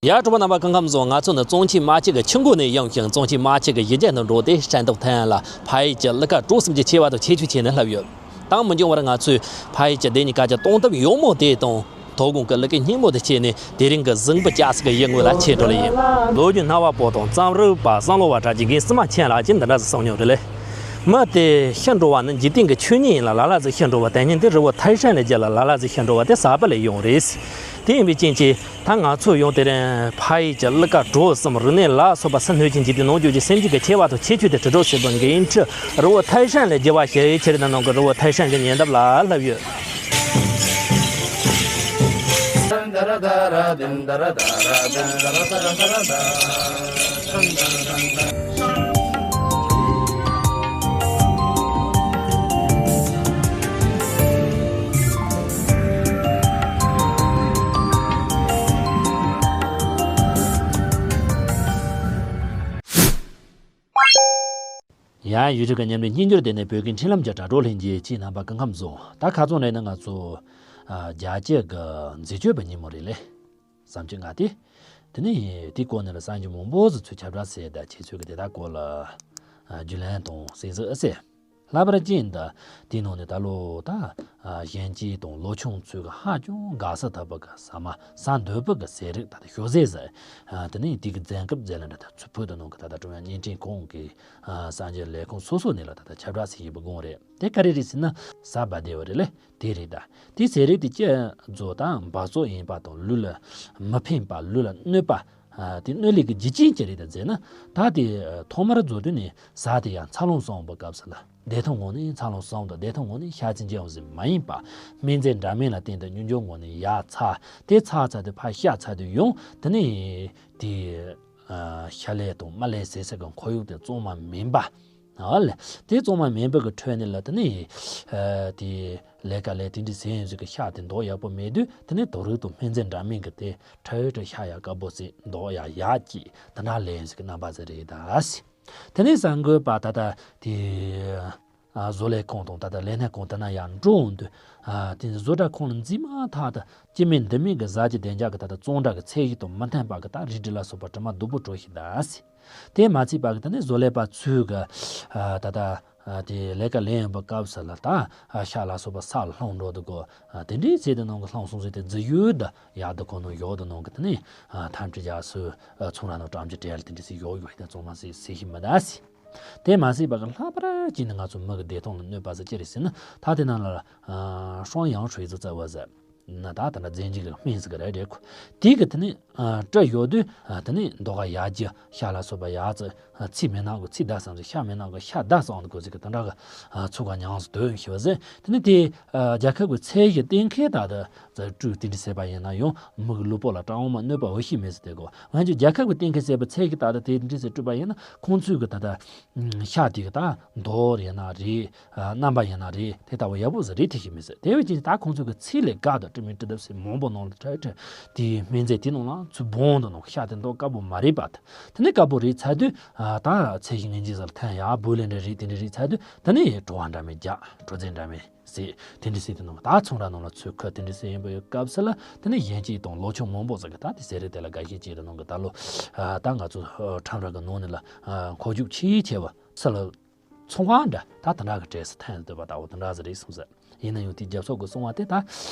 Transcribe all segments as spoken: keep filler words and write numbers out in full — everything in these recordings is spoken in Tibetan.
ཡ། གྲོགས་པོ་རྣམ་པ་སྐུ་ཁམས་བཟང་། ང་ཚོ་ནི་གཙང་ཆུ་རྨ་ཆུ་གི་ཆུ་མགོ་ནས་ཡོང་ཞིང་། གཙང་ཆུ་རྨ་ཆུ་གི་ཡུལ་གྱར་དུ་འགྲོ་སྟེ། སྤྱི་ཟླ་ཐམ་ལ་ཕ་ཡུལ་གྱི་གླུ་གར་གྲོགས་གསུམ་གྱི་ཆེ་བ་དང་ཆེ་ཆུང་བྱས་ནས་སླེབས་ཡོད། དེ་མི་འགྱངས་བར་ང་ཚོས་ཕ་ཡུལ་གྱི་སྡེ་གཉིས་ཀ་གི་སྟོང་ཐབ་ཡོག་མོ་དེ་དང་། དོ་དགོང་གི་གླུ་གར་སྙན་མོ་དེ་བྱས་ནས། དེ་རིང་གི་གཟིགས་འབུལ་སྐྱ་སེར་གྱི་ཡུལ་དངོས་ལ་ཆས་འགྲོ་ལེ་ཡིན། ལོ་རྒྱུས་རྣ་བ་སྤོབས་དང་། རྩོམ་རིག་པ་བསམ་བློ་བ་གྲགས་ཀྱི་རྒན་བསོད་མ་མཁྱེན་ལགས་ཀྱིས་འདི་འདྲ་ཟིག་གསུངས་མྱོང་རེད་ལེ། མི་དེ་ཤི་འགྲོ་བ་ནི་འཇིག་རྟེན་གྱི་ཆོས་ཉིད་ཡིན་ལ། ལ་ལ་ཟིག་ཤི་འགྲོ་བ་དེ་ཉིད་དེ་རི་བོ་ཐའི་ཧྲན་ལ་རྒྱུ་ལ། ལ་ལ་ཟིག་ཤི་འགྲོ་བ་དེ་ཟ་བ་ལ་ཡོང་རེད། དེ་ཡིན་པའི་རྐྱེན་གྱིས། ད་ང་ཚོ་ཡང་དེ་རིང་ཕ་ཡུལ་གྱི་གླུ་གར་གྲོགས་གསུམ། རིག་གནས་ལ་སོགས་པ་སེམས་ལྷོད་ཅིང་འཇིག་རྟེན་ནོར་འགྱུར་གྱི་སེམས་ཀྱི་ཆེ་བ་དང་ཆེ་ཆུང་དེ་དྲིལ་སྒྲོག་བྱེད་པའི་འགན་འཁྲི་རི་བོ་ཐའི་ཧྲན་ལ་རྒྱུ་བ་ཞེས་ཆེད་ནང་གི་རི་བོ་ཐའི་ཧྲན་གྱི་ཉེ་འདབས་ལ་སླེབས་ཡོད། ཡང་ཡུལ་གྲུ་གི་མཉམ་ལས་སྙན་འགྱུར་ལྡན་ནས་བོད་ཀྱི་འཕྲིན་ལམ་གྱི་དྲ་གྲོགས་ལྷན་རྒྱས་ཁྱེད་རྣམ་པ་སྐུ་ཁམས་བཟང་། ད་ཁ་རྩང་རེད་ན་ང་ཚོ་ཨ་རྒྱལ་སྤྱི་གི་འཛད་སྤྱོད་པའི་ཉིན་མོ་རེད་ལེ། བསམ་སྤྱོད་ང་དེ། དེ་ནས་དེའི་སྐོར་ནས་ལ་གསར་འགྱུར་མང་པོ་ཟིག་ཚུར་ཁྱབ་བསྒྲགས་བྱས། ད་ཁྱེད་ཚོས་ཀྱི་དེ་དག་སྐོར་ལ་ཨ་རྒྱུས་ལོན་དང་གསན་གཟིགས་ཨེ་ཟེར། ལྷག་པར་ཅན་ད་དེའི་ནང་ནས་ད་ལོ་ད་ཨ་གཞོན་སྐྱེས་དང་ལོ་ཆུང་ཚོས་ཀྱི་ཧ་ཅང་དགའ་ས་ཐོབ་པ་གི་ཟ་མ་ཟ་འདོད་པ་གི་ཟས་རིགས། ད་ལྟ་ཞོགས་ཟས་ཟེར། ཨ་དེ་ནས་དེ་གི་མཛད་སྒོ་མཛད་ལ་འདྲ། ད་ཚུར་བོད་དུ་ནང་གི་ད་ལྟ་ཀྲུང་དབྱང་བརྙན་འཕྲིན་ཁང་གི་ཨ་གསར་འགྱུར་ལས་ཁུངས་སོ་སོ་ནས་ལ་ད་ལྟ་ཁྱབ་བསྒྲགས་བྱེད་ཀྱི་ཡོད་པའི་སྒང་རེད། དེ་ག་རེ་རེད་ཟེར་ན། གཟའ་བྷ་དེ་བ་རེད་ལེ། དེ་རེད་ད། དེ་ཟས་རིགས་དེ་ཅི་བཟོ་དང་འབག་བཙོག་ཡིན་པ་དང་། ལུས་ལ་མི་ཕན་པ། ལུས་ལ་གནོད་པ། ཨ་དེ་གནོད་ལས་ཀྱི་རྒྱུ་རྐྱེན་ཅི་རེད་ད་ཟེར་ན། ད་དེ་ཐོག་མར་བཟོ་དུས་ནས་ཟས་དེ་ཡང་འཚར་ལོངས་སོང་བའི་སྐབས་སུ་ལ། བདེ་ཐང་ངང་ནས་འཚར་ལོངས་སོང་དང་། བདེ་ཐང་ངང་ནས་ཤ་ཚ་འཇམ་ཟིག་མ་ཡིན་པ། སྨན་རྫས་འདྲ་མིན་ལ་བརྟེན་ཏེ་སྙིང་རྗེ་ངང་ནས་ཡར་འཚར། དེ་འཚར་ཚར་དུས་ཕར་ཤ་ཚ་དུས་ཡང་དེ་ནས་དེ་ཨ་ཤ་ལས་དང་རྨ་ལས་ཟེར་ས་གི་ཁོར་ཡུག་དེ་གཙང་མ་མིན་པ། ཨ་ལས། དེ་གཙང་མ་མིན་པ་གི་ཁྲོད་ནས་ལ་དེ་ནས་ཨ་དེ་ལས་ཀ་ལས་དེ་འདྲ་ཟེར་ཡོང་ཟིག་གི་ཤ་དེ་མདོག་ཡག་པོ་མེད་དུས། དེ་ནས་དུག་རིགས་དང་སྨན་རྫས་འདྲ་མིན་གི་དེ་ཁྲལ་ཁྲལ་ཤ་ཡག་དཀར་པོ་ཟིག་མདོག་ཡག་ཡག་གི་དེ་འདྲ་ལེན་ཟིག་གི་རྣམ་པ་ཟིག་རེད་ད་ཟེར། དེ་ནས་གསར་འགོད་པ་ད་ལྟ་དེ་ཨ་བཟོ་ལས་ཁང་དང་ད་ལྟ་ལས་སྣེ་ཁང་དེ་ན་ཡར་འགྲོ་འོང་དུས། ཨ་དེ་ནས་བཟོ་གྲྭ་ཁང་ལ་འཛུལ་མ་ཐག་ཏུ་སྐྱེ་དམན་འདི་མིན་གི་བཟའ་རྒྱུ་བདེ་འཇགས་གི་ད་ལྟ་གཙང་སྦྲ་གི་ཚད་གཞི་དང་མི་མཐུན་པ་གི་ད་རིལ་སྒྲིལ་ལ་སོགས་པ་དྲི་མ་སྡུག་པོ་བྲོ་ཞིག་ད་ཟེར། དེ་མ་ཚད་པ་གི་དེ་ནས་བཟོ་ལས་པ་ཚོས་གི་ཨ་ད་ལྟ་ཨ་དེ་ལས་ཀ་ལས་ཡོང་བའི་སྐབས་སུ་ལ་ད་ཨ་ཤ་ལ་སོགས་པ་ས་ལ་ལྷུང་འགྲོ་འདུག་གོ། ཨ་དེ་འདྲའི་ཚེ་དེ་ནང་གི་ལྷུང་སོང་ཟིག་དེ་འཛུལ་ཡུལ་ད་ཡག་དུ་གོ་ནོ་ཡོག་དུ་ནང་གི་དེ་ནས་ཨ་ཐམས་ཅད་རྒྱ་སུ་ཨ་ཚོང་ར་ནང་བཀྲམ་གྱི་བྲེལ་དེ་འདྲ་ཟིག་ཡོག་ཡོག་ཧི་དང་གཙང་མ་ཟིག་ཟེར་ཞིག་མི་ད་ཟེར། དེ་མ་ཟད་པ་གི་ལྷག་པར་གྱིས་ནི་ང་ཚོ་མི་གི་བདེ་ཐང་ལ་གནོད་པ་ཟིག་ཅི་རེད་ཟེར་ན། ད་དེ་ནང་ལ་ཨ་ཧྲོང་ཡང་ཧྲུའེ་ཙི་ཙ་བ་ཟེར། ན་ད་ད་ན་རྫས་འགྱུར་གྱི་སྨན་ཟིག་གི་རེད་རེད་ཁོ། དེ་གི་དེ་ནི་ཨ་སྤྲི་ཡོད་དུས་ཨ་དེ་ནི་མདོག་ག་ཡར་རྒྱུ། ཤ་ལ་སོགས་པ་ཡར་ཙི་ཨ་ཚིལ་མེད་ན་གི་ཚིལ་ད་སང་ཟིག་ཤ་མེད་ན་གི་ཤ་ད་སང་དུ་གོ་ཟིག་གི་དེ་འདྲ་གི་ཨ་ཚུགས་ཀ་མྱངས་སུ་དོན་ཞེས་པ་ཟེར། དེ་ནི་དེ་ཨ་རྒྱལ་ཁབ་ཀྱི་ཚད་གཞི་གཏན་འཁེལ་ད་དུ་སྤྲུགས་དེ་འདྲ་བྱས་པ་ཡིན་ན་ཡང་མི་གི་ལུས་པོ་ལ་གྲང་མོ་གནོད་པ་འོ་ཞིག་མེད་ཟེར་དེ་གོ། ང་ཚོས་རྒྱལ་ཁབ་ཀྱི་གཏན་འཁེལ་བྱས་པའི་ཚད་གཞི་ལྟར་དུ་དེ་འདྲ་ཟེར་སྤྲུགས་པ་ཡིན་ན། ཁོང་ཚོས་གི་ད་ལྟ་ཤ་དེ་གི་ད་མདོག་ཡིན་ན་རེད། རྣམ་པ་ཡིན་ན་རེད། དེ་ལྟ་བུ་ཡག་པོ་ཟིག་རེད་ཐེ་ཞིག་མི་ཟེར། དེ་བས་ཀྱང་ད་ཁོང་ཚོས་གི་ཚིལ་ལས་དགའ་དང་དྲི་མི་དྲི་ལྡབ་ཟེར་མང་པོ་ནང་ལ་ཁྲ་ཁྲ་དེའི་སྨན་རྫས་དེ་ནང་ལ་ཚུར་སྦང་དུ་ནང་ཤ་དེ་མདོག་དཀར་པོ་མ་རེད་པ། དེ་ནས་དཀར་པོ་རེད་ཚར་དུས་ད་ཚད་གཞི་ངན་གྱི་ཟེར་ཐན་ཡག་བུ་ལས་འདྲ་རེད། དེ་འདྲ་རེད་ཚར་དུས་དེ་ནས་བྲོ་བ་འདྲ་མི་རྒྱག་བྲོ་རྫས་འདྲ་མི། ཟེར། དེ་འདྲ་ཟེར་དུས་ནང་ད་ཚོང་ར་ནང་ལ་ཚུར་ཁ་དེ་འདྲ་ཟེར་ཡིན་པའི་སྐབས་སུ་ལ། དེ་ནས་གཞོན་སྐྱེས་དང་ལོ་ཆུང་མང་པོ་ཟིག་གིས་ད་དེ་ཟས་རིགས་དེ་ལ་དགའ་ཞེན་བྱས་དུས་ནང་གི་ད་ལོ་ད་ང་ཚོ་ཁྲོམ་ར་གི་ནང་ནས་ལ་མཁོ་རྒྱུག་ཆེས་ཆེ་བ་སུ་ལ་ཚོང་ཁང་འདྲ་ད་དེ་འདྲ་གི་གྲས་སུ་ཐོན་སྡོད་པ་ལྟ་བུ་དེ་འདྲ་ཟིག་རེད་གསུངས་ཟེར། ཡིན་ན་ཡང་དེ་རྒྱབ་སོག་གི་གསུང་བ་དེ་ད་ད་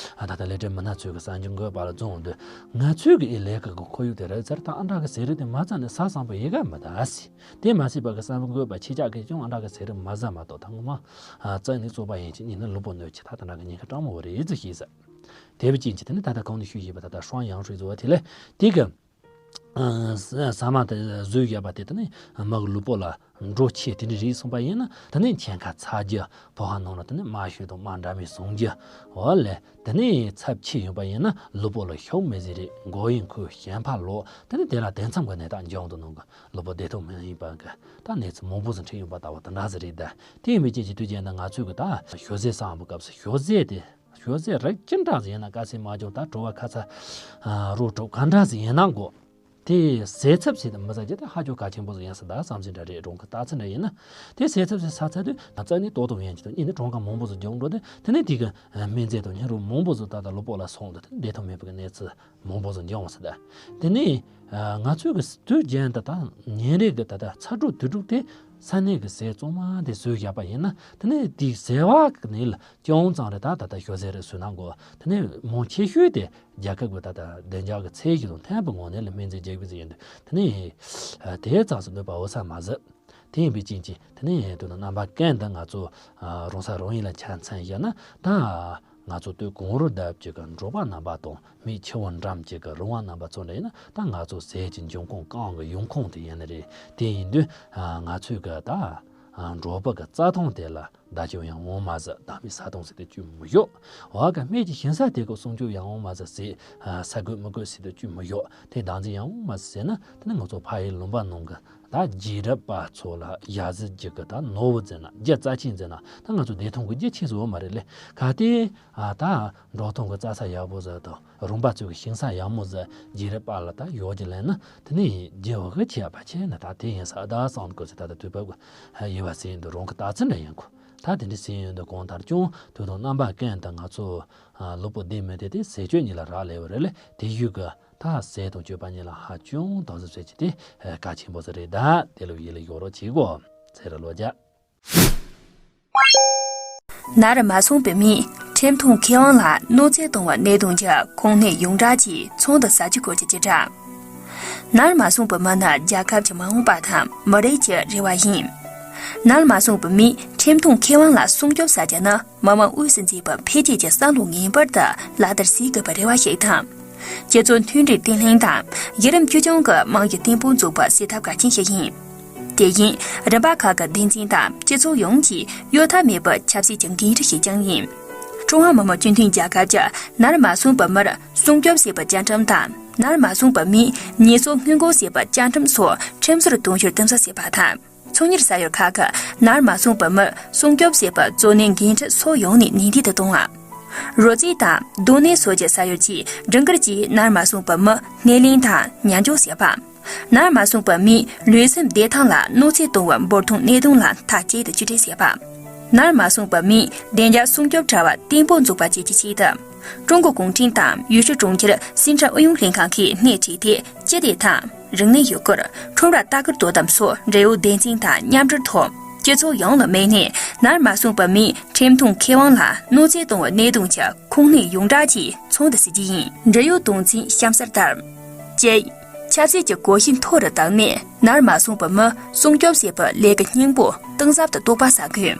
ལྟ་ལས་བྲེལ་མི་སྣ་ཚོས་གི་གསར་འགྱུར་འགོད་པ་ལ་བརྫངས་དུས། ང་ཚོས་གི་ཨེ་ལས་ཀ་གི་ཁོར་ཡུག་དེ་རེད་ཟེར། ད་ཨ་འདྲ་གི་ཟས་རིགས་དེ་མ་ཟ་ནས་ཟ་བསམ་པ་ཡེ་ག་མི་ད་ཟེར། དེ་མ་ཟད་པ་གི་གསར་འགོད་པ་ཁྱེད་ཅག་གིས་ཀྱང་ཨ་འདྲ་གི་ཟས་རིགས་མ་ཟ་མ་གཏོགས་ད་ངོ་མ་ཨ་རྩ་ནས་བཙོག་པ་ཡིན་གཅིག་གཉིས་ནི་ལུས་པོ་གནོད་ཀྱི་ད་དེ་འདྲ་གི་ཉེན་ཁ་དྲང་མོ་བ་རེད་ཟེར་ཞེས་ཟེར། དེ་བས་ཀྱང་ཅི་དེ་ནི་ད་ལྟ་གོང་ནས་ཞུས་ཡོད་པ་ད་ལྟ་ཧྲང་ཡང་ཧྲུའེ་ཟེར་བ་དེ་ལས་དེ་གི་ཨ་ཟ་མ་དེ་བཟོས་ཡོད་པ་དེ་དེ་ནི་མི་གི་ལུས་པོ་ལ་འགྲོ་ཆེ་དེ་འདྲ་རེད་གསུངས་པ་ཡིན་ན། དེ་ནི་མཆིན་ཁ་ཚ་རྒྱུ། ཕོ་བ་ནང་ལ་དེ་ནི་རྨ་ཤོད་དང་རྨ་འདྲ་མིན་ཟུག་རྒྱུ། འོ་ལེ། དེ་ནས་ཚབས་ཆེ་ཡོང་པ་ཡིན་ན་ལུས་པོ་ལ་ཤོག་མེ་ཟེར་རེད། མགོ་ཡི་ཁུ་གཞན་ཕར་ལོག་དེ་ནས་དེ་ལ་དེ་མཚམས་ཀྱི་ནད་རྟགས་འབྱུང་དུ་ནང་གི་ལུས་པོ་བདེ་ཐང་མ་ཡིན་པ་གི་ད་གནས་ཚུལ་མང་པོ་ཟིག་འཕྲད་ཡོང་པ་ལྟ་བུ་དེ་འདྲ་ཟིག་རེད་ད། དེ་ཡིན་པའི་རྐྱེན་གྱིས་དུས་རྒྱུན་དུ་ང་ཚོས་གི་ད་ཞོགས་ཟས་བཟའ་འམ་སྐབས་སུ་ཞོགས་ཟས་དེ་ཞོགས་ཟས་རིགས་ཅི་འདྲ་ཟིག་ཡིན་ན་དཀའ་ཚེགས་མ་བྱུང་ད་བྲོ་བ་ཁ་ཚ་རོ་བྲོ་ག་འདྲ་ཟིག་ཡིན་ན་གོ། དེ་ཟས་ཚབས་ཆེ་དུ་མི་ཟ་རྒྱུ་དེ་ཧ་ཅང་གལ་ཆེན་པོ་ཟིག་ཡིན་ས་ད་བསམ་གཞིག་འདྲ་རེད། རང་གི་རྟགས་མཚན་འདྲ་ཡིན་ན། དེ་ཟས་ཚབས་ཆེ་ཟ་ཚར་དུས་རྩ་ནས་ལྟོགས་དང་ཡན་གྱི་དང་གཉིས་ནི་གྲང་འགུལ་མང་པོ་ཟིག་འབྱུང་འགྲོ་དེ། དེ་ནས་དེ་གི་སྨན་རྫས་དང་སྙིགས་རོ་མང་པོ་ཟིག་ད་ལྟ་ལུས་པོ་ལ་སོང་དུས་དེ་བདེ་ཐང་མེད་པའི་གནས་ཚུལ་མང་པོ་ཟིག་འབྱུང་བ་ཟེར་ད། དེ་ནས་ ཨ། ང་ཚོའི་གི་དུས་རྒྱུན་དུ་ད་ཉིན་རེ་གི་ད་ལྟ་ཚ་དྲོད་དུས་དྲུག་དེ་ས་གནས་ཀྱི་ཟས་གཙང་མ་དེ་བཟོས་བཞག་པ་ཡིན་ན། དེ་ནས་དེའི་ཟས་པ་གི་ནི་ལ་ཅུང་ཙམ་རེ་ད་ད་ལྟ་ཞོ་ཟས་རེ་བཟོས་གནང་དགོས། དེ་ནས་མང་ཆེ་ཤོས་དེ་རྒྱལ་ཁབ་ཀྱི་ད་ལྟ་བདེ་འཇགས་ཀྱི་ཚད་གཞི་དང་མཐུན་པའི་ངང་ནས་ལ་སྨན་རྫས་རྒྱག་པའི་ཟས་ཡིན་དུས། དེ་ནས་ཨ། དེ་ཙམ་ཟིག་གནོད་པ་འོ་ས་མ་ཟད། དེ་ཡིན་པའི་རྐྱེན་གྱིས་དེ་ནས་དོན་དུ་རྣམ་པ་ཀུན་ཏུ་ང་ཚོ་ཨ། རང་ས་རང་ཡུལ་ལ་ཆ་མཚོན་བཞག་ན། ད་ང་ཚོ་དུས་གང་རུང་བསྡད་ཀྱི་གི་འབྲོག་པ་རྣམ་པ་དང་། མི་ཆེ་བ་འགྲམ་གྱི་གི་རོང་བ་རྣམ་པ་ཚོ་འདྲ་ཡིན་ན། ད་ང་ཚོ་ཟས་ཀྱི་འབྱུང་ཁུངས་གང་གི་ཡོང་ཁུངས་དེ་ཡིན་ནི་རེད། དེ་ཡིན་དུས་ཨ། ང་ཚོའི་གི་ད་ཨ། འབྲོག་པ་གི་རྩྭ་ཐང་དེ་ལ་བདག་སྐྱོང་ཡང་འོང་མ་ཟད། བདག་མེད་ས་སྟོང་ཟེར་དེ་ཅུང་མི་ཡོད། འོག་གི་སྨད་ཀྱི་ཞིང་ས་དེ་གི་སྲུང་སྐྱོབ་ཡང་འོང་མ་ཟད་ཟེར། ཨ། ས་རྒོད་མི་རྒོད་ཟེར་དེ་ཅུང་མི་ཡོད། དེ་བདག་འཛིན་ཡང་འོང་མ་ཟད་ཟེར་ན། དེ་ནི་ང་ཚོ་ཕ་ཡུལ་ལུང་པ་ནང་གི་ད་རྒྱལ་རབས་པ་ཚོ་ལ་ཡ་ཟི་རྒྱུ་གི་ད་ནོར་བུ་ཟེར་ན། རྒྱུ་རྩ་ཆེན་ཟེར་ན། ད་ང་ཚོ་བདེ་ཐང་གི་རྒྱུ་ཆེ་ཟེར་བ་མ་རེད་ལེ། གལ་ཏེ་ཨ། ད་འབྲོག་ཐང་གི་རྩྭ་ས་ཡག་པོ་ཟིག་དང་རོང་པ་ཚོའི་གི་ཞིང་ས་ཡག་མོ་ཟིག་རྒྱལ་རབས་པ་ལ་ད་ཡོད་རྒྱུ་ལེན་ན། དེ་ནི་རྒྱལ་བ་གི་ཆེ་བ་ཆེ་ན་ད་དེ་ཡིན་ས་ད་བསམ་དགོས་ཟེར། ད་ད་དུས་བབ་གི་ཡིན་པ་ཟེར་ཡིན་དུས་རང་གི་རྟགས་མཚན་འདྲ་ཡིན་གོ། ད་དེ་འདྲ་ཟེར་ཡོང་དུས་གང་ལྟར་ཀྱང་དུས་དང་རྣམ་པ་ཀུན་ཏུ་ང་ཚོ་ལུས་པོ་བདེ་མི་བདེ་དེ་ཟས་སྤྱོད་གཉིས་ལ་རག་ལས་པ་རེད་ལེ། དེ་ཡུལ་གི་ད་ཟས་དང་སྤྱོད་པ་གཉིས་ལ་ཧ་ཅང་དམ་ཟབ་བྱེད་ཀྱི་དེ་གལ་ཆེན་པོ་ཟིག་རེད། ད་དེ་ལོ་ཡིད་ལ་ཡོད་རོགས་བྱེད་དགོས་ཟེར་རེད་ལོ་རྒྱ། ནར་མ་སོན་པའི་མིས་ཁྲིམས་མཐུན་ཁེ་དབང་ལ་གནོད་འཚེ་བཏང་བའི་གནད་དོན་གྱི་ཁུངས་སྣེ་ཡོངས་གྲགས་ཀྱི་ཚོགས་འདུ་ཟ་རྒྱུ་སྐོར་གྱི་བརྗོད་བྱ། ནར་མ་སོན་པའི་མི་ནི་རྒྱལ་ཁབ་ཀྱི་མ་འོངས་པ་དང་མི་རིགས་ཀྱི་རེ་བ་ཡིན། ནར་མ་སོན་པའི་མིས་ཁྲིམས་མཐུན་ཁེ་དབང་ལ་སྲུང་སྐྱོབ་བྱ་རྒྱུ་ནི་མི་དམངས་དབུས་སུ་འཛིན་པའི་འཕེལ་རྒྱས་ཀྱི་བསམ་བློ་ངེས་པར་དུ་ལག་བསྟར་བྱེད་དགོས་པའི་རེ་བ་ཞིག་དང་། སྤྱི་ཚོགས་མཐུན་སྒྲིལ་བརྟན་ལྷིང་དང་གཞི་རིམ་བཅོས་སྐྱོང་གི་རྨང་གཞི་བརྟན་པོ་འཛུགས་པར་བྱེད་ཐབས་གལ་ཆེན་ཞིག་ཡིན། དེ་བཞིན་རིམ་པ་ཁག་གི་སྡེ་ཚན་དང་སྤྱི་ཚོགས་ཡོངས་ཀྱིས་གཡོལ་ཐབས་མེད་པའི་ཆབ་སྲིད་ཀྱི་འགན་འཁྲི་ཞིག་ཀྱང་ཡིན། ཀྲུང་ཧྭ་མི་དམངས་སྤྱི་མཐུན་རྒྱལ་ཁབ་ཀྱི་ནར་མ་སོན་པའི་མིར་སྲུང་སྐྱོབ་བྱེད་པའི་བཅའ་ཁྲིམས་དང་། ནར་མ་སོན་པའི་མིས་ཉེས་གསོག་སྔོན་འགོག་བྱེད་པའི་བཅའ་ཁྲིམས་སོགས་ཁྲིམས་སྲོལ་དོན་འཁྱོལ་གཏིང་ཟབ་བྱེད་པ་དང་། ཚོང་གཉེར་ས་ཡོལ་ཁག་གིས་ནར་མ་སོན་པའི་མིར་སྲུང་སྐྱོབ་བྱེད་པའི་གཙོ་གནད་འགན་འཁྲི་ཕྱོགས་ཡོངས་ནས་ནན་ཏན་དུ་གཏོང་བ། རོལ་རྩེད་དང་རྡུང་ལེན་སོགས་ཀྱི་ས་ཡོལ་གྱི་སྒྲིག་འགལ་གྱིས་ནར་མ་སོན་པའི་མི་སྣེ་ལེན་དང་ཉམས་འགྱོག་བྱེད་པ། ནར་མ་སོན་པའི་མིའི་ལུས་སེམས་བདེ་ཐང་ལ་གནོད་འཚེ་གཏོང་བའི་འབུར་ཐོན་གནད་དོན་ལ་མཐའ་གཅིག་ཏུ་བཅོས་སྒྲིག་བྱེད་པ། ནར་མ་སོན་པའི་མིའི་བདེ་འཇགས་སྲུང་སྐྱོབ་དྲ་བ་བརྟན་པོ་འཛུགས་པ་བཅས་ཀྱི་ཆེད་དུ། ཀྲུང་གོ་གུང་ཁྲན་ཏང་ཡུལ་ཤུལ་གྲོང་ཁྱེར་སིན་ཁྲོན་ཨུ་ཡོན་ལྷན་ཁང་གིས་སྣེ་ཁྲིད་དེ་སྤྱི་བདེ་དང་། རིག་གནས་ཡུལ་སྐོར། ཁྲོམ་ར་ལྟ་སྐོར་དོ་དམ་སོགས་འབྲེལ་ཡོད་སྡེ་ཚན་དང་མཉམ་འབྲེལ་ཐོག་སྤྱི་ཚོགས་ཡོངས་ལ་དམིགས་ནས་ནར་མ་སོན་པའི་མིའི་ཁྲིམས་མཐུན་ཁེ་དབང་ལ་གནོད་འཚེ་གཏོང་བའི་གནད་དོན་གྱི་ཁུངས་སྣེ་ཡོངས་གྲགས་ཀྱི་ཚོགས་འདུ་ཟེར་གྱི་ཡིན། འབྲེལ་ཡོད་དོན་ཚན་གཤམ་གསལ་ལྟར། གཅིག་ཆབ་སྲིད་ཀྱི་གོ་ཤེས་མཐོ་རུ་བཏང་ནས་ནར་མ་སོན་པའི་མི་སྲུང་སྐྱོབ་བྱེད་པའི་ལས་ཀའི་སྙིང་པོ་གཏིང་ཟབ་ཏུ་རྟོགས་པ་བྱ་དགོས།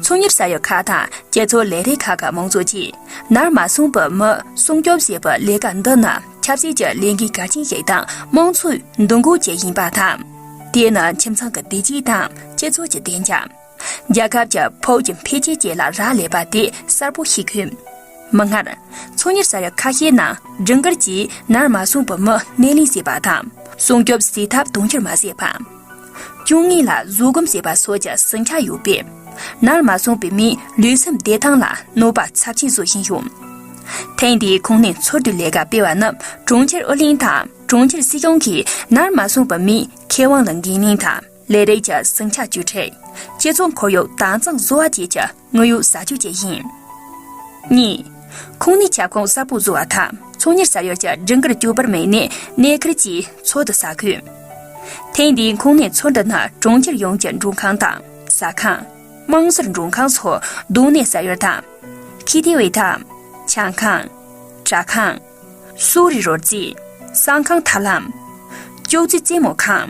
ཚོང་གཉེར་ས་ཡོལ་ཁག་དང་། སྤྱི་ཚོགས་ལས་རིགས་ཁག་གི་དམངས་ཚོགས་ཀྱིས་ནར་མ་སོན་པའི་མི་སྲུང་སྐྱོབ་བྱེད་པའི་ལས་ཀ་འདི་ནི་ཆབ་སྲིད་ཀྱི་ལས་འགན་གལ་ཆེན་ཞིག་དང་དམངས་གཙོའི་འདུ་འགོད་ཅིག་ཡིན་པ་དང་། དེས་ན་ཁྱིམ་ཚང་གི་བདེ་སྐྱིད་དང་སྤྱི་ཚོགས་ཀྱི་བདེ་འཇགས། རྒྱལ་ཁབ་ཀྱི་ཕུགས་ཀྱི་འཕེལ་རྒྱས་བཅས་ལ་རག་ལས་པ་དེ་གསལ་པོ་ཤེས་དགོས། མིག་སྔར། ཚོང་གཉེར་ས་ཡོལ་ཁ་ཤས་ནང་སྒྲིག་འགལ་གྱིས་ནར་མ་སོན་པའི་མི་སྣེ་ལེན་བྱས་པ་དང་སྲུང་སྐྱོབ་བྱེད་ཐབས་དོན་འཁྱོལ་མ་བྱས་པ། གྱོང་ངོས་ལ་བཟོད་སྒོམ་བྱེད་པ་སོགས་ཀྱི་ཟིང་ཆ་ཡོད་པས། ནར་མ་སོན་པའི་མིའི་ལུས་སེམས་བདེ་ཐང་ལ་གནོད་པ་ཚབས་ཆེན་བཟོ་བཞིན་ཡོད། ཐེངས་འདིའི་ཁུངས་སྣེ་འཚོལ་བསྡུའི་ལས་ཀ་སྤེལ་བ་ནི་གྲོང་ཁྱེར་ཨོ་གླིང་དང་གྲོང་ཁྱེར་སྲིད་གཞུང་གིས་ནར་མ་སོན་པའི་མིའི་ཁེ་དབང་ལ་འགན་ལེན་དང་ལས་རིགས་ཀྱི་ཟིང་ཆ་བཅོས་སྒྲིག་སྤྱི་ཚོགས་ཁོར་ཡུག་དྭངས་གཙང་བཟོ་བ་བཅས་ཀྱི་དངོས་ཡོད་བྱ་སྤྱོད་ཅིག་ཡིན། གཉིས། ཁུངས་སྣེའི་ཁྱབ་ཁོངས་གསལ་པོ་བཟོ་བ་དང་ཚོང་གཉེར་ས་ཡོལ་གྱི་སྒྲིག་འགལ་གྱོད་པར་དམིགས་ནས་གནད་འཁེལ་གྱི་ཚོགས་འདུ་ཟ་དགོས། ཐེངས་འདིའི་ཁུངས་སྣེའི་ཚོགས་འདུ་ནི་གྲོང་ཁྱེར་ཡོངས་ཀྱི་མགྲོན་ཁང་དང་ཟ་ཁང་། དམངས་སྲོལ་མགྲོན་ཁང་སོགས་རྡུང་ལེན་ས་ཡོལ་དང་། ཁེ་ཐི་ཝི་དང་། ཆང་ཁང་། སྦྲག་ཁང་། སུའུ་རི་རོལ་རྩེད། གསང་ཁང་ཐབས་ལམ། ཅོག་ཙེ་རྩེད་མོ་ཁང་།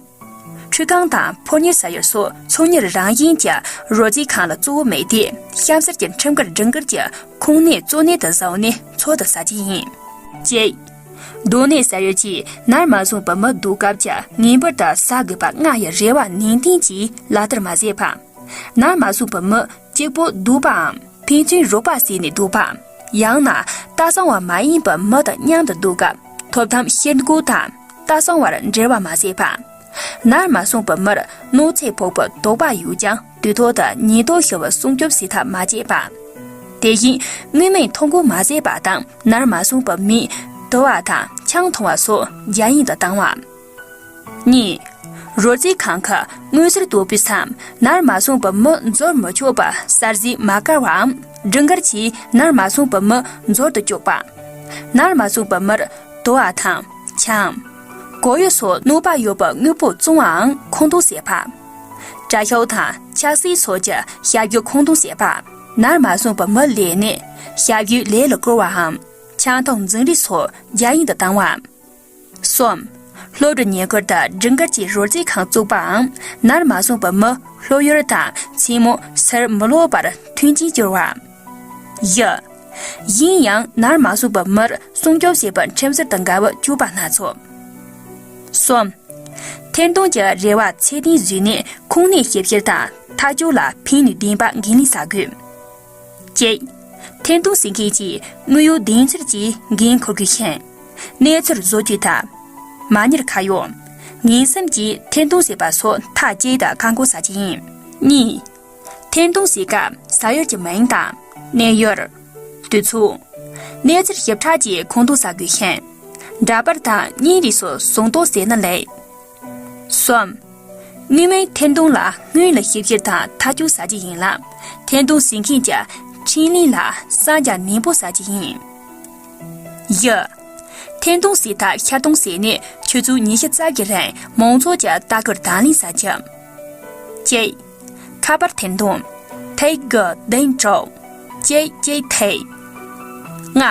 ཁྲུས་ཁང་དང་ཕོ་ཉར་ས་ཡོལ་སོགས་ཚོང་གཉེར་རང་བཞིན་གྱི་རོལ་རྩེད་ཁང་ལ་གཙོ་བོ་དམིགས་ཏེ་གཤམ་གསལ་གྱི་ཁྲིམས་འགལ་སྒྲིག་འགལ་གྱི་ཁུངས་སྣེ་གཙོ་གནད་དུ་བཟུང་ནས་ཚོགས་འདུ་ཟ་རྒྱུ་ཡིན། གཅིག་རྡུང་ལེན་ས་ཡོལ་གྱིས་ནར་མ་སོན་པའི་མི་བསྡུ་སྐབས་ཀྱི་ངེས་པར་དུ་ཟ་དགོས་པ་ལྔ་ཡི་རེ་བ་ནན་ཏན་གྱིས་ལག་བསྟར་མ་བྱས་པ། ནར་མ་སོན་པའི་མི་གཅིག་པོ་བསྡུ་བའམ་ཕན་ཚུན་རོགས་པ་བྱས་ནས་བསྡུ་བ། ཡང་ན་ལྟ་སྲུང་བ་མ་ཡིན་པའི་མི་དང་མཉམ་དུ་བསྡུ་སྐབས་ཐོབ་ཐང་ཕྱིར་འགོད་དང་ལྟ་སྲུང་བར་འབྲེལ་བ་མ་བྱས་པ། ནར་མ་སོན་པའི་མིར་གནོད་འཚེ་ཕོག་པའི་དོགས་པ་ཡོད་ཀྱང་དུས་ཐོག་ཏུ་ཉེན་རྟོག་ཞུ་བར་སྲུང་སྐྱོབ་བྱེད་ཐབས་མ་བྱས་པ། དེ་བཞིན་དངོས་མེད་ཐོ་འགོད་མ་བྱས་པ་དང་ནར་མ་སོན་པའི་མིས་དུ་བ་དང་ཆང་འཐུང་བ་སོགས་རྒྱ་ཡན་དུ་བཏང་བ། གཉིས། རོལ་རྩེད་ཁང་གི་དངོས་ཟོར་བཏོག་པའི་མཚམས་ནར་མ་སོན་པའི་མི་འཛུལ་མི་ཆོག་པར་གསར་བརྗེ་མ་བཀར་བའམ་སྒྲིག་འགལ་གྱིས་ནར་མ་སོན་པའི་མི་འཛུལ་དུ་བཅུག་པ། ནར་མ་སོན་པའི་མིར་དུ་བ་དང་ཆང་། སྒོ་ཡོལ་སོགས་སྣུག་པ་ཡོད་པའི་དངོས་པོ་བཙོང་བའང་ཁོང་དུ་ཟད་པ། དྲ་ཤོག་དང་ཆ་སྲིད་སོགས་ཀྱི་ཞབས་ཞུ་ཁོང་དུ་ཟད་པ། ནར་མ་སོན་པའི་མི་ལས་ནས་ཞབས་ཞུའི་ལས་ལ་བཀོལ་བའམ། ཆང་འཐུང་འཛིང་རེས་སོགས་རྒྱ་ཡན་དུ་བཏང་བ། གསུམ། སློབ་གྲྭ་ཉེ་འཁོར་དང་སྒྲིག་འགལ་གྱི་རོལ་རྩེད་ཁང་བཙུགས་པའམ། ནར་མ་སོན་པའི་མི་སློབ་ཡོན་དང་མཚན་མོ་སར་མི་ལོག་པར་མཐུན་རྐྱེན་སྦྱོར་བ། བཞི། གཞན་ཡང་ནར་མ་སོན་པའི་མིར་སྲུང་སྐྱོབ་བྱེད་པའི་ཁྲིམས་སྲོལ་དང་འགལ་བའི་སྤྱོད་པ་སྣ་ཚོགས། གསུམ། འཐེར་འདོན་གྱི་རེ་བ་ཚད་ལྡན་བཟོས་ནས་ཁུངས་སྣེ་ཞིབ་བཤེར་དང་ཐག་གཅོད་ལ་ཕན་ནུས་ལྡན་པ་འགན་ལེན་བྱ་དགོས། གཅིག། འཐེར་འདོན་བྱེད་མཁན་གྱིས་དངོས་ཡོད་བདེན་འཚོལ་གྱི་འགན་འཁུར་དགོས་ཤིང་། གནས་ཚུལ་བཟོ་བཅོས་དང་། མ་དངུལ་ཁ་གཡོག་ངན་སེམས་ཀྱིས་འཐེར་འདོན་བྱེད་པ་སོགས་ཐག་བཅད་དེ་བཀག་འགོག་བྱ་རྒྱུ་ཡིན། གཉིས། འཐེར་འདོན་བྱེད་སྐབས་ཟ་ཡུལ་གྱི་མིང་དང་། གནས་ཡུལ། དུས་ཚོད། གནས་ཚུལ་ཞིབ་ཕྲ་བཅས་ཁོང་དུ་ཟ་དགོས་ཤིང་། འདྲ་པར་དང་བརྙན་རིས་སོགས་ཟོན་རྟོག་བྱས་ན་ལེགས། གསུམ། དངོས་མིང་འཐེར་འདོན་ལ་སྔོན་ལ་ཞིབ་བཤེར་དང་ཐག་གཅོད་བྱ་རྒྱུ་ཡིན་ལ། འཐེར་འདོན་བྱེད་མཁན་གྱི་འཕྲིན་ལས་ལ་གསང་རྒྱ་ནན་པོ་བྱ་རྒྱུ་ཡིན། བཞི། འཐེར་འདོན་བྱེད་ཐབས་ཤར་གཏོང་བྱས་ནས་ཆུ་ཚོད་ཉི་ཤུ་རྩ་གི་རིང་མང་ཚོགས་ཀྱི་ལྟ་སྐུལ་དང་ལེན་བྱ་རྒྱུ། གཅིག། ཁ་པར་འཐེར་འདོན། Take good, then drop. གཅིག་གཅིག་take. ལྔ།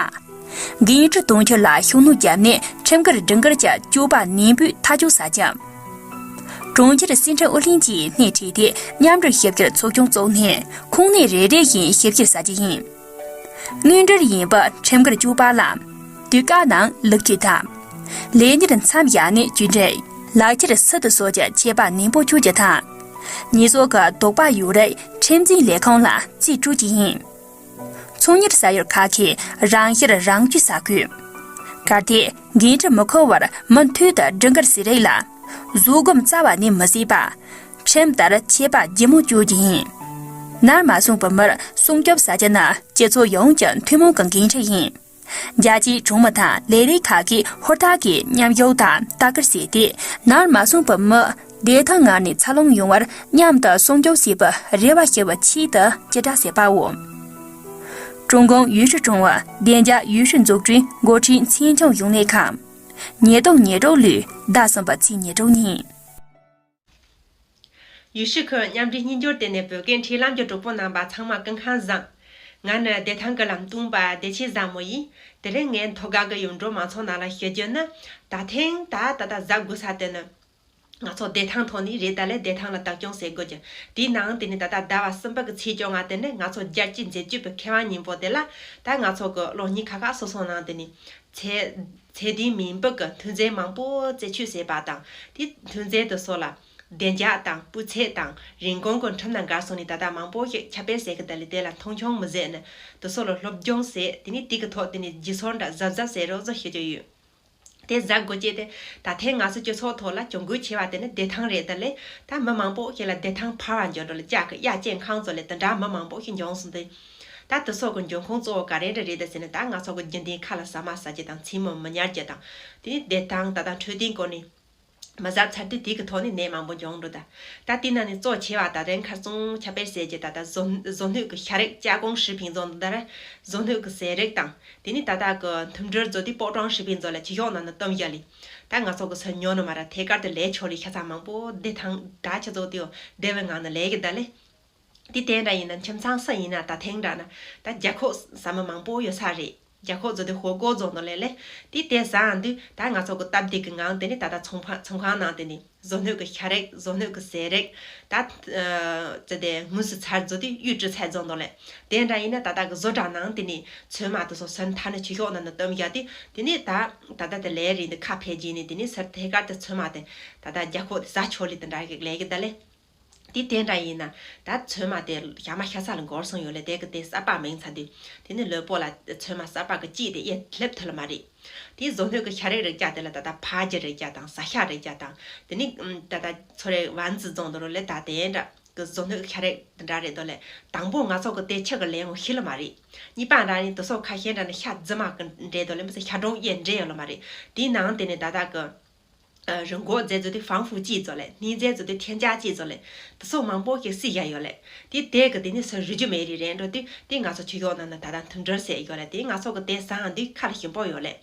འགན་འཁྲི་དོན་འཁྱོལ་ལ་ཤུགས་སྣོན་བརྒྱབ་ནས་ཁྲིམས་འགལ་སྒྲིག་འགལ་གྱི་སྤྱོད་པ་ནན་པོས་ཐག་གཅོད་བྱ་རྒྱུ། གྲོང་ཁྱེར་སྲིད་ཁྲིམས་ཨུ་ལྷན་གྱིས་སྣེ་ཁྲིད་དེ་མཉམ་འབྲེལ་ཞིབ་བཤེར་ཚོགས་ཆུང་བཙུགས་ནས་ཁུངས་སྣེ་རེ་རེ་བཞིན་ཞིབ་བཤེར་བྱ་རྒྱུ་ཡིན། དངོས་འབྲེལ་ཡིན་པའི་ཁྲིམས་འགལ་སྤྱོད་པ་ལ་དུས་བཀག་ནང་ལུགས་གཅོད་དང་། ལས་གཉེར་མཚམས་བཞག་ནས་གཅོད་འབྲེལ། ལག་ཁྱེར་སུ་དང་སོགས་ཀྱི་ཆད་པ་ནན་པོ་གཅོད་རྒྱུ་དང་། ཉེས་གསོག་གི་དོགས་པ་ཡོད་རིགས་ཁྲིམས་འཛིན་ལས་ཁང་ལ་རྩིས་སྤྲོད་རྒྱུ་ཡིན། ཚོང་གཉེར་བྱ་ཡུལ་ཁག་གིས་རང་བཤེར་རང་བཅོས་བྱ་དགོས། གལ་ཏེ་འགན་འཁྲི་མི་འཁུར་བར་མུ་མཐུད་དུ་སྒྲིག་འགལ་བྱས་རིགས་ལ། བཟོད་སྒོམ་རྩ་བ་ནས་མི་བྱེད་པ། ཁྲིམས་ལྟར་ཆད་པ་ལྗིད་མོ་གཅོད་རྒྱུ་ཡིན། ནར་མ་སོན་པའི་མིར་སྲུང་སྐྱོབ་བྱ་རྒྱུ་ནི་སྤྱི་ཚོགས་ཡོངས་ཀྱི་ཐུན་མོང་གི་འགན་འཁྲི་ཡིན། རྒྱ་ཆེའི་གྲོང་མི་དང་ལས་རིགས་ཁག་གིས་ཧུར་ཐག་གིས་མཉམ་ཞུགས་དང་ལྟ་སྐུལ་བྱས་ཏེ། ནར་མ་སོན་པའི་མི་བདེ་ཐང་ངང་ནས་འཚར་ལོངས་ཡོང་བར་མཉམ་དུ་སྲུང་སྐྱོབ་བྱེད་པའི་རེ་བ་ཞུ་བའི་ཆེད་དུ་ཅི་དྲག་བྱེད་པའོ། ཀྲུང་གུང་ཡུས་ཧྲི་ཀྲུང་ཝུའུ་བདེ་འཇགས་ཡུས་ཧྲི་འཛུགས་སྐྲུན་འགོ་ཁྲིད་ཚན་ཆུང་གཞུང་ལས་ཁང་། ཉེས་རྡུང་ཉེས་དྲུག་ལོའི་ཟླ་གསུམ་པ་ཚེས་ཉེར་དྲུག་ཉིན། ཡུས་ཧྲི་ཁུལ་མཉམ་འབྲེལ་སྙན་འབྱོར་ལྟེ་གནས་བོད་སྐད་འཕྲིན་ལམ་གྱི་གྲོགས་པོ་རྣམ་པ་ཚང་མ་སྐུ་ཁམས་བཟང་། ང་ནི་བདེ་ཐང་གི་ལམ་སྟོན་པ་བདེ་ཆེན་བཟང་མོ་ཡིན། དེ་རིང་ངས་ཐོག་ཁ་གི་ཡོངས་འབྲེལ་མང་ཚོགས་ནང་ལ་ཞུ་རྒྱུ་ནི། ད་ཐེངས་ད་ད་ལྟ་གཟབ་དགོས་ས་དེ་ནི། ང་ཚོ་བདེ་ཐང་ཐོག་ནས་རེད། ད་ལས་བདེ་ཐང་ལ་བདག་སྐྱོང་བྱེད་དགོས་ཀྱི། དེའི་ནང་དེ་ནི་ད་ལྟ་ཟླ་བ་གསུམ་པ་གི་ཚེས་བཅོ་ལྔ་དེ་ནི་ང་ཚོ་རྒྱལ་སྤྱིའི་འཛད་སྤྱོད་པའི་ཁེ་དབང་ཉིན་མོ་དེ་ལ། ད་ང་ཚོ་གི་གློག་བརྙན་ཁག་ཁག་སོ་སོ་ནང་དེ་ནི། ཚད་ཚད་ལྡན་མིན་པའི་གི་ཐོན་རྫས་མང་པོ་རྩད་གཅོད་བྱས་པ་དང་། དེ་ཐོན་རྫས་དེ་ཚོ་ལ་བདེ་འཇགས་དང་སྤུས་ཚད་དང་རིན་གོང་གི་ཁྲིམས་དང་འགལ་སོང་ནས་ད་ལྟ་མང་པོ་ཞིག་ཁྱབ་སྤེལ་བྱས་གི། ད་ལས་དེ་ལ་མཐོང་ཆུང་མི་བྱེད་ནས་དེ་ཚོ་ལ་སློབ་སྦྱོང་བྱས། དེ་ནས་དེ་གི་ཐོག་དེ་ནས་བརྗེ་སོར་འདྲ་གཟབ་གཟབ་བྱེད་རོགས་ཟེར་ཞུ་རྒྱུ་ཡོད། དེ་གཟབ་དགོས་ཀྱི་དེ་ད་ཐེངས་ང་ཚོ་སྤྱི་ཚོགས་ཐོག་ལ་གྱོང་གུད་ཆེ་བ་དེ་ནི་བདེ་ཐང་རེད། ད་ལས་ད་མི་མང་པོ་ཞིག་ལ་བདེ་ཐང་འཕར་བ་འགྱུར་འགྲོ་ལ་ལྕགས་ཀྱི་གཡའ་ཅན་ཁང་ཚོ་ལས་དེ་འདྲ་མི་མང་པོ་ཞིག་འབྱུང་སོང་སྟེ། ད་དེ་སོགས་ཀྱི་འབྱུང་ཁུངས་གཙོ་བོ་ག་རེ་འདྲ་རེད་ཟེར་ན། ད་ང་ཚོ་གི་རྒྱུན་ལྡན་ཁ་ལ་ཟ་མ་ཟ་རྒྱུ་དང་། མཚན་མོ་མི་ཉལ་རྒྱུ་དང་། དེ་ནི་བདེ་ཐང་ད་ལྟ་འཕྲོད་བསྟེན་སྐོར་ནས་མི་གཟབ་ཚར་དུས་དེ་གི་ཐོག་ནས་ནད་མང་པོ་འབྱུང་འགྲོ། ད་ད་དེ་ནང་ནས་གཙོ་ཆེ་བ་ད་རེས་ཁ་སང་ཁྱབ་སྤེལ་བྱས་རྒྱུ་ད་ལྟ་བཟོ་བཟོ་སྣོད་ཀྱི་ཤ་རིགས། 加工食品 བཟོ་འདི་ལྟར་བཟོ་སྣོད་ཀྱི་ཟས་རིགས་དང་། དེ་ནི་ད་ལྟ་གི་མཐུན་སྒྲིལ་བཟོ་དུས་包装食品 བཟོ་ལ་ཆུ་ཤོག་ནང་ནས་བཏུམས་བཞག་ལས། ད་ང་ཚོ་གི་སུ་ཉོ་ནི་མ་ར། ཐད་ཀར་དུ་ལས་ཆོག་ལས། ཤ་ཚ་མང་པོ་བདེ་ཐང་ད་ཆུ་ཚོད་དེའོ་བདེ་བའི་ངང་ནས་ལས་གི་ད་ལས། དེ་དེ་འདྲ་ཡིན་ན་ཁྱིམ་ཚང་སུ་ཡིན་ན་ད་ཐེངས་འདྲ་ན་ད་རྒྱ་ཁོག་ཟ་མི་མང་པོ་ཡོད་ས་རེད། རྒྱ་ཁོག་བཟོ་དུས་ཧོ་ཀོ་བཟོ་འདོད་ལས་ལས། དེ་དེ་ཟ་འདུག་ད་ང་ཚོ་གི་སྟབས་བདེ་གི་ངང་དེ་ནི་ད་ལྟ་ཚོང་ཁང་ཚོང་ཁང་ནང་དེ་ནི་བཟོ་སྣོད་ཀྱི་ཤ་རིགས། བཟོ་སྣོད་ཀྱི་ཟས་རིགས། ད་ཨ་ཙི་དེ་དངོས་སུ་ཚར་བཟོ་དུས་预制菜 བཟོ་འདོད་ལས། དེ་འདྲ་ཡིན་ན་ད་ལྟ་གི་བཟོ་གྲྭ་ནང་དེ་ནི་ཚོད་མ་དེ་ཚོ་སོན་ཐ་ནི་ཆུ་ཤོག་ནང་ནས་བཏུམས་བཞག་དུས། དེ་ནི་ད་ད་ལྟ་དེ་ལས་རིང་དུ་ཁ་ཕལ་རྗེས་ནི་དེ་ནི་སར་ཐད་ཀར་དུ་ཚོད་མ་དེ་ད་ལྟ་རྒྱ་ཁོག་དེ་ཟ་ཆོག་ལས་དེ་འདྲ་གི་ལས་གི་ད་ལས། དེ་དེ་འདྲ་ཡིན་ན་ད་ཚོད་མ་དེ་ཞག་མ་ཤ་ཚ་ལ་འགོར་སོང་ཡོད་ལས། དེ་གི་དེ་གསར་པ་མིན་ཚ་དུས་དེ་ནི་ལུས་པོ་ལ་ཚོད་མ་གསར་པ་གི་ཅིག་དེ་ཡེ་སླེབས་ཐུབ་ལ་མ་རེད། དེ་བཟོ་སྣོད་ཀྱི་ཤ་རིགས་རིགས་བྱ་དེ་ལ་ད་ལྟ་ཕག་རྒྱུ་རིགས་བྱ་དང་། ཟ་ཤ་རིགས་བྱ་དང་། དེ་ནི་ད་ལྟ་ཚོ་རིགས་丸子 བཟོ་འདོད་ལས། ད་དེ་འདྲ་གི་བཟོ་སྣོད་ཤ་རིགས་དེ་འདྲ་རེད་འདོད་ལས། དང་པོ་ང་ཚོ་གི་དེ་ཆུ་གི་ལས་ངོ་ཤི་ལ་མ་རེད། གཉིས་པ་འདྲ་ནི་དེ་ཚོ་ཁ་ཤས་འདྲ་ནི་ཤ་རྫི་མ་གི་འདྲེས་འདོད་ལས། མི་ཚེ་ཤ་གྲོང་ཡེ་འདྲེས་ཡོད་ལ་མ་རེད། དེའི་ནང་དེ་ནི་ད་ལྟ་གི 呃，人工 རྫས་བཟོ་དུས་防腐剂 བཟོ་ལས། སྣེ་རྫས་བཟོ་དུས་添加剂 བཟོ་ལས། དེ་ཚོ་མང་པོ་ཞིག་བསྲེས་བཞག་ཡོད་ལས། དེ་དེ་གི་དེ་ནི་སུ་རུལ་རྒྱུ་མེད་རིགས་རེད་འགྲོ་དུས། དེ་ང་ཚོ་ཆུ་ཤོག་ནང་ན་ད་ལྟ་མཐུན་སྒྲིལ་བྱས་ཡོད་ལས། དེ་ང་ཚོ་གི་དེ་ཟ་འདི་ཁ་ལ་ཞིམ་པོ་ཡོད་ལས།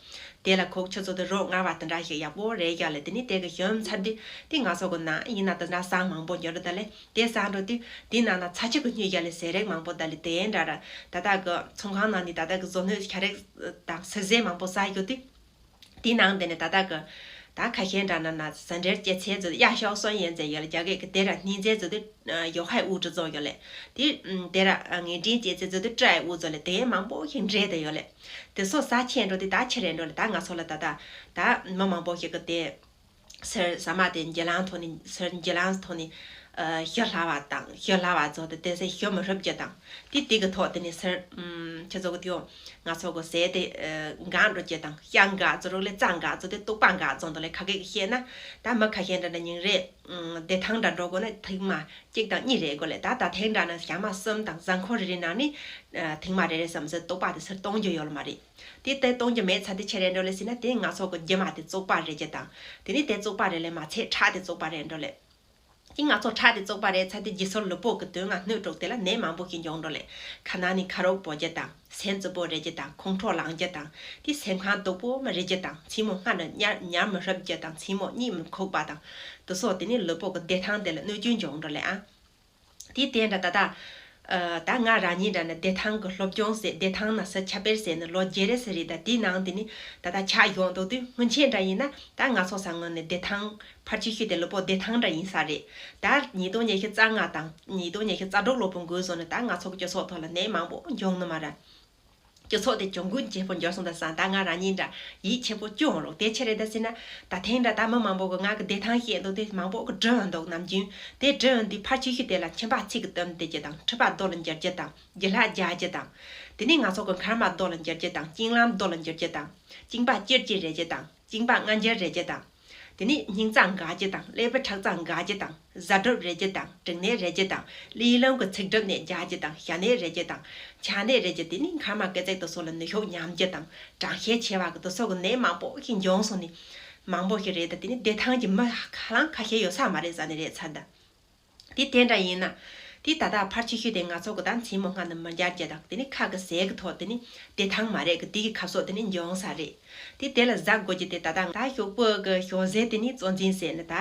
དེ་ལ་ཁོག་ཆུ་ཚོད་དུ་རོ་ལྔ་བ་དེ་འདྲ་ཞིག་ཡག་པོ་རེད་རྒྱག་ལས། དེ་ནི་དེ་གི་ཞོམ་ཚར་དུས་དེ་ང་ཚོ་གི་ནང་ཡིན་ན་དེ་འདྲ་ཟ་མང་པོ་འབྱོར་ད་ལས། དེ་ཟ་འགྲོ་དུས་དེ་ནང་ན་ཚྭ་ཆུ་གི་སྨྱུག་རྒྱག་ལས་ཟས་རིགས་མང་པོ་ད་ལས། དེ་འདྲ་ར་ད་ལྟ་གི་ཚོང་ཁང་ནང་ནས་ད་ལྟ་གི་བཟོ་སྣོད་ཤ་རིགས་དང་སིལ་ཟས་མང་པོ་ཟ་ཡོད་དུས། དེའི་ནང་དེ་ནས་ད་ལྟ་གི་ད་ཁ་ཤས་འདྲ་ན་ན་ཟ་འབྲེལ་སྐྱེད་ཚལ་ཚོ་གཡག་ཤོག་སོན་ཡན་ཚེ་ཡོད་ལ། རྒྱ་སྐད་ཀྱི་དེ་ར་སྙིང་ཚལ་ཚོ་དེ་ཡོ་ཧའི་དབུ་དྲི་ཚོ་ཡོད་ལས། དེ་དེ་ར་ངན་འབྲིང་སྐྱེད་ཚལ་ཚོ་དེ་ཀྲའི་དབུ་ཚོ་ལས། དེ་མང་པོ་ཞིག་འདྲེས་དེ་ཡོད་ལས། དེ་སོ་ཟ་ཆེན་འགྲོ་དེ་ད་ཆི་རེད་འགྲོ་ལས། ད་ང་ཚོ་ལ་ད་ད་ད་མི་མང་པོ་ཞིག་གི་དེ་སེར་ཟ་མ་དེ་འགྱེལ་ལང་ཐོག་ནས་སེར་འགྱེལ་ལང་ཐོག་ནས་ཞི་ལྷ་བ་དང་ཞི་ལྷ་བ་ཚོ་དེ་དེ་སེ་ཞི་མི་ཧྲུབ་རྒྱུ་དང་། དེ་དེ་གི་ཐོག་དེ་ནས་སེར་ཁྱེད་ཚོ་གི་དེའོ། ང་ཚོ་གི་ཟས་དེ་འགག་འགྲོ་རྒྱུ་དང་། ཤ་འགག་ཚོ་རུག་ལས་རྩྭ་འགག་ཚོ་དེ་དུག་པ་འགག་ཚོ་འདུག་ལས། ཁ་སྐད་ཀྱི་བཤད་ན་ད་མི་ཁ་ཤས་འདྲ་འདྲ་ཉིན་རེ་བདེ་ཐང་འདྲ་འགྲོ་དགོས་ན་ཐེངས་མ་གཅིག་དང་གཉིས་རེད་དགོས་ལས། ད་ད་ཐེངས་འདྲ་ན་ཞག་མ་གསུམ་དང་གཟའ་འཁོར་རེ་རེ་ནང་ནས་ཐེངས་མ་རེ་རེ་བསམ་ཚེ་དུག་པ་དེ་སེར་གཏོང་རྒྱུ་ཡོད་ལ་མ་རེད། དེ་ལྟར་གཏོང་རྒྱུ་མེད་ཚར་དེ་ཆི་རེད་འགྲོ་ལས་ཟེར་ན། དེ་ང་ཚོ་གི་རྒྱུ་མ་དེ་བཙོག་པ་རེད་རྒྱུ་དང་། དེ་ནས་དེ་བཙོག་པ་རེད་ལས་མ་ཚད་ཁྲག་དེ་བཙོག་པ་རེད་འགྲོ་ལས། དེ་ང་ཚོ་ཁྲག་དེ་བཙོག་པ་རེད་ཚར་དེ་རྗེས་སོར་ལུས་པོ་གི་དོན་ལྔ་སྣོད་དྲུག་དེ་ལ་ནད་མང་པོ་ཞིག་འབྱུང་འགྲོ་ལས། ཁ་ནང་ནས་ཁ་རོག་བོ་རྒྱུ་དང་། སེམས་རྩུབ་པོ་རེད་རྒྱུ་དང་། ཁོང་ཁྲོ་ལངས་རྒྱུ་དང་། དེ་སེམས་ཁམས་སྡུག་པོ་མ་རེད་རྒྱུ་དང་། མཚན་མོ་སྔ་ནས་ཉར་ཉར་མི་ཧྲབ་རྒྱུ་དང་། མཚན་མོ་གཉིད་མི་ཁུག་པ་དང་། དེ་སོགས་དེ་ནས་ལུས་པོ་གི་བདེ་ཐང་དེ་ལ་གནོད་སྐྱོན་འབྱུང་འགྲོ་ལས་ཨང་། དེ་དེ་འདྲ་ད་ལྟ། ཨ་ད་ང་རང་ཉིད་འདྲ་ན་བདེ་ཐང་གི་སློབ་སྦྱོང་ཟེར། བདེ་ཐང་ན་ས་ཁྱབ་སྤེལ་ཟེར་ནི་ལོ་བརྒྱད་རེ་ཟེར་རེད། ད་དེའི་ནང་དེ་ནི་ད་ལྟ་ཆགས་ཡོང་འདུག་དུས་སྔོན་ཆད་འདྲ་ཡིན་ན་ད་ང་ཚོ་ས་ངོས་ནས་བདེ་ཐང་ཕལ་ཆེར་ཤོས་དེ་ལུས་པོ་བདེ་ཐང་འདྲ་ཡིན་ས་རེད། ད་ཉིས་སྟོང་ཉི་ཤུ་རྩ་ལྔ་དང་ཉིས་སྟོང་ཉི་ཤུ་རྩ་དྲུག་ལོ་ཕོ་འགོས་སོང་ནས་ད་ང་ཚོ་གི་སྤྱི་ཚོགས་ཐོག་ལ་ནད་མང་པོ་འབྱུང་ནི་མ་རེད། སྤྱི་ཚོགས་དེ་གྱོང་གུན་ཆེན་པོ་འབྱོར་སོང་། ད་སང་ད་ང་རང་ཉིད་འདྲ་ཡིད་ཆེན་པོ་སྐྱོ་འོང་རོགས། དེ་ཆི་རེད་ད་ཟེར་ན། ད་ཐེངས་འདྲ་ད་མི་མང་པོ་གི་ང་གི་བདེ་ཐང་བཤད་འདུག་དེ་མང་པོ་གི་འདྲི་འདུག་ནམ་རྒྱུན་དེ་འདྲི་འདི་ཕར་ཆུ་ཤུ་དེ་ལ་མཆིན་པ་ཚིག་གི་བཏབ་བསྡད་རྒྱུ་དང་། མཁྲིས་པ་རྡོ་ལ་འགྱུར་རྒྱུ་དང་། རྒྱུ་ལྷག་རྒྱག་རྒྱུ་དང་། དེ་ནས་ང་ཚོ་གི་མཁལ་མ་རྡོ་ལ་འགྱུར་རྒྱུ་དང་། གཅིན་ལམ་རྡོ་ལ་འགྱུར་རྒྱུ་དང་། གཅིན་པ་ཅིར་ཅིར་རེད་རྒྱུ་དང་། གཅིན་པ་ལྔ་འགྱུར་རེད་རྒྱུ་དང་། དེ་ནས་སྙིང་རྩ་འགག་རྒྱུ་དང་། ཀླད་པའི་ཁྲག་རྩ་འགག་རྒྱུ་དང་། གཟའ་གྲུབ་རེད་རྒྱུ་དང་། འབྲིང་ནད་རེད་རྒྱུ་དང་། གླེ་ལམ་གྱི་ཚིགས་གྲུབ་ནད་རྒྱག་རྒྱུ་དང་། ཞ་ནད་རེད་རྒྱུ་དང་། ཆ་ནད་རེད་རྒྱུ། དེ་ནས་མཁལ་མ་སྐེ་ཚེག་དེ་སོགས་ལ་ནུས་ཤུགས་ཉམས་རྒྱུ་དང་། གྲང་ཤས་ཆེ་བ་གི་དེ་སོགས་ཀྱི་ནད་མང་པོ་ཞིག་འབྱུང་སོང་ནས་མང་པོ་ཞིག་རེད། ད་དེ་ནས་བདེ་ཐང་གི་མི་ཧ་ལམ་ཁ་ཤས་ཡོད་ས་མ་རེད་ཟེར་ནི་རེད་ཚར་ད། དེ་དེ་འདྲ་ཡིན་ན། དེ་ད་ལྟ་ཕར་ཆུ་ཤུ་དེ་ང་ཚོ་གི་ད་མཚན་མོ་སྔ་ནས་མི་འབྱར་རྒྱུ་དང་། དེ་ནི་ཁ་གི་ཟས་ཀྱི་ཐོག་དེ་ནི་བདེ་ཐང་མ་རེད་གི་དེ་གི་ཁ་ཕྱོགས་དེ་ནི་འབྱུང་ས་རེད། དེ་དེ་ལ་གཟབ་དགོས་རྒྱུ་དེ་ད་ལྟ་ད་ཞོགས་པ་གི་ཞོགས་ཟས་དེ་ནི་གཙོ་འཛིན་ཟེར་ནི། ད་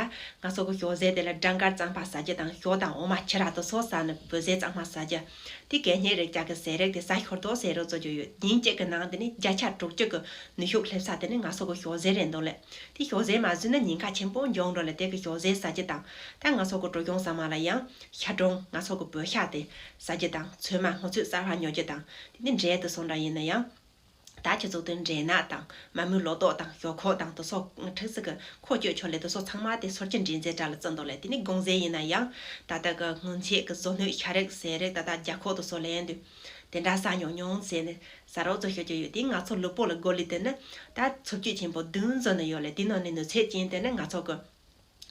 ང་ཚོ་གི་ཞོགས་ཟས་དེ་ལ་སྦྲང་དཀར་གཙང་མ་ཟ་རྒྱུ་དང་། ཞོ་དང་འོ་མ་ཕྱུར་ར་དེ་སོགས་ཟ་ནི་འབུ་ཟས་གཙང་མ་ཟ་རྒྱུ། དེ་གད་སྙིགས་རིགས་རྒྱག་གི་ཟས་རིགས་དེ་ཟ་ཤོར་དོག་ཟས་རོ་བཙོ་རྒྱུ་ཡོད། ཉིན་གཅིག་གི་ནང་དེ་ནི་བརྒྱ་ཆ་དྲུག་ཅུ་གི་ནུས་ཤུགས་སླེབས་ས་དེ་ནི་ང་ཚོ་གི་ཞོགས་ཟས་རེད་འདུག་ལེ། དེ་ཞོགས་ཟས་མ་ཟོས་ན་ཉེན་ཁ་ཆེན་པོ་འབྱུང་འགྲོ་ལེ། དེ་གི་ཞོགས་ཟས་ཟ་རྒྱུ་དང་། ད་ང་ཚོ་གི་བྲོ་གཞུང་ཟ་མ་ལ་ཡང་ཤ་གྲོང་ང་ཚོ་གི་བོད་ཤ་དེ་ཟ་རྒྱུ་དང་། ཚོད་མ་སྔོ་ཚོད་གསར་པ་ཉོ་རྒྱུ་དང་། དེ་ནི་འབྲས་དེ་སོང་འདྲ་ཡིན་ན་ཡང་། ད་ཁྱེད་ཚོ་དེ་འབྲས་ནག་དང་མ་རྨོས་ལོ་ཏོག་དང་ཞོག་ཁོག་དང་དེ་སོགས་ཁྲིག་སི་གི་ཁོག་བཅད་ཆོག་ལེ། དེ་སོགས་ཚང་མ་དེ་སོར་ཆུ་འདྲེས་རྫས་དྲ་ལ་བརྩི་འདུག་ལེ། དེ་ནི་དགོང་ཟས་ཡིན་ན་ཡང་ད་ལྟ་གི་སྔོན་ཆད་གི་བཟོ་སྣོད་ཤ་རིགས་ཟས་རིགས་ད་ལྟ་རྒྱ་ཁོག་དེ་སོགས་ལེན་དུས་དེ་འདྲ་ཟ་མྱོང་མྱོང་ཟེར་ནས། ཟ་རོགས་ཚོ་ཤོད་ཀྱི་ཡོད། དེ་ང་ཚོ་ལུས་པོ་ལ་དགོས་ལེ། དེ་ནི་ད་འཚོ་བཅུད་ཆེན་པོ་བདུན་བཟོ་ནི་ཡོད་ལེ། དེ་ནང་ནས་ནུས་ཚད་ཅན་དེ་ནི་ང་ཚོ་གི་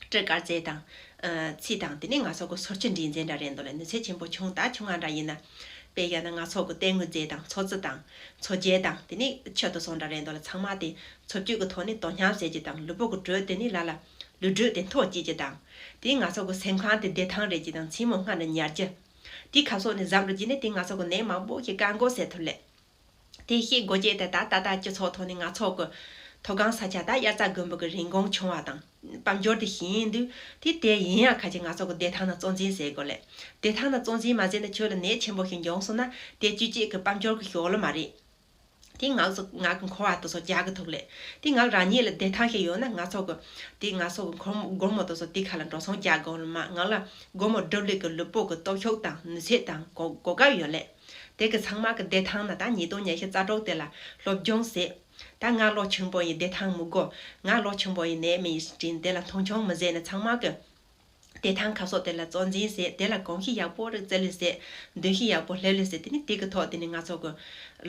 སྤྲི་དཀར་རྫས་དང་། ཨ་ཚིལ་དང་། དེ་ནི་ང་ཚོ་གི་སོར་ཆུ་འདྲེས་རྫས་འདྲ་རེད་འདུག་ལེ། ནུས་ཚད་ཆེན་པོ་ཆུང་དང་ཆུང་ང་འདྲ་ཡིན་ན། དཔེ་བཞག་ན་ང་ཚོ་གི་ལྟད་མོ་རྫས་དང་། མཚོ་རྩི་དང་། མཚོ་རྒྱལ་དང་། དེ་ནི་ཆུ་དེ་སོགས་འདྲ་རེད་འདུག་ལེ། ཚང་མ་དེ་འཚོ་བཅུད་ཀྱི་ཐོག་ནས་དོ་མཉམ་བྱེད་རྒྱུ་དང་། ལུས་པོ་གི་དྲོད་དེ་ནི་ལ་ལ་ལུས་དྲོད་དེ་མཐོ་བྱེད་རྒྱུ་དང་། དེ་ང་ཚོ་གི་སེམས་ཁམས་དེ་བདེ་ཐང་རེད་རྒྱུ་དང་། མཚན་མོ་སྔ་ནས་ཉར་རྒྱུ། དེ་ཁ་ཕྱོགས་ནས་གཟབ་འགྲོ་རྒྱུ་ནི་དེ་ང་ཚོ་གི་ནད་མང་པོ་ཞིག་བཀག་འགོག་བྱེད་ཐུབ་ལེ། དེ་ཤེས་དགོས་ཀྱི་དེ་ད་ད་ལྟ་སྤྱི་ཚོགས་ཐོག་ནས་ང་ཚོ་གི་མཐོ་སྒང་ས་ཆ་ད་དབྱར་རྩྭ་དགུན་འབུ་གི་རིན་གོང་ཆུང་བ་དང་དཔལ་འབྱོར་དེ་ཞན་དུས། དེ་དེ་ཡིན་ཡང་ཁ་ཅིག་ང་ཚོ་གི་བདེ་ཐང་ན་གཙོ་འཛིན་བྱེད་དགོས་ལེ། བདེ་ཐང་ན་གཙོ་འཛིན་མ་བྱས་ན་ཁྱོད་ལ་ནད་ཆེན་པོ་ཞིག་འབྱུང་སོང་ན་དེ་བཅོས་སྐྱེད་ཀྱི་དཔལ་འབྱོར་གྱི་ཞོར་ལ་མ་རེད། དེ་ང་ཚོ་ང་གི་འཁོར་བ་དེ་ཚོ་རྒྱག་གི་ཐུག་ལེ། དེ་ང་རང་ཉིད་ལ་བདེ་ཐང་ཞིག་ཡོད་ན་ང་ཚོ་གི་དེ་ང་ཚོ་གི་འཁོར་སྒོར་མོ་དེ་ཚོ་དེ་ཁ་ལ་འགྲོ་སོང་རྒྱག་དགོས་ལ་མ། ང་ལ་སྒོར་མོ་སྒྲུབ་ལུགས་ཀྱི་ལུས་པོ་གི་སྟོབས་ཤུགས་དང་ནུས་ཚད་དང་གོ་གོ་སྐབས་ཡོད་ལེ། དེ་གི་ཚང་མ་གི་བདེ་ཐང་ན་ད་ཉིས་སྟོང་ཉི་ཤུ་རྩ་དྲུག་དེ་ལ་སློབ་སྦྱོང་བྱེད། ད་ང་ལོ་ཆུང་པོ་ཡིན་བདེ་ཐང་མི་དགོས། ང་ལོ་ཆུང་པོ་ཡིན་ནད་མེད་ཡིན་དྲིན་དེ་ལ་མཐོང་ཆུང་མི་བྱེད་ནས་ཚང་མ་གི་བདེ་ཐང་ཁ་ཕྱོགས་དེ་ལ་གཙོ་འཛིན་བྱེད། དེ་ལ་གོམས་གཤིས་ཡག་པོ་རིག་རྩལ་ལས་བྱེད། འདུ་ཤེས་ཡག་པོ་ལྷོད་ལས་བྱེད། དེ་ནི་དེ་གི་ཐོག་དེ་ནི་ང་ཚོ་གི་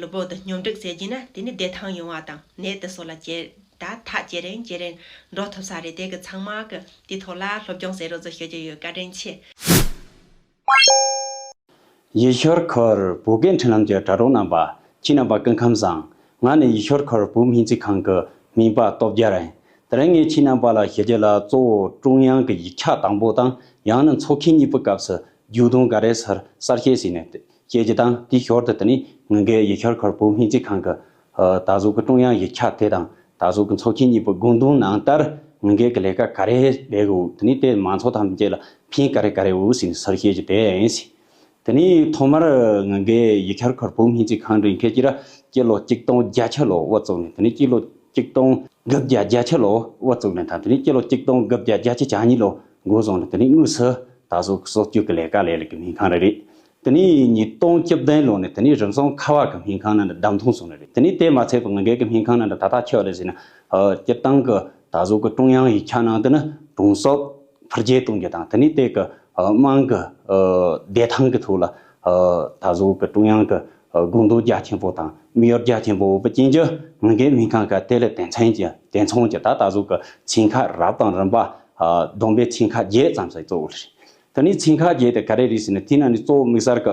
ལུས་པོ་དེ་སྙོམས་སྒྲིག་བྱེད་ཀྱིན་ན་དེ་ནི་བདེ་ཐང་ཡོང་བ་དང་ནད་དེ་སོགས་ལ་ཇེ་ད་ཐག་ཇེ་རིང་ཇེ་རིང་འགྲོ་ཐུབ་ས་རེད། དེ་གི་ཚང་མ་གི་དེ་ཐོག་ལ་སློབ་སྦྱོང་བྱེད་རོགས་ཚོ་ཞུ་རྒྱུ་ཡོད། བཀའ་དྲིན་ཆེ། ཡུལ་ཤུལ་ཁུལ་བོད་སྐད་འཕྲིན་ལམ་གྱི་དྲ་གྲོགས་རྣམ་པ། ཁྱེད་རྣམ་པ་སྐུ་ཁམས་བཟང་། ང་ནི་ཡུལ་ཤུལ་ཁུལ་བོད་སྨན་རྩིས་ཁང་གི་སྨན་པ་སྟོབས་རྒྱལ་ཡིན། དེ་རིང་ངས་ཁྱེད་རྣམ་པ་ལ་ཞུ་རྒྱུ་ལ་གཙོ་བོ་ཀྲུང་དབྱང་གི་ཡིག་ཆ་དང་པོ་དང་ཡང་ན་འཚོགས་མཁན་གཉིས་པོའི་སྐབས་སུ་རྒྱུགས་དང་ག་རེ་ཟེར་གསལ་བཤད་བྱས་ནས་བཤད་རྒྱུ་དང་། དེའི་ཞོར་དུ་དེ་ནི་ངེད་ཀྱི་ཡུལ་ཤུལ་ཁུལ་བོད་སྨན་རྩིས་ཁང་གི་ད་གཟོད་ཀྱི་ཀྲུང་དབྱང་ཡིག་ཆ་དེ་དང་ ད་གཟོད་ཀྱི་ཚོགས་ཆེན་གཉིས་པོ་དགོངས་དོན་ནང་ལྟར་ང་རྒྱལ་གྱི་ལས་ཀ་ག་རེ་འབད་དགོས། དེ་ནས་དེ་མང་ཚོགས་ཐམས་ཅད་ལ་ཕན་ག་རེ་ག་རེ་འོང་ཟེར་ནས་ཟུར་བཤད་ཀྱི་དེ་ཡིན་ཟེར། དེ་ནས་ཐོག་མར་ང་རྒྱལ་ཡུལ་གྱར་ཁུལ་བོད་མི་སྤྱི་ཁང་འདྲ་མཁན་གྱི་ར་སྤྱི་ལོ་གཅིག་སྟོང་བརྒྱད་ཅུ་ལོ་དབུ་བཙུགས་ནས། དེ་ནས་སྤྱི་ལོ་གཅིག་སྟོང་དགུ་བརྒྱ་བརྒྱད་ཅུ་ལོ་དབུ་བཙུགས་ནས་དང་། དེ་ནས་སྤྱི་ལོ་གཅིག་སྟོང་དགུ་བརྒྱ་བརྒྱད་ཅུ་གྱ་གཉིས་ལོ་འགོ་བཟུང་ནས། དེ་ནས་དངོས་སུ་ད་གཟོད་སྲོལ་རྒྱུན་གྱི་ལས་ཀ་ལས་ལས་ཀྱི་སྨན་ཁང་རེ་རེད། དེ་ནས་ཉིས་སྟོང་བཅུ་བདུན་ལོ་ནས་དེ་ནས་རིམ་བྱོན་ཁ་བ་གི་སྨན་ཁང་ནང་ལ་བདམས་ཐོན་སོང་ནི་རེད། དེ་ནས་དེ་མ་ཚད་པར་ང་རྒྱལ་གྱི་སྨན་ཁང་ནང་ལ་ད་ལྟ་ཆེ་བ་རེད་ཟེར་ན། སྤྱིར་བཏང་གི་ད་གཟོད་ཀྱི་ཀྲུང་དབྱང་ཡིག་ཆ་ནང་དུ་ནི་གྲོང་གསེབ་འཕེལ་རྒྱས་གཏོང་རྒྱུ་དང་། དེ་ནས་དེ་གི་དམངས་ཀྱི་བདེ་ཐང་གི་ཐོག་ལ་ད་གཟོད་ཀྱི་ཀྲུང་དབྱང་གི་དགོངས་དོན་རྒྱ་ཆེན་པོ་དང་དམིགས་ཡུལ་རྒྱ་ཆེན་པོ་ཡོད་པ་ཅན་གྱི་ང་རྒྱལ་སྨན་ཁང་གི་དེ་ལ་དེ་མཚུངས་ཀྱི་དེ་མཚུངས་ཀྱི་ད་ད་གཟོད་ཀྱི་ཚན་ཁག་རབ་དང་རིམ་པ་བསྡོམས་པས་ཚན་ཁག་བརྒྱད་ཙམ་ཞིག་གཙོ་བོ་རེད། དེ་ནས་ཚན་ཁག་བརྒྱད་དེ་ག་རེ་རེད་ཟེར་ན། དེ་ནང་ནས་གཙོ་བོ་དམིགས་བསལ་གྱི་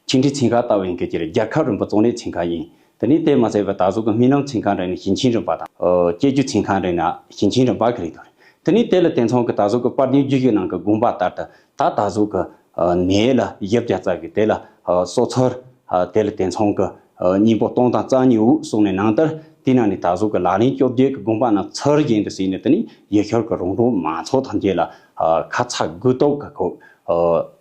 ཆེད་མཁྲིས་ཚན་ཁག་ལྟ་བུ་ཡིན་མཁན་གྱི་རེད། རྒྱལ་ཁབ་རིམ་པ་གཙོ་གནད་ཚན་ཁག་ཡིན། དེ་ནས་དེ་མ་ཚད་པར་ད་གཟོད་ཀྱི་སྨན་ལམ་ཚན་ཁག་འདྲ་ནས་ཞིང་ཆེན་རིམ་པ་དང་། ཨ། སྐྱེ་རྒྱུད་ཚན་ཁག་འདྲ་ན་ཞིང་ཆེན་རིམ་པ་གི་རེད་དོ། དེ་ནས་དེ་ལ་དེ་མཚུངས་ཀྱི་ད་གཟོད་ཀྱི་དཔལ་ལྡན་རྒྱུད་བཞི་ནང་གི་དགོངས་པ་ལྟར་དུ་ད་ད་གཟོད་ཀྱི་ཨ་ནད་ལ་བཞི་བརྒྱ་རྩ་གི་དེ་ལ་ཨ་སོ་ཚོར་ཨ་དེ་ལ་དེ་མཚུངས་ཀྱི་ཨ་སྙིང་པོ་སྟོང་དང་རྩ་གཉིས་འོང་གསུངས་ནས་ནང་ལྟར། དེ་ནང་ནས་ད་གཟོད་ཀྱི་ལག་ལེན་བཅོ་བརྒྱད་ཀྱི་དགོངས་པ་རྣམས་ཚུལ་བཞིན་དུ་བྱས་ནས། དེ་ནས་ཡུལ་ཤུལ་གྱི་རོང་འབྲོག་མང་ཚོགས་ཐམས་ཅད་ལ་ཨ་ཁ་ཚ་དགོས་གཏུགས་ཀྱི་སྒོ་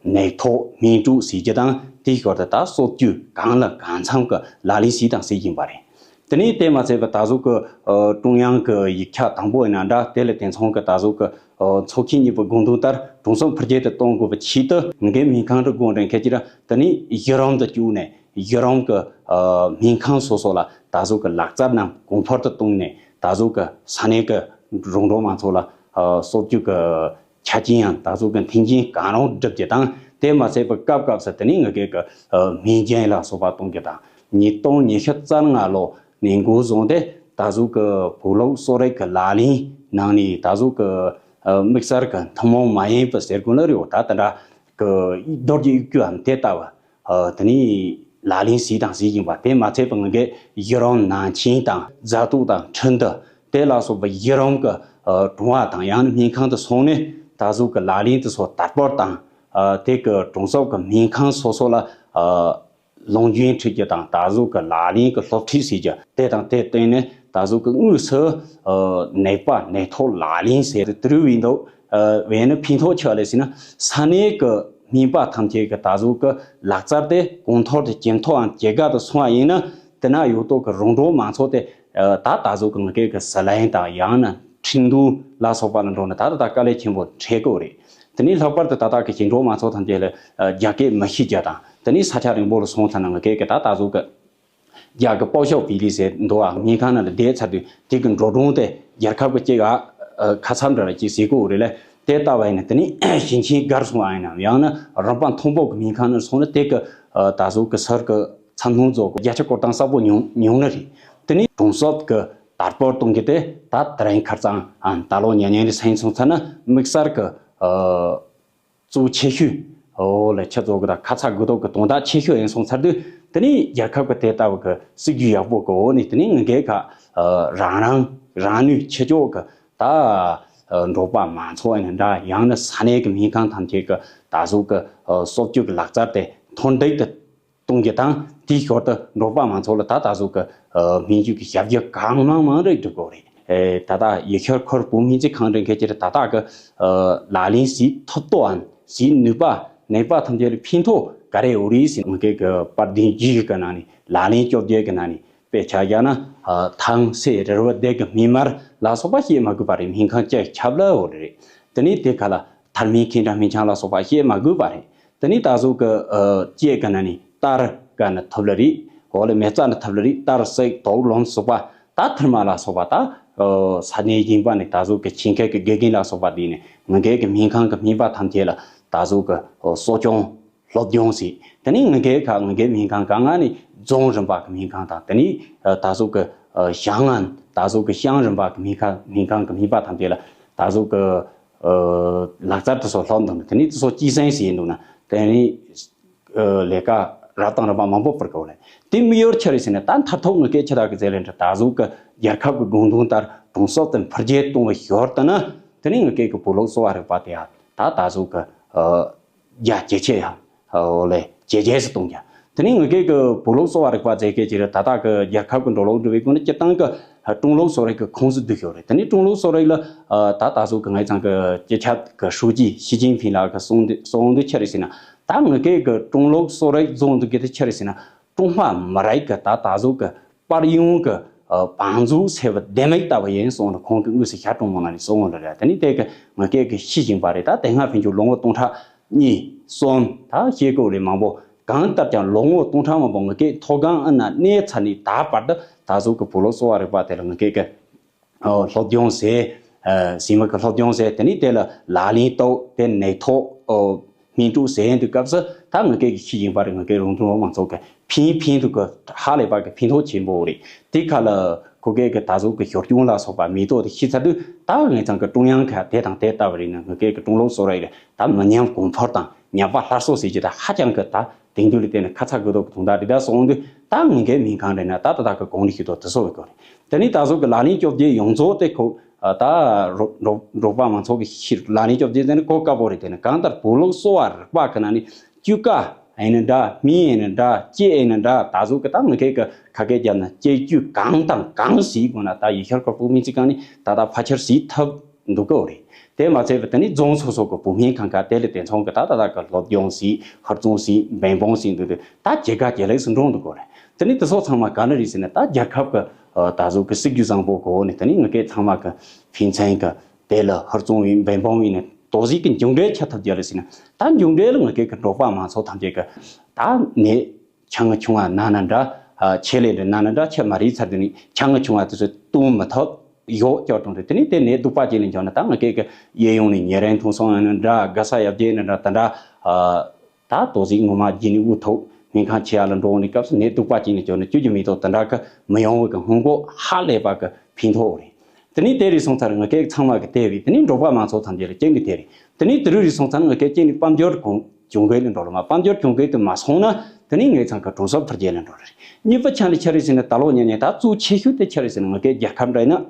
ནས་ནད་ཐོག་སྨན་དྲུག་ཟེར་རྒྱུ་དང་། དེའི་སྐོར་དུ་ད་སྲོལ་རྒྱུན་གང་ལ་གང་འཚམ་གྱི་ལག་ལེན་བྱས་དང་བྱེད་བཞིན་པ་རེད། དེ་ནས་དེ་མ་ཚད་པར་ད་གཟོད་ཀྱི་ཨ་ཀྲུང་དབྱང་གི་ཡིག་ཆ་དང་པོ་ཡིན་ན་འདྲ། དེ་ལ་དེ་མཚུངས་ཀྱི་ད་གཟོད་ཀྱི་ཨ་ཚོགས་ཆེན་གཉིས་པོའི་དགོངས་དོན་ལྟར་གྲོང་གསེབ་འཕེལ་རྒྱས་དུ་གཏོང་དགོས་པའི་ཆེད་དུ་ངའི་སྨན་ཁང་དུ་དགོངས་འགྲེལ་མཁན་གྱི་ར། དེ་ནས་གཞི་རིམ་དུ་བཅུག་ནས་གཞི་རིམ་གྱི་ཨ་སྨན་ཁང་སོ་སོ་ལ་ད་གཟོད་ཀྱི་ལག་རྩལ་རྣམས་གོང་འཕེལ་དུ་བཏང་ནས། ད་གཟོད་ཀྱི་ས་གནས་ཀྱི་རོང་འབྲོག་མང་ཚོགས་ལ་ཨ་སྲོལ་རྒྱུན་གྱི་ཆ་རྐྱེན་ཡང་ད་གཟོད་ཀྱི་མཐུན་རྐྱེན་གང་རུང་བསྒྲུབ་རྒྱུ་དང་། དེ་མ་ཚད་པར་སྐབས་སྐབས་སུ་དེ་ནས་ངེད་ཀྱི་ཨ་སྨན་སྦྱིན་ལ་སོགས་པ་གཏོང་རྒྱུ་དང་། ཉིས་སྟོང་ཉི་ཤུ་རྩ་ལྔ་ལོ་ནས་འགོ་བཟུང་སྟེ་ད་གཟོད་ཀྱི་བོད་ལུགས་གསོ་རིག་གི་ལག་ལེན་ནང་ནས་ད་གཟོད་ཀྱི་ཨ་དམིགས་བསལ་གྱི་ཐུན་མོང་མ་ཡིན་པའི་ཟེར་དགོས་ན་རེད་བ། ད་དེ་འདྲ་གི་རྡོ་རྗེ་དབྱུག་གུའམ་དེ་ལྟ་བུ། ཨ་དེ་ནས་ལག་ལེན་བྱས་དང་བྱེད་བཞིན་པ། དེ་མ་ཚད་པར་ངེད་ཀྱི་གཞི་རིམ་ནང་ཆེན་དང་རྫ་ཏོག་དང་ཁྲིན་ཏུ་དེ་ལ་སོགས་པ་གཞི་རིམ་གྱི་ཨ་གྲོང་བ་དང་ཡང་ན་སྨན་ཁང་དུ་སོང་ནས་ད་གཟོད་ཀྱི་ལག་ལེན་དུ་སོགས་དར་སྤེལ་དང་། ཨ་དེ་གི་གྲོང་གསེབ་ཀྱི་སྨན་ཁང་སོ་སོ་ལ་ཨ་ལུང་རྒྱུན་ཁྲིད་རྒྱུ་དང་། ད་གཟོད་ཀྱི་ལག་ལེན་གྱི་སློབ་ཁྲིད་བྱེད་རྒྱུ་དེ་དང་དེ་བསྟུན་ནས་ད་གཟོད་ཀྱི་དངོས་སུ་ཨ་ནད་པ་ནད་ཐོག་ལག་ལེན་ཟེར་དེ་རུ་བའི་འདུག་ཨ་བས་ན་ཕན་ཐོགས་ཆེ་བ་ལས་ཟེར་ན། ས་གནས་ཀྱི་སྨན་པ་ཐམས་ཅད་ཀྱི་ད་གཟོད་ཀྱི་ལག་རྩལ་དེ་གོང་མཐོར་དུ་ཇེ་མཐོའམ་ཇེ་དགའ་དུ་སོང་བ་ཡིན་ན། དེ་ན་ཡོད་དོ་ཀྱི་རོང་འབྲོག་མང་ཚོགས་དེ་ཨ་ད་ད་གཟོད་ཀྱི་ངེད་ཀྱི་ཟི་ལིང་དང་ཡང་ན་ཁྲིན་ཏུའུ་ལ་སོགས་པ་ལ་འགྲོ་ན་ད་ད་ད་དཀའ་ལས་ཆེན་པོ་འཕྲད་ཀྱི་རེད། དེ་ནས་ལྷག་པར་དུ་ད་ལྟ་གི་ཞིང་འབྲོག་མང་ཚོགས་ཐམས་ཅད་ལ་ཨ་རྒྱ་སྐད་མི་ཤེས་རྒྱུ་དང་། དེ་ནས་ས་ཆ་རིང་པོ་ལ་སོང་ཚར་ན་ངེད་ཀྱི་ད་ད་གཟོད་ཀྱི་རྒྱ་གི་པའོ་ཞའོ་པི་ལི་ཟེར་འདུག་ཨ། སྨན་ཁང་ནང་ལ་བསྡད་ཚར་དུས་དེ་གི་འགྲོ་གྲོན་དེ་རྒྱལ་ཁབ་ཀྱི་ཅིག་ཨ་ཁ་ཚ་འདྲ་ལ་ཅིག་ཟེར་གོ་རེད་ལ། དེ་ལྟ་བ་ཡིན་ན་དེ་ནས་ཞིང་ཆེན་སྒར་སོང་བ་ཡིན་ནམ་ཡང་ན་རིམ་པ་མཐོན་པོ་གི་སྨན་ཁང་ནང་སོང་ན་དེ་གི་ཨ་ད་གཟོད་ཀྱི་ཟུར་གི་ཚ་སྣོན་རྫོགས་གི་བརྒྱ་ཆ་སྐོར་གཏོང་ས་པོ་ཉུང་ཉུང་ནི་རེད། དེ་ནས་གྲོང་གསེབ་ཀྱི་དར་སྤེལ་གཏོང་རྒྱུ་དེ་ད་དེ་རིང་ཁ་རྩང་ཨ་ད་ལོ་ཉེ་ཉེ་རེ་སེང་སོང་ཚར་ན་དམིགས་བསལ་གྱི་ཨ་གཙོ་ཆེ་ཤོས་འོ་ལས་ཆ་ཚོགས་ཀྱི་དང་ཁ་ཚ་དགོས་གཏུགས་ཀྱི་དོན་དག་ཆེ་ཤོས་ཡིན་སོང་ཚར་དུས། དེ་ནས་རྒྱལ་ཁབ་ཀྱི་དེ་ལྟ་བུ་གི་སྲིད་ཇུས་ཡག་པོ་གི་འོག་ནས་དེ་ནས་ངེད་ཀྱི་ཁ་རང་རང་རང་ནུས་ཆེ་ཕྱོགས་ཀྱི་ད་འབྲོག་པ་མང་ཚོགས་ཡིན་འདྲ། ཡང་ན་ས་གནས་ཀྱི་སྨན་ཁང་ཐམས་ཅད་ཀྱི་ད་གཟོད་ཀྱི་སྲོལ་རྒྱུན་གྱི་ལག་རྩལ་དེ་མཐོར་འདེགས་དུ་གཏོང་རྒྱུ་དང་། དེའི་ཞོར་དུ་འབྲོག་པ་མང་ཚོགས་ལ་ད་ད་གཟོད་ཀྱི་ཨ་སྨན་བཅོས་ཀྱི་ཞབས་ཞུ་གང་མང་མང་རེ་སྒྲུབ་དགོས་རེད། ཨེ་ད་ལྟ་ཡུལ་ཤུལ་ཁུལ་བོད་སྨན་རྩིས་ཁང་འདྲ་མཁན་གྱི་ད་ལྟ་གི་ཨ་ལག་ལེན་བྱེད་ཐུབ་ཏོའམ་བྱེད་ནུས་པ་ནད་པ་ཐམས་ཅད་ལ་ཕན་ཐོགས་ག་རེ་ཡོད་རེད་ཟེར། ངེད་ཀྱི་དཔལ་ལྡན་རྒྱུད་བཞི་གི་ནང་ནས་ལག་ལེན་བཅོ་བརྒྱད་ཀྱི་ནང་ནས་དཔེ་ཆ་བཞག་ན་ཨ་ཐང་སེ་རིལ་བུ་ལྡེ་གི་སྨན་མར་ལ་སོགས་པ་བཤད་མ་དགོས་པ་རེད། སྨན་ཁང་བཅུ་ཆ་ལ་ཡོད་རེད། དེ་ནས་དེ་ག་ལ་ཐར་སྨན་ཁེ་འདྲ་སྨན་ཆང་ལ་སོགས་པ་བཤད་མ་དགོས་པ་རེད། དེ་ནས་ད་གཟོད་ཀྱི་ཨ་བཅས་ཀྱི་ནང་ནས་གཏར་ག་ནི་ཐུབ་ལ་རེད། འོ་ལས་མེ་བཙའ་ནི་ཐུབ་ལ་རེད། གཏར་སྲེག་དོགས་སློང་སོགས་པ། ད་ཐུར་མ་ལ་སོགས་པ་ད་ཨ་ས་གནས་གཞན་པ་ནས་ད་གཟོད་ཀྱི་ཆེད་མཁས་ཀྱི་དགེ་རྒན་ལ་སོགས་པ་བསྡུས་ནས་ངེད་ཀྱི་སྨན་ཁང་གི་སྨན་པ་ཐམས་ཅད་ལ་ད་གཟོད་ཀྱི་ཨ་གསོ་སྐྱོང་སློབ་སྦྱོང་ཟེར། དེ་ནས་ངེད་ཀྱི་ཁ་ངེད་ཀྱི་སྨན་ཁང་ག་ང་ནས་རྫོང་རིམ་པ་གི་སྨན་ཁང་དང་། དེ་ནས་ཨ་ད་གཟོད་ཀྱི་ཨ་ཞང་ངམ་ད་གཟོད་ཀྱི་ཤང་རིམ་པ་གི་སྨན་ཁང་སྨན་ཁང་གི་སྨན་པ་ཐམས་ཅད་ལ་ད་གཟོད་ཀྱི་ཨ་ལག་རྩལ་དེ་ཚོ་སློབ་འདུག་ནས། དེ་ནས་དེ་ཚོ་སྐྱེད་སྲིང་བྱས་འདུག་ན་དེ་ནས་ཨ་ལས་ཀ་རབ་དང་རིམ་པ་མང་པོ་སྤེལ་དགོས་ལ། དེ་དམིགས་ཡུལ་ཆི་རེད་ཟེར་ན། ད་མཐར་ཐུག་ངེད་ཀྱི་ཆེ་ཐག་གི་ཟེར་ལེན་འདྲ་ད་གཟོད་ཀྱི་རྒྱལ་ཁབ་ཀྱི་དགོངས་དོན་ལྟར་གྲོང་གསེབ་དེ་འཕེལ་རྒྱས་གཏོང་བའི་ཞོར་དུ་ན། དེ་ནས་ངེད་ཀྱི་བོད་ལུགས་གསོ་བ་རིག་པ་དེ་ཡང་ད་ད་གཟོད་ཀྱི་ཨ་རྒྱ་ཇེ་ཆེ་ཡང་འོ་ལས་ཇེ་རྒྱས་སུ་གཏོང་རྒྱུ། དེ་ནས་ངེད་ཀྱི་བོད་ལུགས་གསོ་བ་རིག་པ་ཟེར་མཁན་ཅིག་རེད། ད་ལྟ་གི་རྒྱལ་ཁབ་ཀྱི་འགྲོ་ལུགས་འགྲོ་བའི་སྒོ་ནས་སྤྱིར་བཏང་གི་ ཀྲུང་ལུགས་གསོ་རིག་གི་ཁོངས་སུ་བསྡུས་ཡོད་རེད། དེ་ནས་ཀྲུང་ལུགས་གསོ་རིག་ལ་ད་ད་གཟོད་ཀྱི་ངའི་ཚང་གི་སྤྱི་ཁྱབ་ཀྱི་ཧྲུའུ་ཅི་ཞི་ཅིན་ཕིང་ལགས་ཀྱིས་གསུངས་དེ་གསུངས་དེ་ཆི་རེད་ཟེར་ན། ད་ངེད་ཀྱི་ཀྲུང་ལུགས་གསོ་རིག་བཟོ་འདུག་གི་དེ་ཆི་རེད་ཟེར་ན། ཀྲུང་ཧྭ་མི་རིགས་ཀྱི་ད་ད་གཟོད་ཀྱི་པར་ཡོང་གི་བང་མཛོད་ཟེར་བ་ལྡེ་མིག་ལྟ་བུ་ཡིན་གསུངས་ནས་ཁོང་གིས་དངོས་སུ་ཞལ་དྲུང་མོ་ནང་ནས་གསུངས་ཡོད་རེད། དེ་ནས་དེ་གི་ངེད་ཀྱི་གི་ཤེས་བཞིན་པ་རེད། ད་དེ་སྔ་ཕན་ཆད་ལོ་ངོ་སྟོང་ཕྲག་གཉིས་གསུམ་ད་ཤེས་དགོས་རེད། མང་པོ་གང་ལྟར་ཀྱང་ལོ་ངོ་སྟོང་ཕྲག་མང་པོ་ངེད་ཀྱི་མཐོ་སྒང་ཨ་ན་གནས་ཚར་ནས་ད་བར་དུ་ད་གཟོད་ཀྱི་བོད་ལུགས་གསོ་བ་རིག་པ་དེ་ལ་ངེད་ཀྱི་ཨོ་སློབ་སྦྱོང་ཟེར། ཨ་ཟིན་མ་གི་སློབ་སྦྱོང་ཟེར། དེ་ནས་དེ་ལ་ལག་ལེན་གཏོང་དེ་ནས་ཐོག་ཨོ་སྨིན་དྲུག་ཟེར་དུས་སྐབས་སུ་ད་ངེད་ཀྱི་ཤེས་བཞིན་པ་རེད། ངེད་ཀྱི་རོང་ཁྱིམ་མང་ཚོགས་ཀྱི་ཕན་ཕན་ཐོགས་ཀྱི་ཧ་ལས་པ་གི་ཕན་ཐོགས་ཆེན་པོ་རེད། དེ་ཁ་ལ་ཁོ་གེ་གི་ད་གཟོད་ཀྱི་ཞོར་སྐྱོང་ལ་སོགས་པ་མེ་ཏོག་དེ་ཤི་ཚར་དུས་ད་ངེད་ཚང་གི་ཀྲུང་དབྱང་གི་དེ་དང་དེ་ལྟ་བུ་རེད་ན་ངེད་ཀྱི་ཀྲུང་ལུགས་གསོ་རིག་རེད། ད་མི་ཉམས་གོང་འཕེལ་དང་ཉམས་པ་སླར་གསོ་ཟེར་གྱི་ད་ཧ་ཅང་གི་ད་དེང་དུས་ལ་བལྟས་ན་ཁ་ཚ་དགོས་གཏུགས་ཀྱི་དོན་དག་འདི་ལྟར་སོང་དུས་ད་ངེད་ཀྱི་སྨན་ཁང་རེད་ན་ད་ད་ལྟ་གི་གོང་ནས་ཞུ་དོ་དེ་སོ་བའི་སྐོར་རེད། དེ་ནས་ད་གཟོད་ཀྱི་ལག་ལེན་བཅོ་བརྒྱད་ཡོངས་རྫོགས་དེ་ཁོ་ད་རོ་རོ་རོགས་པ་མང་ཚོགས་ཀྱི་ཤིར་ལག་ལེན་བཅོ་བརྒྱད་དེ་ནི་གོ་དཀའ་པོ་རེད། དེ་ནི་གང་ལྟར་བོད་ལུགས་གསོ་བ་རིག་པ་གི་ནང་ནས་བཅུ་ཀ་ཡིན་ན་འདྲ་སྨན་ཡིན་ན་འདྲ་ལྕེ་ཡིན་ན་འདྲ་ད་གཟོད་ཀྱི་ད་ངེད་ཀྱི་ཁ་སྐད་རྒྱབ་ན་ལྕེ་བཅུད་གང་དང་གང་ཟིག་དགོས་ན་ད་ཡུལ་ཤར་ཁོར་པུ་སྨན་རྩིས་ཁང་ནས་ད་ལྟ་ཕལ་ཆེར་ཟིག་ཐབས། འདུག་གོ་རེད། དེ་མ་ཚད་པ་དེ་ནི་རྫོང་སོ་སོ་གི་བུད་སྨན་ཁང་ཁག་དེ་ལ་དེ་ཚང་གི་ད་ད་ད་གི་སློབ་སྦྱོང་ཟིག་ཧུར་བརྩོན་ཟིག་འབད་འབུངས་ཟིག་འདུག་དུས་ད་ཇེ་དགའ་ཇེ་ལེགས་སུ་འགྲོ་འདུག་གོ་རེད། དེ་ནི་དེ་ཚོ་ཚང་མ་ག་ནི་རེད་ཟེར་ན་ད་རྒྱལ་ཁབ་གི་ད་གཟོད་གི་སྲིད་ཇུས་བཟང་པོ་གོ་ནི་དེ་ནི་ངེད་ཀྱི་ཚང་མ་གི་ཕན་ཚུན་གི་དེ་ལ་ཧུར་བརྩོན་ཡིན་འབད་འབུངས་ཡིན་ནི་དོ་ཟིག་གི་མཇུག་འབྲས་ཆ་ཐུབ་རྒྱུ་རེད་ཟེར་ན་ད་མཇུག་འབྲས་ལ་ངེད་ཀྱི་གི་འབྲོག་པ་མང་ཚོགས་ཐམས་ཅད་གི་ད་ནི། ཆང་ཆུང་བ་ན་ན་འདྲ། ཆེད་ལས་འདྲ་ན་ན་འདྲ་ཆེད་མ་རིག་ཚར་དུས་ནི་ཆང་ཆུང་བ་དེ་ཚོ་བཏུང་མི་ཐུབ་ཡོག་ཀྱོག་གྲོང་དུ་དེ་ནི་དེ་ནས་སྡུག་པ་ཅན་ལ་འཇོག་ན་ད་ང་སྐད་ཀྱི་གཡས་གཡོན་ནས་ཉེ་རིང་ཐུང་སོང་ཡང་ན་འདྲ་དགའ་ས་ཡབ་རྒྱས་ན་འདྲ་ད་འདྲ། ད་དོ་ཟིག་ངོ་མ་རྒྱུ་ནི་དབུ་ཐོག་སྨན་ཁང་ཆེ་ཡ་ལ་འགྲོ་འོང་ནི་སྐབས་སུ་ནས་སྡུག་པ་ཅན་ལ་འཇོག་ན་ཅུ་ཅུ་མེ་ཏོག་དེ་འདྲ་གི་མི་ཡོང་བའི་གི་སྔོན་འགོག་ཧ་ལས་པ་གི་ཕན་ཐོགས་རེད། དེ་ནས་དེ་རིགས་སོང་ཚར་ང་སྐད་ཚང་མ་གི་དེ་བས་དེ་ནས་འབྲོག་པ་མང་ཚོགས་ཐམས་ཅད་ལ་སྐྱེ་ནི་དེ་རེད། དེ་ནས་དེ་རིགས་རིགས་སོང་ཚར་ང་སྐད་སྐྱེ་ནི་དཔལ་འབྱོར་གོང་གྱོང་གུད་ལ་འགྲོ་ལ་མ་དཔལ་འབྱོར་གྱོང་གུད་དུ་མ་སོང་ན་དེ་ནས་ངེད་ཚང་གི་གྲོང་གསེབ་འཕེལ་རྒྱས་ལ་འགྲོ་རེད། གཉིས་པ་ཆ་ནས་ཆ་རེད་ཟེར་ན་ད་ལོ་ཉན་ཉན་ད་གཙོ་ཆེ་ཤོས་དེ་ཆ་རེད་ཟེར་ན་ང་སྐད་རྒྱལ་ཁབ་འདྲ་ཡིན་ན་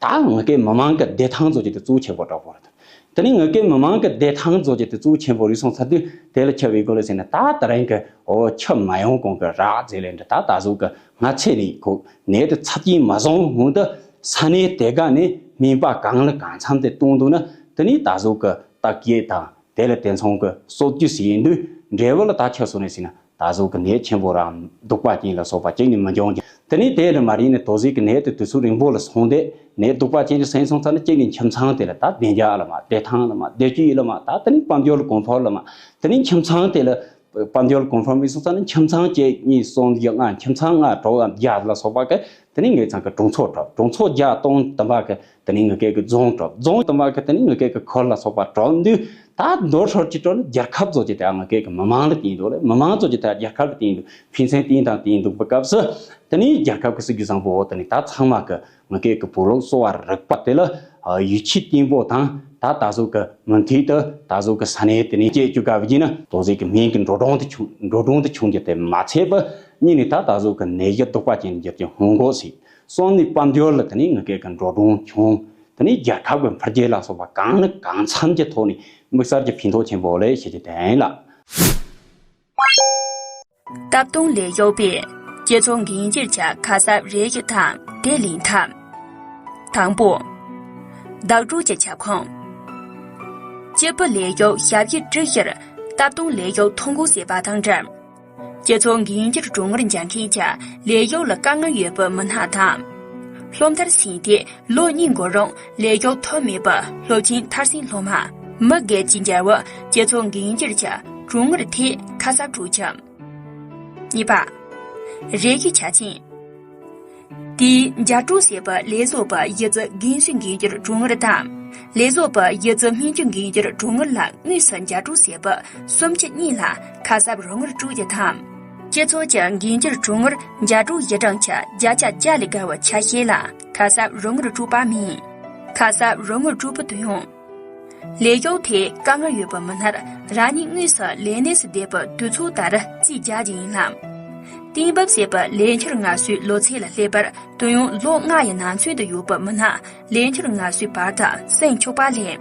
ད་ང་སྐད་མི་མང་གི་བདེ་ཐང་བཟོ་རྒྱུ་དེ་གཙོ་ཆེ་བོ་འདྲ་བོ་རེད། དེ་ནས་ང་སྐད་མི་མང་གི་བདེ་ཐང་བཟོ་རྒྱུ་དེ་གཙོ་ཆེ་བོ་རིགས་སོང་ཚར་དུས་དེ་ལ་ཆ་བའི་སྒོ་ལ་ཟེར་ན་ད་ད་རིང་གི་འོ་ཆུ་མ་ཡོང་གོང་གི་རག་རྫས་ལས་འདྲ་ད་ད་གཟོད་གི་ང་ཚེ་ནས་ཁོ་ནད་དེ་ཚབས་ཆེན་མ་བཟུང་སྔོན་དུ་ས་གནས་དེ་ག་ནས་སྨན་པ་གང་ལ་གང་འཚམ་དེ་གཏོང་འདུག་ན་དེ་ནས་ད་གཟོད་གི་བརྟག་དཔྱད་དང་དེ་ལ་དེ་མཚུངས་ཀྱི་སྲོལ་རྒྱུན་ཞིག་ཡིན་དུས་འབྲས་བུ་ལ་ད་ཁྱོད་སོང་ནས་ཟིན་ན་ད་གཟོད་ཀྱི་ནད་ཆེན་པོ་རང་སྡུག་པ་ཅན་ལ་སོགས་པ་གཅིག་ནས་མི་འབྱུང་ཀྱང་དེ་ནས་དེ་ལ་མ་རིག་ནས་དོ་ཟིག་གི་ནད་དེ་དུས་ཚོད་རིང་པོ་ལ་སོང་སྟེ་ནད་སྡུག་པ་ཅན་ལ་སེམས་སོང་ཚར་ན་གཅིག་ནས་ཁྱིམ་ཚང་དེ་ལ་ད་བདེ་འཇགས་ལ་མ་བདེ་ཐང་ལ་མ་བདེ་སྐྱིད་ལ་མ་ད་དེ་ནས་དཔལ་འབྱོར་གོང་འཕེལ་ལ་མ་དེ་ནས་ཁྱིམ་ཚང་དེ་ལ་དཔལ་འབྱོར་གོང་འཕེལ་མི་སོང་ཚར་ན་ཁྱིམ་ཚང་གཅིག་གཉིས་གསུམ་བཞི་ལྔ་ཁྱིམ་ཚང་ལྔ་དྲུག་ལ་བརྒྱ་ལ་སོགས་པ་གི་དེ་ནས་ངེད་ཚང་གི་གྲོང་ཚོ་གྲོགས་གྲོང་ཚོ་བརྒྱ་སྟོང་དུ་མ་གི་དེ་ནས་ངེད་སྐད་ཀྱི་རྫོང་གྲོགས་རྫོང་དུ་མ་གི་དེ་ནས་ངེད་སྐད་ཀྱི་ཁུལ་ལ་སོགས་པ་གྲོགས་འདུས་ད་མདོར་ཧྲོལ་གྱི་གྲོགས་ནི་རྒྱལ་ཁབ་བཟོ་རྒྱུ་དེ་ངེད་སྐད་ཀྱི་མི་མང་ལ་བསྟན་འདུག་ལ་མི་མང་བཟོ་རྒྱུ་དེ་རྒྱལ་ཁབ་ལ་བསྟན་འདུག་ཕན་ཚུན་བསྟན་དང་བསྟན་འདུག་པའི་སྐབས་སུ་དེ་ནས་རྒྱལ་ཁབ་ཀྱི་སྲིད་ཇུས་བཟང་པོ་འོག་དེ་ནས་ད་ཚང་མ་གི་ངེད་སྐད་ཀྱི་བོད་ལུགས་གསོ་བ་རིག་པ་དེ་ལ་ཡིད་ཆེས་བརྟན་པོ་དང་ད་ད་གཟོད་ཀྱི་མུ་མཐུད་དུ་ད་གཟོད་ཀྱི་ས་གནས་དེ་ནས་སྐྱེ་བཅུག་ག་བ་ཡིན་ན་དོ་ཟིག་གི་སྨན་གྱི་འགྲོ་གྲོན་དུ་བྱུང་འགྲོ་གྲོན་དུ་བྱུང་རྒྱུ་དེ་མ་ཚད་པ་གཉིས་ནས་ད་ད་གཟོད་ཀྱི་ནད་གཞི་སྡུག་པ་ཅན་འགྱུར་གྱི་སྔོན་འགོག་སྲིད། གསུམ་ནི་དཔལ་འབྱོར་ལ་དེ་ནི་ངེད་སྐད་ཀྱི་འགྲོ་གྲོན་བྱུང་། དེ་ནི་རྒྱལ་ཁབ་ཀྱི་འཕེལ་རྒྱས་ལ་སོགས་པ་གང་ནི་གང་འཚམ་གྱི་ཐོག་ནས་དམིགས་བསལ་གྱི་ཕན་ཐོགས་ཆེན་པོ་ལས་ཞེས་ཀྱི་དེ་ཡིན་ལ། སྟབས་སྟོང་ལས་གཡོལ་བའི་སྤྱི་ཚོགས་འགན་འཁྱེར་བྱ་ཁ་གསབ་རེ་ཞིག་དང་དེ་ལེན་ཐབས། དང་པོ། བདག་སྒྲུབ་ཀྱི་ཁྱབ་ཁོངས། སྤྱི་པའི་ལས་གཡོལ་ཞབས་ཞུ་སྤྲི་ཕྱིར་སྟབས་སྟོང་ལས་གཡོལ་ཐོ་འགོད་བྱས་པ་དང་འབྲེལ། སྤྱི་ཚོགས་འགན་འཁྱེར་གྲོན་དངུལ་འཇལ་མཁན་གྱི་ལས་གཡོལ་ལ་དཀའ་ངལ་ཡོད་པའི་མི་སྣ་དང་། སློབ་མཐར་ཕྱིན་ཏེ་ལོ་གཉིས་འགོར་རུང་ལས་གཡོལ་ཐོབ་མེད་པའི་སློབ་ཆེན་མཐར་ཕྱིན་སློབ་མ་མི་སྒེར་གྱི་འཇལ་བའི་སྤྱི་ཚོགས་འགན་འཁྱེར་གྱི་གྲོན་དངུལ་དེ་ཁ་གསབ་སྤྲོད་ཀྱི། གཉིས་པ། རེ་ཞིག་ཆ་ཆེན། དེའི་འཇལ་སྤྲོད་བྱས་པའི་ལས་བཟོ་པའི་གཞི་རྩའི་རྒན་གསོའི་འགན་འཁྱེར་གྲོན་དངུལ་དང་། ལས་བཟོ་པའི་གཞི་རྩའི་སྨན་བཅོས་འགན་འཁྱེར་གྲོན་དངུལ་ལ་དངོས་སུ་འཇལ་སྤྲོད་བྱས་པའི་གསུམ་ཆ་གཉིས་ལ་ཁ་གསབ་རོགས་དངུལ་སྤྲོད་རྒྱུ་དང་། སྤྱི་ཚོགས་ཀྱི་འགན་འཁྱེར་གྲོན་དངུལ་འཇལ་སྤྲོད་གཞི་གྲངས་ཀྱི་བརྒྱ་ཆ་བརྒྱ་ལས་བརྒལ་བའི་ཆ་ཤས་ལ་ཁ་གསབ་རོགས་དངུལ་སྤྲོད་པ་མིན། ཁ་གསབ་རོགས་དངུལ་སྤྲོད་པའི་དུས་ཡུན། ལས་གཡོལ་དེ་དཀའ་ངལ་ཡོད་པའི་མི་སྣར་རང་ཉིད་དངོས་སུ་ལས་གནས་སུ་བསྡད་པའི་དུས་ཚོད་ལྟར་རྩིས་རྒྱག་རྒྱུ་ཡིན་ལ། གཏན་འབེབས་བྱས་པའི་ལས་འཁྱུར་ངལ་གསོའི་ལོ་ཚད་ལ་སླེབས་པར་དུས་ཡུན་ལོ་ལྔ་ཡི་ནང་ཚུན་དུ་ཡོད་པའི་མི་སྣ་ལས་འཁྱུར་ངལ་གསོའི་བར་དུ་སེང་ཆོག་པ་ལས།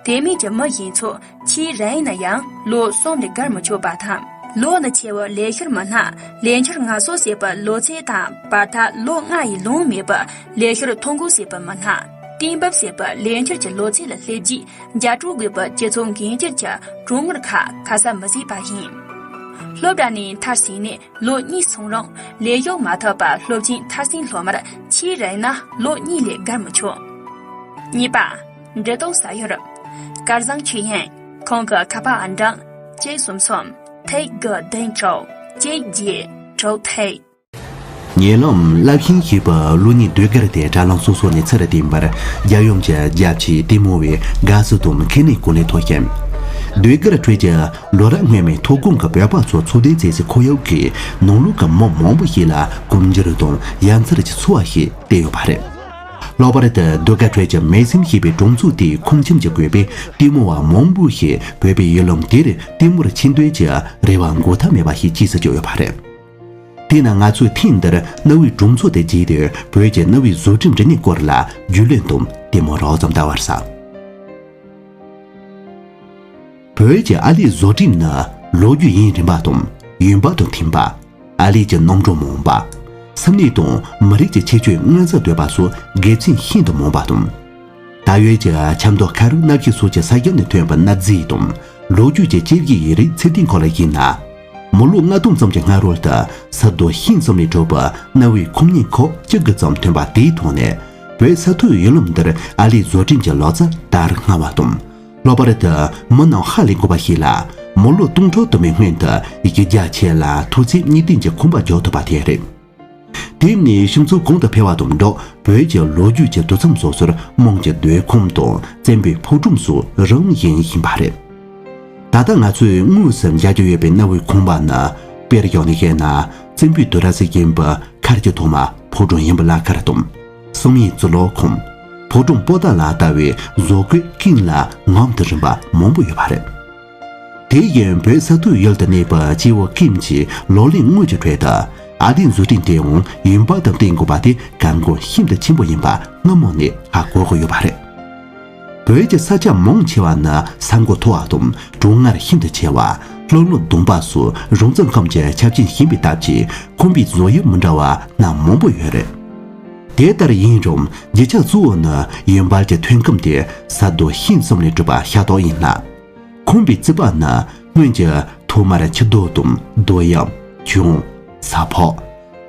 དེ་མིན་གྱི་མི་གཞན་ཚོ་ཆེས་རིང་ན་ཡང་ལོ་གསུམ་ལས་བརྒལ་མི་ཆོག་པ་དང་ ལོ་ནི་ཆེ་བར་ལས་ཤོར་མི་སྣང་། ལས་འཆར་སྔ་སོ་ཟེར་བའི་ལོ་ཚད་དང་བར་ཐག་ལོ་ལྔ་ཡི་ལོང་མེད་པར་ལས་ཤོར་ཐོ་འགོད་ཟེར་བ་མི་སྣང་། གཏན་འབེབས་ཟེར་བའི་ལས་འཆར་གྱི་ལོ་ཚད་ལ་སླེབས་རྗེས་རྒྱ་སྤྲོད་དགོས་པའི་སྤྱི་ཚོགས་འགན་འཁྱེར་གྱི་གྲོན་དངུལ་ཁག་ཁ་གསབ་མི་བྱེད་པ་ཡིན། སློབ་གྲྭ་ནས་མཐར་ཕྱིན་ནས་ལོ་གཉིས་སོང་རུང་ལས་ཞུགས་མ་ཐུབ་པར་སློབ་ཆེན་མཐར་ཕྱིན་སློབ་མར་ཆེས་རིང་ན་ལོ་གཉིས་ལས་བརྒལ་མི་ཆོག་གཉིས་པ། འབྲི་དོགས་ས་ཡོར། སྐལ་བཟང་ཆོས་དབྱིངས། ཁོང་གི་ཁ་པར་ཨང་གྲངས་གཅིག་གསུམ་གསུམ། ཐིག་དགུ་བདུན་དྲུག་གཅིག་བརྒྱད་དྲུག་ཐིག་ཉེ་ལམ་བླ་ཤིང་ཞེས་པའི་གློག་བརྙན་ཟློས་གར་དེ་དྲ་ལམ་སོ་སོ་ནས་ཚུར་བསྟན་པར། རྒྱལ་ཡོངས་ཀྱི་རྒྱ་ཆེའི་ལྟད་མོ་བའི་དགའ་བསུ་དང་ཁས་ལེན་གོ་གནས་ཐོབ་ཅིང་། ཟློས་གར་ཁྲོད་ཀྱི་ལོ་རབས་སྔོན་མའི་མཐོ་སྒང་གི་བོད་པ་ཚོ་འཚོ་སྡོད་མཛད་སའི་ཁོར་ཡུག་གིས་ནང་ལོགས་ཀྱི་མི་མང་པོ་ཞིག་ལ་སྐོམ་གྱུར་དང་ཡ་མཚར་གྱི་ཚོར་བ་ཞིག་སྟེར་ཡོད་པ་རེད། ལྷག་པར་དུ་ཟློས་གར་ཁྲོད་ཀྱི་མེ་སེམས་ཞེས་པའི་སྒྲུང་མཛོད་དེའི་ཁུངས་ཁྱིམ་གྱི་བཀོད་པས་ལྟད་མོ་བ་མང་པོ་ཞིག་བོད་པའི་གཞི་ལམ་དེར་ལྟད་མོར་ཕྱིན་འདོད་ཀྱི་རེ་བ་འགོག་ཐབས་མེད་པ་ཞིག་སྐྱེས་སུ་བཅུག་ཡོད་པ་རེད། དེས་ན་ང་ཚོས་ཐེངས་འདིར་གནའ་བོའི་སྒྲུང་མཛོད་དེ་བརྒྱུད་དེ་བོད་ཀྱི་གནའ་བོའི་བཟོ་སྐྲུན་རིག་གནས་སྐོར་ལ་རྒྱུས་ལོན་དང་ལྟད་མོ་རོབ་ཙམ་ལྟ་བར་བྱ། བོད་ཀྱི་ཨ་ལས་བཟོ་སྐྲུན་ནི་ལོ་རྒྱུས་ཡུན་རིང་བ་དང་ཡུན་པ་དང་མཐུན་པ། ཨ་ལས་ཀྱི་རྣམ་གྲངས་མང་བ། ས་གནས་དང་མི་རིགས་ཀྱི་ཁྱད་ཆོས་མངོན་གསལ་དོད་པ་སོགས་དགེ་མཚན་ཤིན་ཏུ་མང་བ་དང་། ད་ཡོད་ཀྱི་ཆབ་མདོ་ཁ་རུ་སྣ་བཞི་སོགས་ཀྱི་ས་ཁྱབ་ནས་ཐོན་པའི་གནའ་རྫས་དང་ལོ་རྒྱུས་ཀྱི་དཔྱད་གཞིའི་རིགས་ཚད་ལྡན་ཁག་ལ་གཞིགས་ན། མི་ལོ་ལྔ་སྟོང་ཙམ་གྱི་སྔ་རོལ་དུ་ས་རྡོ་ཤིང་གསུམ་ལས་གྲུབ་པའི་གནའ་བོའི་ཁུངས་སྙན་ཁག་བཅུ་དགུ་ཙམ་ཐོན་པ་དེའི་ཐོག་ནས་བོད་ས་མཐོའི་གཞི་ལམ་འདིར་ཨ་ལས་བཟོ་སྐྲུན་གྱི་ལག་རྩལ་དར་སྔ་བ་དང་། ལྷག་པར་དུ་མི་རྣམས་ཧ་ལས་དགོས་པ་ཞིག་ལ། མི་ལོ་སྟོང་ཕྲག་དུ་མའི་སྔོན་དུ་གཞི་རྒྱ་ཆེ་ལ་མཐོ་ཚད་གཉིས་ལྡན་གྱི་ཁང་པ་རྒྱག་ཐུབ་པ་དེ་རེད། དེ་ནས་ཕྱི་ཕྱོགས་གོང་དུ་འཕེལ་བ་དང་འགྲོགས་བོད་ཀྱི་ལོ་རྒྱུས་ཀྱི་དུས་མཚམས་སོ་སོར་དམངས་ཀྱི་སྡོད་ཁང་དང་བཙན་པོའི་ཕོ་བྲང་སོགས་རིམ་བཞིན་ཡིན་པ་རེད། ད་ལྟ་ང་ཚོས་དངོས་སུ་མཇལ་རྒྱུ་ཡོད་པའི་གནའ་བོའི་ཁང་པ་ནི་དཔེར་བཞག་ནས་བཤད་ན་བཙན་པོའི་དུས་རབས་སུ་བཞེངས་པའི་མཁར་གྱི་ཐོག་མ་ཕོ་བྲང་ཡིན་པ་ལ་ཁར་དང་། གསང་བའི་རྩི་ལོ་ཁང་། ཕོ་བྲང་པོ་ཏཱ་ལ་ལྟ་བུའི་བཟོ་བཀོད་ཀུན་ལ་ངམ་དུ་རིམ་པ་མང་པོ་ཡོད་པ་རེད། དེ་བཞིན་བོད་ས་མཐོའི་ཡུལ་དུ་གནས་པའི་སྐྱེ་བོ་ཀུན་གྱི་ལག་ལེན་དངོས་ཀྱི་ཁྲོད་དུ་ཨ་ལས་བཟོ་སྐྲུན་དེའང་ཡུན་པ་དང་བརྟན་དགོས་པ་དེ་གལ་འགངས་ཤིན་ཏུ་ཆེན་པོ་ཡིན་པ་སྔ་མོ་ནས་ཧ་གོ་གི་ཡོད་པ་རེད། བོད་ཀྱི་ས་ཆ་མང་ཆེ་བ་ནི་ས་མགོ་མཐོ་བ་དང་གྲང་ངར་ཤིན་ཏུ་ཆེ་བ། ལྷོ་ནུབ་གདོང་པ་སོགས་རང་བཙན་ཁམས་ཀྱི་ཆ་རྐྱེན་ཞན་པའི་སྟབས་ཀྱིས་ཁང་པའི་བཟོ་དབྱིབས་མི་འདྲ་བ་སྣ་མང་པོ་ཡོད་རེད། དེ་ལྟར་ཡིན་རུང་རྒྱུ་ཆ་གཙོ་བོ་ནི་ཡུན་བར་གྱི་ཐོན་ཁུངས་དེ་ས་རྡོ་ཤིང་གསུམ་ལས་གྲུབ་པ་ཤ་སྟག་ཡིན་ལ། ཁང་པའི་རྩིག་པ་ནི་སྔོན་གྱི་ཐོག་མར་ཆུ་རྡོ་དང་རྡོ་གཡབ། གྱང་། ས་ཕག།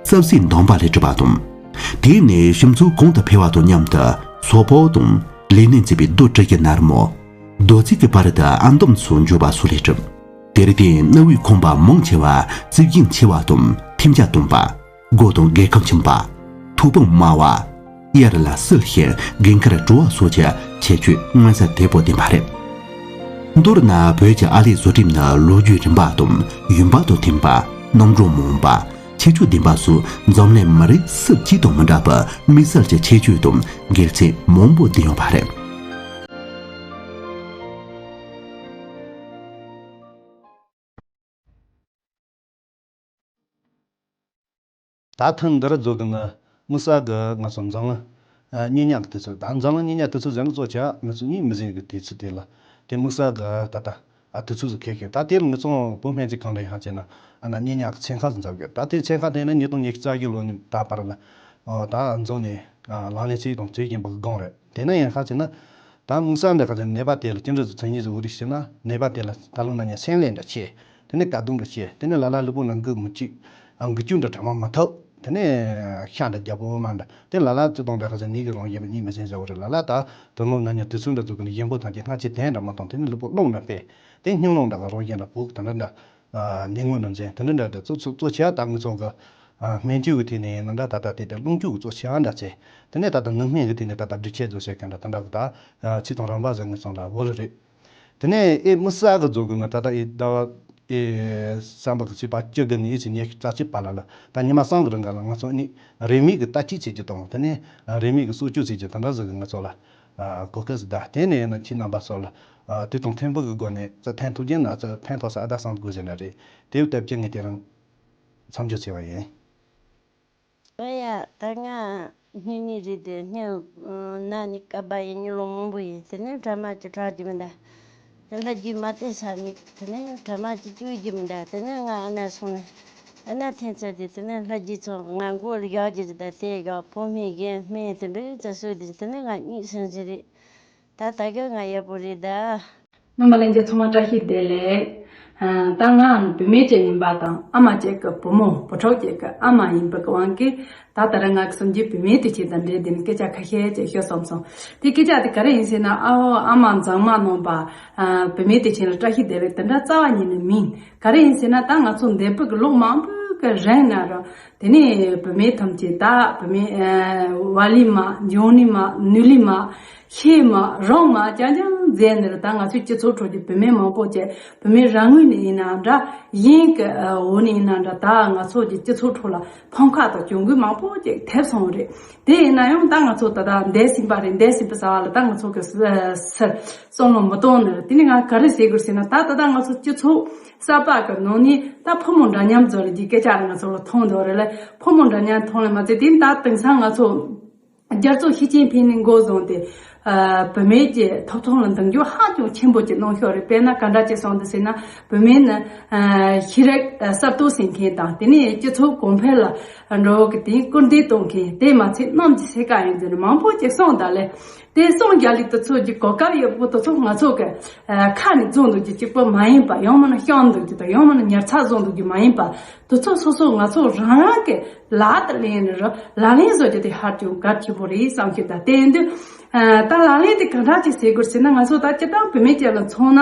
རྩྭ་བསིལ་འདམ་པ་ལས་གྲུབ་པ་དང་། དེ་ནས་ཕྱི་ཕྱོགས་གོང་དུ་འཕེལ་བ་དང་མཉམ་དུ་སོག་ཕག་དང་ལས་སྣེ་མཛེས་པའི་རྡོ་གྲུ་གི་ནར་མོ། རྡོ་རྩིག་གི་བར་དུ་ཨ་འདམ་སོགས་འཇུག་པ་སོགས་ལས་གྲུབ། དེར་བརྟེན་གནའ་བོའི་ཁང་པ་མང་ཆེ་བ་རྩིག་རྒྱུན་ཆེ་བ་དང་ཐེམ་ཆ་སྟོང་པ། སྒོ་དང་སྒེའུ་ཁུང་ཆེན་པ། ཐོག་དཔོན་དམའ་བ། དབྱར་ལ་བསིལ་ཞིང་དགུན་ཁར་དྲོ་བ་སོགས་ཀྱི་ཁྱད་ཆོས་མངོན་གསལ་དོད་པོ་ལྡན་པ་རེད། མདོར་ན་བོད་ཀྱི་ཨ་ལས་བཟོ་སྐྲུན་ནི་ལོ་རྒྱུས་རིང་བ་དང་ཡུན་པ་དང་མཐུན་པ། རྣམ་གྲངས་མང་བ། ཁྱད་ཆོས་ལྡན་པ་སོགས་འཛམ་གླིང་མི་རིགས་སུ་གཅིག་དང་མི་འདྲ་བའི་དམིགས་བསལ་གྱི་ཁྱད་ཆོས་དང་དགེ་མཚན་མང་པོ་ལྡན་ཡོད་པ་རེད། ད་ཐེངས་འདིར་བཟོ་གི་ནི་དམིགས་བསལ་གི་ང་ཚོ་འཛམ་གླིང་ཨ་སྙན་ངག་གི་དུས་ཚོད། ད་འཛམ་གླིང་སྙན་ངག་དུས་ཚོད་ཟེར་ནི་གཙོ་ཆེ་བ་ང་ཚོ་གཉིས་མི་ཟིན་གི་དུས་ཚོད་དེ་ལ་དེ་དམིགས་བསལ་གི་ད་ལྟ་ཨ་དུས་ཚོད་ཟིག་ཁེལ་ཤག་ད་དེ་ལ་ངེད་ཚོ་བོད་སྨན་རྩིས་ཁང་ལ་ཡང་བྱས་ན་ཨ་ན་སྙན་ངག་གི་ཚན་ཁག་ཟིག་འཛུགས་གི། ད་དེ་ཚན་ཁག་དེ་ནི་ཉིས་སྟོང་ཉི་ཤུ་རྩ་བཞི་ལོ་ནས་ད་བར་ལ་ཨོ་ད་འཛོམས་ནས་ཨ་ལག་ལེན་བྱས་དང་བྱེད་བཞིན་པ་གི་སྒང་རེད། དེ་ནས་ཡང་ཁ་ཅིག་ན། ད་དམིགས་བསལ་འདི་ཁ་ཅིག་ནད་པ་དེ་ལ་ཅི་འདྲ་ཟིག་མཚན་ཉིད་ཟིག་འོ་རིགས་ཞེ་ན། ནད་པ་དེ་ལ་ད་ལོ་ན་ཉ་སེམས་ལས་འདྲ་ཆེ། དེ་ནས་དཀའ་སྡུག་འདྲ་ཆེ། དེ་ནས་ལ་ལ་ལུས་པོ་ན་འགུལ་མི་བཅུག་ཨ་འགུལ་སྐྱོད་འདྲ་དྲང་མ་མ་ཐུབ། དེ་ནས་ཤ་འདྲ་རྒྱ་པོ་མ་འདྲ། དེ་ལ་ལ་ཅི་དང་འདྲ་ཁ་ཅིག་ནད་ཀྱི་རང་བཞིན་པ་གཉིས་མི་ཟིན་ཟེར་བ་རེད། ལ་ལ་ད་དུ་ལོ་ན་ཉ་དུས་ཚོད་འདྲ་ཚོ་གི་ནི་ཞིམ་པོ་ཐམས་ཅད་སྔ་ཕྱི་དན་འདྲ་མ་བཏང་། དེ་ནས་ལུས་པོ་རླུང་འདྲ་སྤེལ། དེ་སྙིང་རླུང་འདྲ་ག་རང་བཞིན་འདྲ་བུག་དེ་འདྲ་འདྲ། ནད་ངོ་ནི་འཛིན་དེ་འདྲ་འདྲ་འདྲ་གཙོ་གཙོ་གཙོ་ཆེ་བ་ད་ངེད་ཚོ་གི་སྨན་བཅོས་ཀྱི་ཐད་ནས་ཡིན་ན་འདྲ་ད་ལྟ་དེ་ལྟར་རླུང་སྐྱུག་གི་གཙོ་ཆེ་བ་འདྲ་ཚེ། དེ་ནས་ད་ལྟ་ནུ་སྨན་གྱི་ཐད་ནས་ད་ལྟ་སྒྲིག་ཆས་བཟོ་བྱེད་མཁན་འདྲ་ད་འདྲ་གི་ད་ཚིག་དང་རིམ་པ་ཟེར་ངེད་ཚོ་འདྲ་བོ་ལ་རེད། དེ་ནས་ཨེ་མི་ས་གི་བཟོ་གི་ང་ད་ལྟ་ཨེ་ཟླ་བ་ཨེ་བསམ་པ་གི་ཚེས་པ་བཅུ་དགུ་ནས་ཨེ་ཚེས་ཉི་ཤུ་རྩ་གཅིག་བར་ལ་ལ་ད་ཉི་མ་གསུམ་གི་རིང་ག་ལ་ང་ཚོ་ནི་རེའུ་མིག་གི་ལྟ་སྐྱིད་བྱེད་རྒྱུ་དང་དེ་ནས་རེའུ་མིག་གི་གསོ་བཅོས་བྱེད་རྒྱུ་ད་འདྲ་ཟིག་གི་ང་ཚོ་ལ་གོ་སྐབས་ཟིག་གདའ། དེ་ནས་ཡིན་ན་ཁྱེད་རྣམ་པ་ཚོ་ལ་དུས་དང་མཐུན་པ་གི་སྒོ་ནས་རྩ་ཕན་ཐོགས་རྒྱུ་ན་རྩ་ཕན་ཐོགས་ས་ཨ་ད་སང་དགོས་ཟེར་ན་རེད། དེ་བས་སྟབས་ཀྱིས་ངས་དེ་རིང་མཚམས་འཇོག་བྱས་པ་ཡིན། ཨོ་ཡ། ད་ང་སྨྱུ་གུ་རེད་དེ་སྨྱུ་གུ་ན་ནི་སྐབས་པ་ཡིན། སྨྱུ་ལོང་མང་པོ་ཡིན། དེ་ནས་གྲ་མ་ཅི་དྲག་རྒྱུ་མི་འདུག་དེ་ལྷ་རྒྱུད་མ་བལྟས་ས་ནས་དེ་ནས་གྲ་མ་ཅིག་བཅོས་རྒྱུ་མི་འདྲ། དེ་ནས་ང་ཨ་ན་སོང་ནས་ཨ་ན་ཐེན་ཚ་དེ་དེ་ནས་ལྷ་རྒྱུད་ཚོ་ང་མགོ་ལ་བཞག་རྒྱུ་ཟིག་དང་དེ་བཞག་ཕོ་སྨན་གཞན་སྨན་དེ་འདྲ་ཙ་སོ་དེ་དེ་ནས་ང་གཉིད་སེམས་སེ་རེད། ད་ད་ག་ང་ཡག་པོ་རེད་ད། རྣམ་པ་ལྷན་རྒྱས་ཚང་མ་བཀྲ་ཤིས་བདེ་ལེགས། ཨ། ད་ང་བུད་མེད་ཅིག་ཡིན་པ་དང་ཨ་མ་ཅིག་གི་བུ་མོ་བུ་ཕྲུག་ཅིག་གི་ཨ་མ་ཡིན་པའི་དབང་གིས། ད་ད་རེས་ང་གི་སུམ་ཅུ་བུད་མེད་དེ་ཅིག་དང་འབྲེལ་དེ་ནས་སྐད་ཆ་ཁ་ཤས་ཅིག་ཤོད་བསམ་སོང་། དེ་སྐད་ཆ་དེ་ག་རེ་ཡིན་ཟེར་ན། ཨ་ཨོ་ཨ་མ་མཛངས་མ་རྣམ་པ། ཨ། བུད་མེད་དེ་ཅིག་ལ་བཀྲ་ཤིས་བདེ་ལེགས་དེ་འདྲ་རྩ་བ་ཉིད་ནས་མིན། ག་རེ་ཡིན་ཟེར་ན། ད་ང་ཚོ་འདས་པོ་གི་ལོ་མང་པོ་གི་རིང་ན་ར། དེ་ནས་བུད་མེད་ཐམས་ཅད་ད་བུད་མེད། ཨ། བ་ལི་མ་འཇོན་ནི་མ་ནུས་ལི་མ། ཤེས་མ་རང་མ་རྐྱང་རྐྱང་མཛད་ནས་ར། ད་ང་ཚོའི་སྤྱི་ཚོགས་ཁྲོད་ཀྱི་བུད་མེད་མང་པོ་ཅིག་བུད་མེད་རང་ངོས་ནས་ཡིན་ན་འདྲ། གཞན་གྱི་འོག་ནས་ཡིན་ན་འདྲ། ད་ང་ཚོ་གི་སྤྱི་ཚོགས་ཁྲོད་ལ་ཕམ་ཁ་དང་གྱོང་གུན་མང་པོ་ཅིག་ཐེབས་སོང་བ་རེད། དེ་ཡིན་ན་ཡང་ད་ང་ཚོ་ད་ལྟ་འདས་ཟིན་པ་རེད། འདས་ཟིན་པ་ཟེར་བ་ལ་ད་ང་ཚོ་གི་སེམས་བསམ་བློ་མི་གཏོང་ནས་ར། དེ་ནས་ང་ག་རེ་ཟེར་དགོས་ཟེར་ན། ད་ད་ལྟ་ང་ཚོ་སྤྱི་ཚོགས་གསར་པ་གི་ནང་ནས་ད་ཕོ་མོ་འདྲ་མཉམ་བཟོ་རྒྱུའི་སྐད་ཆ་ར་ང་ཚོ་ལ་མཐོང་འདུག་རེད་ལ། ཕོ་མོ་འདྲ་མཉམ་མཐོང་ལ་མ་ཚད། དེ་ད་དེང་སང་ང་ཚོ་རྒྱ་མཚོ་ཞི་ཅིན་ཕིང་ནས་འགོ་བཟུང་སྟེ། ཨ། བུད་མེད་ཀྱི་ཐོབ་ཐང་ལ་འདང་རྒྱུ་ཧ་ཅང་ཆེན་པོ་ཅིག་གནང་ཤོག་རེད། དཔེར་ན་ག་འདྲ་ཅིག་གསུངས་འདུག་ཟེར་ན། བུད་མེད་ནི། ཨ། ཤེས་རིག་གསར་གཏོད་བྱེད་མཁན་དང་། དེ་ནས་སྤྱི་ཚོགས་གོང་འཕེལ་ལ་འགྲོ་བ་གི་དེ་སྐུལ་འདེད་གཏོང་མཁན། དེ་མ་ཚད་གནམ་གྱི་སེར་ཁ་ཡིན་ཟེར་ནས་མང་པོ་ཅིག་གསུངས་ད་ལེ། དེ་གསུངས་རྒྱ་ལི་དེ་ཚོ་གི་གོ་སྐབས་ཡག་པོ་དེ་ཚོ་ང་ཚོ་གི། ཨ། ཁ་ནས་བཟོ་འདུག་རྒྱུ་གཅིག་པོ་མ་ཡིན་པ། ཡང་མིན་ན་བཤད་འདུག་རྒྱུ་དང་། ཡང་མིན་ན་ཉར་ཚགས་བཟོ་འདུག་རྒྱུ་མ་ཡིན་པ། དེ་ཚོ་སོ་སོ་ང་ཚོ་རང་རང་གི་ལག་ཏུ་ལེན་ནས་ར་ལག་ལེན་བཟོ་རྒྱུ་དེ་ཧ་ཅང་གལ་ཆེན་པོ་རེད་བསམ་གྱི། ད་དེ་ཡིན་དུས། ཨ། ད་ལག་ལེན་དེ་ག་འདྲ་ཅིག་བྱེད་དགོས་ཟེར་ན། ང་ཚོ་ད་སྤྱིར་བཏང་བུད་མེད་ཅིག་ལ་མཚོན་ན།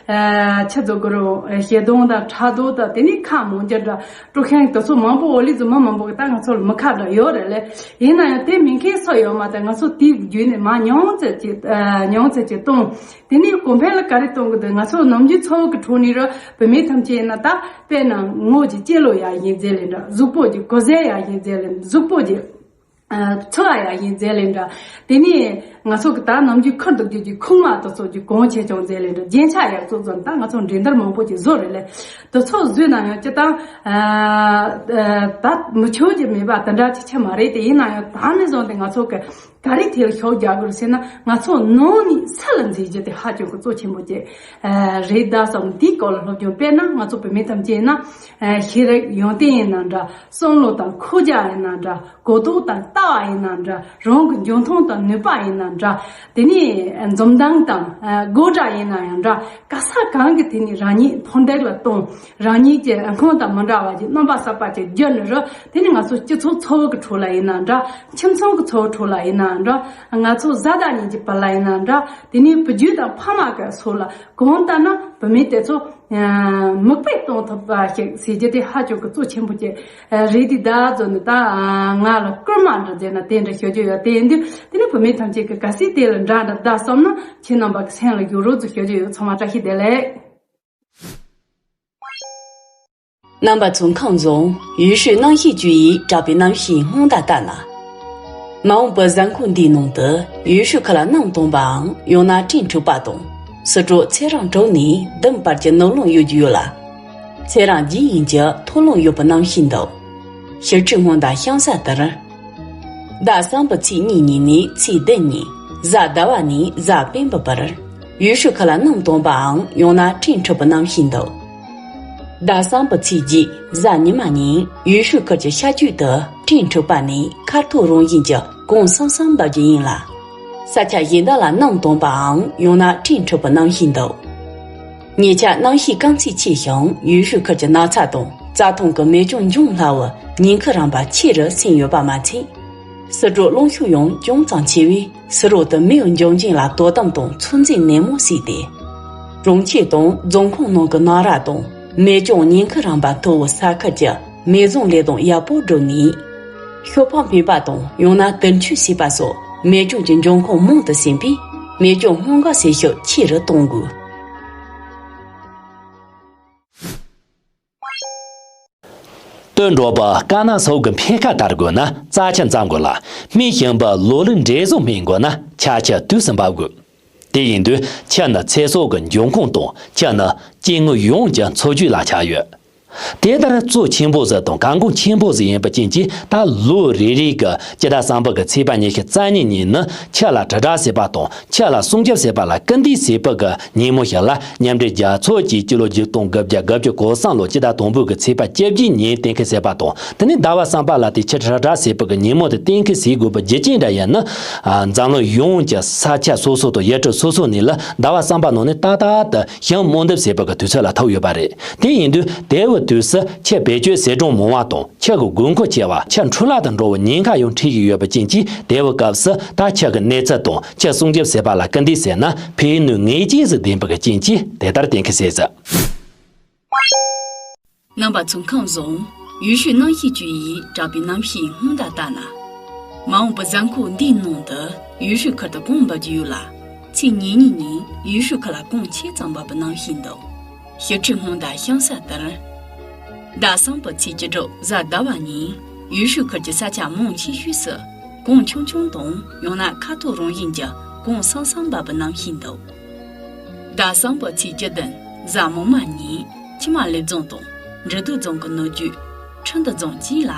ཨ། ཆི་ཟེར་དགོས་རུང་། ཞལ་གདོང་དང་ཕྲག་དོག་དང་། དེ་ནས་ཁ་མང་རྒྱ་འདྲ་སྤྲོད་མཁན་དེ་ཚོ་མང་པོ། འོ་ལི་ཚོ་མི་མང་པོ་གི་ད་ང་ཚོ་ལ་མི་ཁ་འདྲ་ཡོད་རེད་ལེ། ཡིན་ན་ཡང་དེ་མིན་མཁན་སུ་ཡོད་མ་རེད། ང་ཚོ་དེའི་བརྒྱུད་ནས་མར་ཉུང་ཙམ་ཅིག་ཨ། ཉུང་ཙམ་ཅིག་གཏོང་། དེ་ནས་གོང་འཕེལ་ལ་ག་རེ་གཏོང་གི་འདུག་ང་ཚོ་ནམ་རྒྱུན་འཚོ་བ་གི་ཁྲོད་ནས་ར་བུད་མེད་ཐམས་ཅད་ཡིན་ན། ད་དཔེར་ན་ངོ་གི་སྐྱེ་ལོ་ཡར་ཞིང་འཛེགས་ལེ་འདྲ། གཟུགས་པོ་གི་གོས་གཟན་ཡར་ཞིང་འཛེགས་ལེ། གཟུགས་པོ་གི། ཨ། ཚོ་ཡར་ཞིང་འཛེགས་ལེ་འདྲ། དེ་ནས་ང་ཚོ་གི་ད་ནམ་རྒྱུན་ཁུར་འདུག་རྒྱུ་གི་ཁུག་མ་དེ་ཚོ་གི་གོང་ཆེ་ཆུང་འཛེགས་ལེ་འདྲ། རྒྱན་ཆ་ཡག་བཙོག་བཙོག་ད་ང་ཚོ་འགྲན་བསྡུར་མང་པོ་ཅིག་བཟོ་རེད་ལེ། དེ་ཚོ་བཟོས་ན་ཡང་སྤྱིར་བཏང་། ཨ། ཨ། ད་མི་ཆོག་རྒྱུ་མེད་པ་དེ་འདྲ་ཅིག་ཆགས་མ་རེད་དེ། ཡིན་ན་ཡང་ད་ནས་བཟུང་སྟེ་ང་ཚོ་གི་ག་རེ་དེ་ལ་ཤུགས་རྒྱག་དགོས་ཟེར་ན། ང་ཚོ་ནང་ནས་ས་ལ་འཛིན་རྒྱུ་དེ་ཧ་ཅང་གི་གཙོ་ཆེན་པོ་ཅིག་ཨ། རེད་ད་བསམ། འདིའི་སྐོར་ལ་སློབ་སྦྱོང་སྤེལ་ན། ང་ཚོ་བུད་མེད་ཐམས་ཅད་ཡིན་ན། ཨ། ཤེས་རིག་ཡོན་ཏན་ཡིན་ན་འདྲ། བསམ་བློ་དང་ཁོག་རྒྱ་ཡིན་ན་འདྲ། གོ་རྟོགས་དང་ལྟ་བ་ཡིན་ན་འདྲ། རང་གི་འཇོན་ཐང་དང་ནུས་པ་ཡིན་ན་འདྲ། དེ་ནས་འཛུམ་མདངས་དང་། ཨ། དགོད་སྒྲ་ཡིན་ན་ཡང་འདྲ། ག་ས་གང་གི་དེ་ནས་རང་ཉིད་མཐོར་འདེགས་ལ་གཏོང་། རང་ཉིད་ཀྱི་སྔོན་དང་མི་འདྲ་བ་ཀྱི་རྣམ་པ་གསར་པ་ཅིག་བརྒྱུད་ནས་ར། དེ་ནས་ང་ཚོ་སྤྱི་ཚོགས་འཚོ་བ་གི་ཁྲོད་ལ་ཡིན་ན་འདྲ། ཁྱིམ་ཚང་གི་འཚོ་བའི་ཁྲོད་ལ་ཡིན་ན་འདྲ། ང་ཚོ་བཟའ་ཟླ་གཉིས་ཀྱི་བར་ལ་ཡིན་ན་འདྲ། དེ་ནས་བུ་རྒྱུད་དང་ཕ་མ་གི་སོགས་ལ་གང་ལྟར་ན་བུད་མེད་དེ་ཚོ། ཨ། མིག་དཔེ་གཏོང་ཐུབ་པ་ཞིག་ཟེར་རྒྱུ་དེ་ཧ་ཅང་གི་གཙོ་ཆེན་པོ་ཅིག་ཨ། རེད་དེ། ད་གཟོད་ནི་ད། ཨ། ང་ལ་སྐུལ་མ་འདྲ་མཛད་ན་དེ་འདྲ་ཞུ་རྒྱུ་ཡོད། དེ་ཡིན་དུས་དེ་ནི་བུད་མེད་ཐམས་ཅད་ཀྱིས་གལ་སྲིད་དེ་ལ་འདྲ་འདྲ་བསྡད་བསམ་ན། ཁྱེད་རྣམ་པ་གི་སེམས་ལ་ཡོད་རོགས་ཚོ་ཞུ་རྒྱུ་ཡོད། ཚང་མ་བཀྲ་ཤིས་བདེ་ལེགས། རྣམ་པ་ཚོ་ཁམས་བཟང་ཡུལ་ཤུལ་གནམ་གཤིས་ཅུའུ་ཡིས་བསྒྲགས་པའི་གནམ་གཤིས་སྔོན་བརྡ་ལྟར་ན། མ་འོངས་པའི་གཟའ་འཁོར་འདིའི་ནང་དུ་ཡུལ་ཤུལ་ཁག་ལ་གནམ་སྟོང་པའམ་ཡང་ན་སྤྲིན་འཁྲིགས་པ་དང་། སི་ཁྲོན་ཚེས་རིང་དྲུག་ནས་བདུན་བར་གྱི་ནུབ་གླིང་གཡོ་རྒྱུ་ཡོད་ལ། ཚེས་རིང་བརྒྱད་ཡན་གྱི་མཐོ་གླིང་གཡོ་བའི་གནམ་གཤིས་འདུག་ཕྱི་དྲོའི་སྔོན་བརྡ་གཤམ་གསལ་ལྟར། ཟླ་གསུམ་པའི་ཚེས་གཉིས་ཉིན་ནས་ཚེས་བདུན་ཉིན། གཟའ་ཟླ་བ་ནས་གཟའ་སྤེན་པའི་བར། ཡུལ་ཤུལ་ཁག་ལ་གནམ་སྟོང་པའམ་ཡང་ན་སྤྲིན་འཁྲིགས་པའི་གནམ་གཤིས་འདུག་ཟླ་གསུམ་པའི་ཚེས་བརྒྱད་གཟའ་ཉི་མ་ཉིན་ཡུལ་ཤུལ་ཁུལ་གྱི་ཤར་རྒྱུད་དུ་སྤྲིན་འཁྲིགས་པ་ནས་མཁར་ཐོག་རང་བཞིན་གྱི་གངས་སིམ་སིམ་འབབ་རྒྱུ་ཡིན་ལ། ས་ཆ་གཞན་དག་ལ་གནམ་སྟོང་པའམ་ཡང་ན་སྤྲིན་འཁྲིགས་པའི་གནམ་གཤིས་འདུག་ཉེ་ཆར་གནམ་གཤིས་སྐམ་ཚད་ཆེ་ཞིང་ཡུལ་ཤུལ་ཁུལ་གྱི་ན་ཚ་དང་རྩྭ་ཐང་གི་མེ་སྐྱོན་འབྱུང་སླ་བའི་ཉེན་ཁའི་རིམ་པ་ཆེ་རུ་ཕྱིན་ཡོད་པ་མ་ཚད། སི་ཁྲོན་གླིང་ཤོད་ཡང་ཅུང་ཙམ་ཆེ་བས། སི་ཁྲོན་དུ་མེའི་འབྱུང་རྐྱེན་ལ་དོ་དམ་དང་ཚོད་འཛིན་ནན་མོ་བྱས་ཏེ། གྲོང་ཁྱེར་དང་རྫོང་ཁོངས་ནང་གི་ནགས་ར་དང་མེ་སྐྱོན་ཉེན་ཁའི་རིམ་པ་མཐོ་བའི་ས་ཁུལ་གྱི་མེ་བཟུང་ལས་དོན་ཡག་པོ་བསྒྲུབས་ནས། ཤོག་སྦག་སྨིན་པ་དང་ཡང་ན་དུར་མཆོད་བྱས་པ་སོགས་མེ་སྐྱོན་གྱི་འབྱུང་ཁུངས་མང་དུ་ཕྱིན་པས། མེ་སྐྱོན་སྔོན་འགོག་བྱེད་ཤུགས་ཆེ་རུ་གཏོང་དགོས། སྟོན་འབྲོག་པ་དཀར་ནག་སོགས་ཀྱི་འཕེལ་ཁ་དར་དགོས་ན་རྩྭ་ཆུ་འཛོམས་དགོས་ལ། སྨིན་ཞིང་པའི་ལོ་ལེགས་འབྲས་བཟང་སྨིན་དགོས་ན་ཆར་ཆུ་དུས་སུ་འབབ་དགོས། དེ་ཡིན་དུས་ཆུ་ནི་ཚེ་སྲོག་གི་འབྱུང་ཁུངས་དང་། ཆུ་ནི་སྐྱེ་དངོས་ཡོངས་ཀྱི་འཚོ་བཅུད་ལ་ཆགས་ཡོད། དེ་ལྟར་གཙོ་ཆེན་པོ་ཟིག་དང་གལ་འགངས་ཆེན་པོ་ཟིག་ཡིན་པ་ཅན་གྱིས། ད་ལོ་རེ་རེ་གི་སྤྱི་ཟླ་གསུམ་པ་གི་ཚེས་པ་ཉི་ཤུ་རྩ་གཉིས་ཉིན་ནི་ཁྱི་ལ་དྲིལ་བསྒྲགས་ཟེར་བ་དང་། ཁྱི་ལ་སྲུང་སྐྱོབ་ཟེར་བ་ལ་སྐུལ་འདེད་ཟེར་བ་གི་ཉིན་མོ་ཞིག་ལ། མཉམ་འབྲེལ་རྒྱལ་ཚོགས་ཀྱིས་སྤྱི་ལོ་ཆིག་སྟོང་དགུ་བརྒྱ་དགུ་བཅུ་གོ་གསུམ་ལོ་སྤྱི་ཟླ་དང་པོའི་གི་ཚེས་པ་བཅུ་བཞི་ཉིན་གཏན་འཁེལ་ཟེར་བ་དང་། དེ་ནས་ཟླ་བ་གསུམ་པ་ལ་དེ་ཁྱི་དྲིལ་བསྒྲགས་ཟེར་བ་གི་ཉིན་མོ་དེ་གཏན་འཁེལ་ཟེར་དགོས་པའི་རྒྱུ་རྐྱེན་འདྲ་ཡིན་ན། ཨ། འཛམ་གླིང་ཡོངས་ཀྱི་ས་ཆ་སོ་སོ་དང་ཡུལ་གྲུ་སོ་སོ་ནས་ལ་ཟླ་བ་གསུམ་པ་ནང་ནས་ཏག་ཏག་ཏུ་ཞིང་རྨོ་འདེབས་ཟེར་བ་གི་དུས་ཚོད་ལ་ཐུག་ཡོད་པ་རེད། དེ་ཡིན་དུས་དེ་བའི་དུས་སུ་ཁྱི་བེད་སྤྱོད་ཟད་གྲོན་མང་བ་དང་། ཁྱི་གི་དགོས་མཁོ་ཆེ་བ། ཁྱི་འཕྲུལ་ལག་དང་འགྲོ་བའི་ཉེན་ཁ་ཡང་འཕྲད་ཀྱི་ཡོད་པ་ཅན་གྱིས། དེ་བའི་སྐབས་སུ་ད་ཁྱི་གི་གནོད་འཚེ་དང་ཁྱི་སྲུང་སྐྱོབ་ཟེར་བ་ལ་སྐུལ་འདེད་ཟེར་ན། ཕན་གནོད་ངེས་ཅན་ཟིག་ལྡན་པ་གི་རྐྱེན་གྱིས་དེ་ལྟར་གཏན་འཁེལ་ཟེར་ཟིག་རྣམ་པ་ཚོ་ཁམས་བཟང་། ཡུལ་ཤུལ་གནམ་གཤིས་བཅུ་ཡིས་དྲག་པའི་གནམ་གཤིས་སྔོན་བརྡ་ལྟར་ན། མ་འོངས་པའི་གཟའ་འཁོར་འདིའི་ནང་དུ་ཡུལ་ཤུལ་ཁུལ་དུ་གངས་འབབ་རྒྱུ་ཡོད་ལ། ཚེས་ཉེར་གཉིས་ཉིན་ཡུལ་ཤུལ་ཁུལ་ལ་གངས་ཆེ་ཙམ་འབབ་པའི་གནམ་གཤིས་འདུག་ཞིབ་ཕྲའི་སྔོན་བརྡ་གཤམ་གསལ་ལྟར། ཟླ་གསུམ་པའི་ཚེས་བཅུ་དྲུག་གཟའ་ཟླ་བ་ཉིན་ཡུལ་ཤུལ་ཁུལ་གྱི་ས་ཆ་མང་ཆེ་ཤོས་སུ་གངས་ཆུང་ཆུང་དང་། ཡང་ན་ཁ་ཐུག་རང་བཞིན་གྱི་གངས་སང་སང་འབབ་པའི་གནམ་གཤིས་འདུག་ཟླ་གསུམ་པའི་ཚེས་བཅུ་བདུན་གཟའ་མིག་དམར་ཉིན་ཆུ་དམར་ལེབ་རྫོང་དང་འབྲི་སྟོད་རྫོང་གི་ནུབ་རྒྱུད། ཁྲི་འདུ་རྫོང་བཅས་ལ་